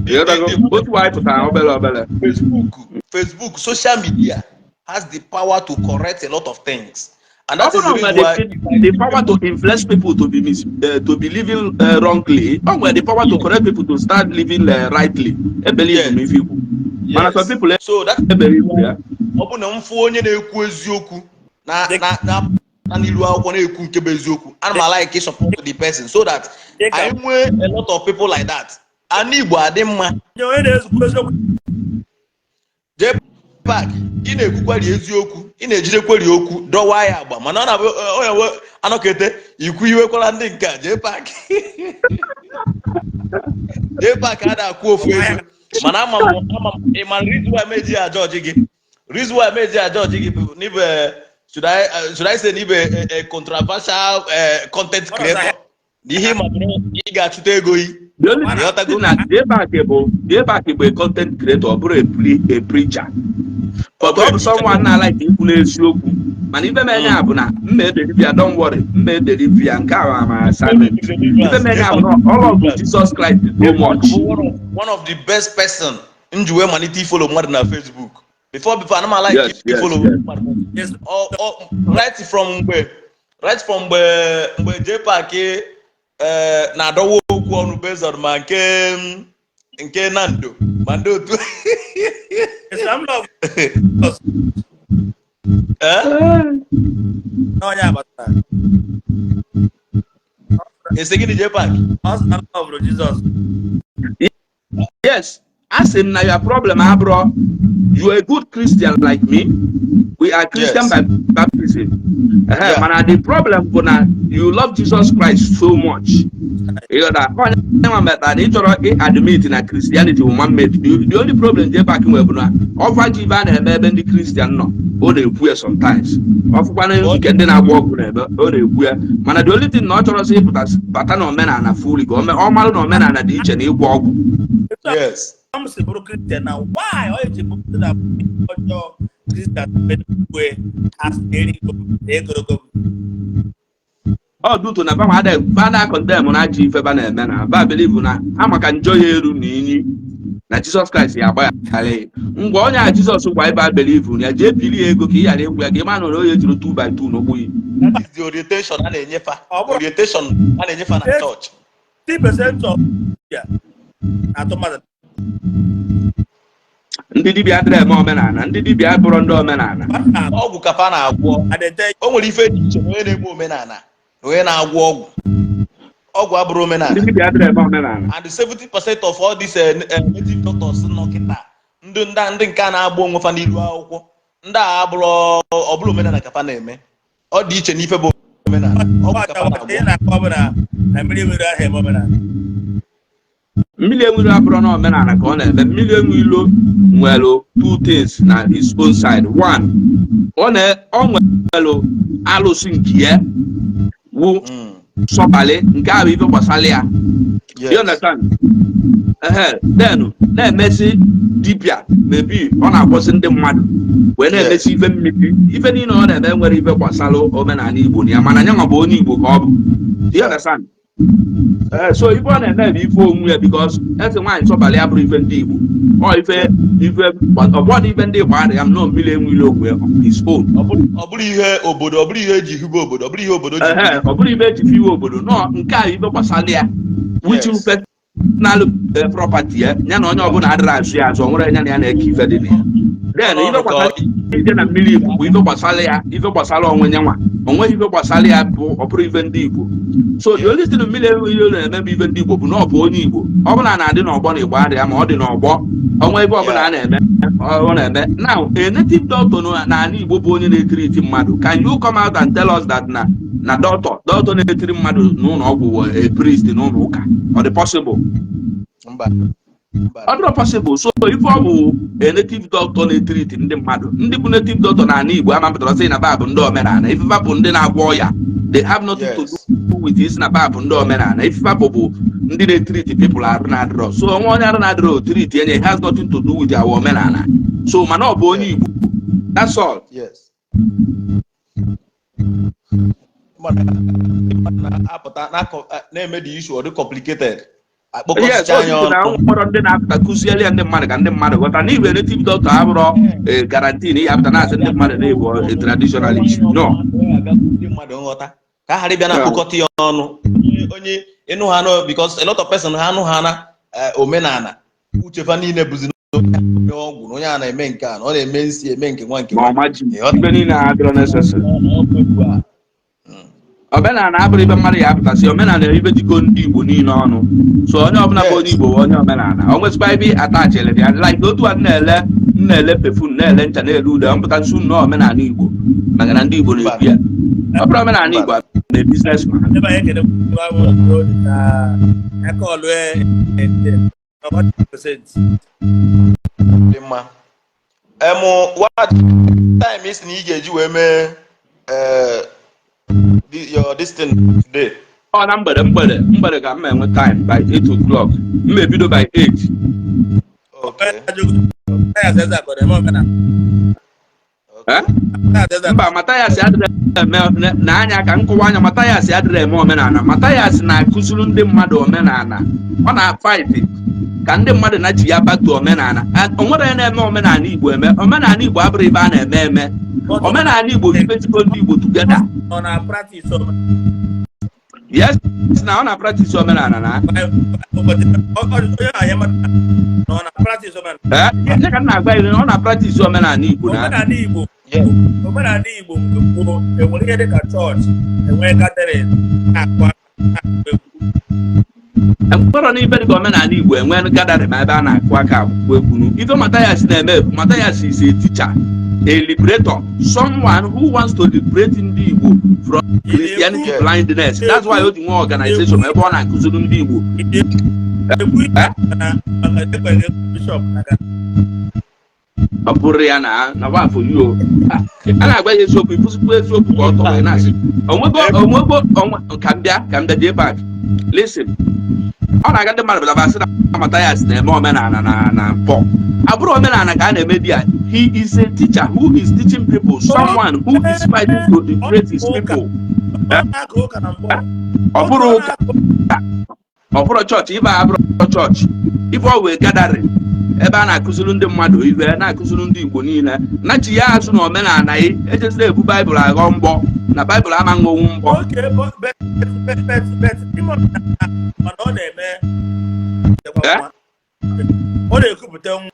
Ịghọtago? Otu anyị pụtara obere obere. Facebook, social media has the power to correct a lot of things, and that ọ is bụrụ the na reason why the power to influence people to be living wrongly, ọ nwere the power to correct people to start living rightly. E believe m ife ikwu, mana some people So that e believe ya. Ọ bụ na m fụ onye na-ekwu eziokwu na n'ilu akwụkwọ na-ekwu nke bụ eziokwu, ana m like support the person so that anyị nwee a lot of people like that, ana Igbo adị mma. Onye na-ezukwu eziokwu. Jee pak, ị na-ekwukwari eziokwu, ị na-ejidekweri okwu dọwa ya agba, mana ọ na-abụ onye nwe anọkete ikwu iwekwara ndị nke a. Jee pak, jee pak, a na-akwụ ofu ego, mana ama m ị ma reason why meji ajọji gị. Reason why meji ajọji gị bụ n'ibe, should I say n'ibe a controversial content creator na ihe ị ma bụ na ị ga-achụta ego yi. The only Ịghọtago? thing na Jpac bụ, Jpac bụ a content creator, ọ bụrụ a preacher, but ọ bụ someone na-like ikwu n'eziokwu. Mana ife m enye bụ na mma edeliver ya, don't worry, mma edeliver ya. Nke a ma assignment. Ife m enye bụ na all of Jesus Christ so much. Bụ one of the best person m ji wee malite ifollow mmadụ na Facebook. Before ana m like ifollow mmadụ. Right from mgbe Jpac na-adọwa okwu ọnụ based on ma nke Nando ma ndị otu. Islam love. Eh? Na onye agbata. Ese gịnị, JPAC? Ọ sị na ọ bụrụ Jizọs. Yes, asị m na your problem abụrụ you are a good Christian like me. We are Christian by baptism. Mana the problem bụ na you love Jesus Christ so much. Ịghọta onye nwa metara na ị chọrọ ị admit na Christianity bụ man made. The only problem JPAC nwere bụ na ọfa ji ibe a na-eme ebe ndị Christian nọ, ọ na-ekwu ya sometimes. Ọfụkwana nke ndị na-agba ọgwụ na-eme, ọ na-ekwu ya. Mana the only thing na ọ chọrọ sị ịpụta bata na omenala fully ka ọ marụ na omenala dị iche na ịgwọ ọgwụ. Etu a m si bụrụ Christian na why ọ ji bụrụ na ọjọọ Christian kwe asị erigo m na egorogo m. Ọ duto na ba ada condemn na ajọ ife ba na-eme na ba believe na ha maka njọ ya eru na inyi na Jizọs Kraịst ya agbaghara ngwa onye a. Jizọs gwa ebe a believe na ya jee pili ya ego ka ị ghara ịkwụ ya, ka ị ma na onye jiri 2 by 2 n'okpu yi. That is the orientation a na-enyefa. Ọ bụrụ Orientation a na-enyefa na church. 50% of ya na-atụ mmadụ. Ndị dibịa adịrị eme omenala, ndị dibịa abụrụ ndị omenala. Ọgwụ ka fa na-agwọ. Adete. O nwere ife dị iche na onye na-eme omenala na onye na-agwọ ọgwụ. Ọgwụ abụrụ omenala. Ndị dibịa adịrị eme omenala. And 70% of all these native doctors nọ kịta, ndị nke a na-agba onwe fa n'ilu akwụkwọ, ndị a abụrụ ọbụla omenala ka fa na-eme. Ọ dị iche n'ife bụ omenala. Ọgwụ ka fa Ihe na-agwọ. Na-akọ bụ na mmiri nwere ahụ eme omenala. Mmiri enwiro abụrụ na omenala ka ọ na-eme. Mmiri enwilo nwere two things na his own side. One, ọ nwere alụsị nke ya wụ sọbalị, nke ahụ ife gbasara ya. You understand? Ehe, then na-emesi dibịa, maybe ọ na-agwọsị ndị mmadụ wee na-emesi ife mmiri, ife niile ọ na-eme nwere ife gbasara omenala Igbo na ya, mana nyanwa bụ onye Igbo ka ọ bụ. Do you understand? Ee, so ife ọ na-eme bụ ife onwe ya, because eze nwaanyị sọbalị abụrụ ife ndị Igbo. Ọ ife ọbọdụ ife ndị Igbo adịghị m nọ mmiri enwile onwe ya on his own. Ọ bụrụ ihe obodo, ọ bụrụ ihe eji hibe obodo, ọ bụrụ ihe obodo ji Ehe, ọ bụrụ ife eji fiwe obodo nọ, nke a ife gbasara ya, which personal property ya, ya na onye ọbụla adịrị azụ ya azụ, ọ nwere ya na ya na-eke ife dị na ya. Then ife gbasara ije na mmiri Igbo bụ ife gbasara ya, ife gbasara onwe ya nwa onweghị ife gbasara ya bụ ọ bụrụ ife ndị Igbo. So the only thing mmiri enweghị na-eme bụ ife ndị Igbo bụ na ọ bụ onye Igbo. Ọ bụla na-adị n'ọgbọ na Igbo adị ya, ma ọ dị n'ọgbọ onwe ife ọbụla a na-eme, ọ na-eme. Now, a native doctor n'ala Igbo bụ onye na-etiriti mmadụ. Can you come out and tell us that na doctor na-etiri mmadụ n'ụlọ ọgwụ wụ a priest n'ụlọ ụka? Ọ dị possible? Mba. Mba. Ọ dịrọ possible. So ife ọ bụ a native doctor na-etiriti ndị mmadụ, ndị bụ native doctor n'ala Igbo ama pụtara sị na ba bụ ndị omenala. Ife fa bụ ndị na-agwọ ọya. They have nothing to do with isi na ba bụ ndị omenala. Ife fa bụ ndị na-etiriti people arụ na-adịrọ. So onwe onye arụ na-adịrọ otiriti enye, it has nothing to do with our omenala. So mana ọ bụ onye Igbo, that's all. Yes. Mmadụ na-apụta na-eme the issue ọ dị complicated. Yes. Akpọkọsịcha anya O na ọnụ. nwere ndị na-apụta kụziere ya ndị mmadụ ka ndị mmadụ ghọta na igwe native doctor abụrọ guarantee na ihe apụta na-asị ndị mmadụ na-ebu a traditionalist, no. Ndị mmadụ nghọta ka a ghara ịbịa na-akpọkọta ya ọnụ. Onye ịnụ ha nọ, because a lot of person ha anụ ha na omenala, uche fa niile bụzi na onye a na-eme ọgwụ, na onye a na-eme nke a, na ọ na-eme nsi, eme nke nwa nke ma nwa. ọma ji Ịghọta? Ibe niile ha adịrọ necessary. Omenala abụrụ ibe mmadụ ya apụtasị. Omenala ibe jikọ ndị Igbo niile ọnụ. So onye ọbụla bụ onye Igbo bụ onye omenala. O nwesịkwa ebe atachịrị ya, like otu a m na-ele, m na-ele perfume, na-ele ncha, na-ele ude, mpụta nsu nnọọ omenala Igbo, maka na ndị Igbo na-ekwu ya. Ọ bụrụ omenala Igbo na business man. Ebe anyị ekele bụ na aka ọlụ percent. Dị mma. Emu what time isi na ị ga-eji wee mee your this thing today? Ọ na mgbede ka m enwe time, by 8 o'clock. M ebido by 8. Okay. Eh? Mba, Mathias adịrị eme na anya ka nkụwa anya. Mathias adịrị eme omenala. Mathias na-akụziri ndị mmadụ omenala. Ọ na-fight ka ndị mmadụ na-chi ya batu omenala. O nwere onye na-eme omenala Igbo eme. Omenala Igbo abụrụ ibe a na-eme eme. Omenala Igbo bụ ibe jikọ ndị Igbo together. Ọ na practice? Yes, na ọ na-practice omenala na Onye ahịa na ọ na practice omenala. Eh, nye ka m na-agwa gị na ọ na-practice omenala Igbo na Omenala Igbo. Yes. Omenala Igbo mgbe gboo enwere ihe dịka chọọchị, enwee gathering, na-akụ aka, na-akụ egwu. Enwere n'ibe dịka omenala Igbo enwe gathering ma ebe a na-akụ aka akwụkwọ egwu. Ife Mathias na-eme bụ, Mathias is a teacher, a liberator, someone who wants to liberate ndị Igbo from Ị Christianity na-ekwu blindness. That's why o ji nwee organization ebe ọ na-akụziri ndị Igbo. Ị na-ekwu Eh? na maka ekweghị bishọp na-aga. Ọ bụrụ ya na wafọ yo a na-agwa ya eziokwu, ịfụsịkwa eziokwu ka ọ tọrọ ya na-asị onwego onwego onwe. Ka m bịa jee back. Listen, ọ na-aga ndị mmadụ bịara sị na Mathias na-eme omenala na mpọ abụrụ omenala ka a na-eme di ya. He is a teacher who is teaching people, someone who is fighting to liberate his people. Ọ na-aka ụka na mbụ. Ọ bụrụ ụka, ọ bụrụ chọọchị, ibe abụrụ chọọchị, ife ọ wee gathering ebe a na-akụziri ndị mmadụ ibe, na-akụziri ndị Igbo niile na chi ya azụ na omenala yi ejezila ebu Baịbụl aghọ mgbọ na Baịbụl ama ṅụnwu mgbọ. Okay, but ime omenala, mana ọ na-eme Eh? nwa. Ọ na-ekupụta nwa.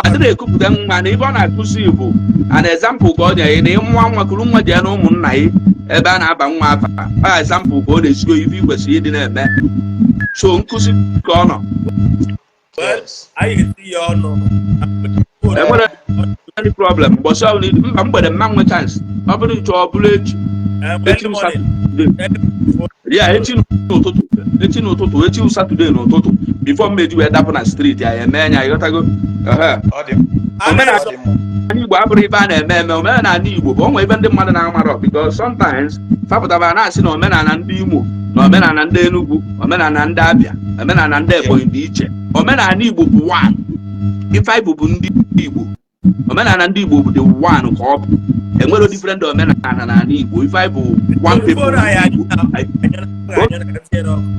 Adịrị ekupụta nwa na ibe ọ na-akụzi bụ an example ka ọ nye na ịmụọ nwa, kuru nwa jee na ụmụnna ya ebe a na-aba nwa afa. Ọ example ka ọ na-esigo ife ị kwesịrị ịdị na-eme, so nkụzi ka ọ nọ. Yes. Anyị eti ya ọnụ. Enwere any problem mbọsị ọbụla mba mgbede mma nwe chance, ọ bụrụ ịchọ, ọ bụrụ echi, echi bụ Saturday ya, echi n'ụtụtụ, echi n'ụtụtụ, echi bụ Saturday n'ụtụtụ, before mmeji wee dapụ na street ya eme anya, ịghọtago? Ehe. Ọ dị Omenala ọ dị mma. Igbo abụrụ ibe a na-eme eme. Omenala Igbo bụ onwe ebe ndị mmadụ na-amarọ, because sometimes fapụtaba na-asị na omenala ndị Imo na omenala ndị Enugu, omenala ndị Abịa, omenala ndị Ebonyi dị iche. Omenala Igbo bụ one. Ife anyị bụ ndị Igbo, omenala ndị Igbo bụ the one ka ọ bụ. Enwero different omenala n'ala Igbo. Ife anyị bụ one people, ndị Igbo.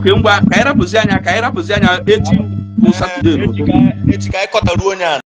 Oke, ngwa, ka anyị rapụzi anya, ka anyị rapụzi anya. Echi bụ Saturday Echi n'ụtụtụ. Echi ka anyị kọtaruo onye a.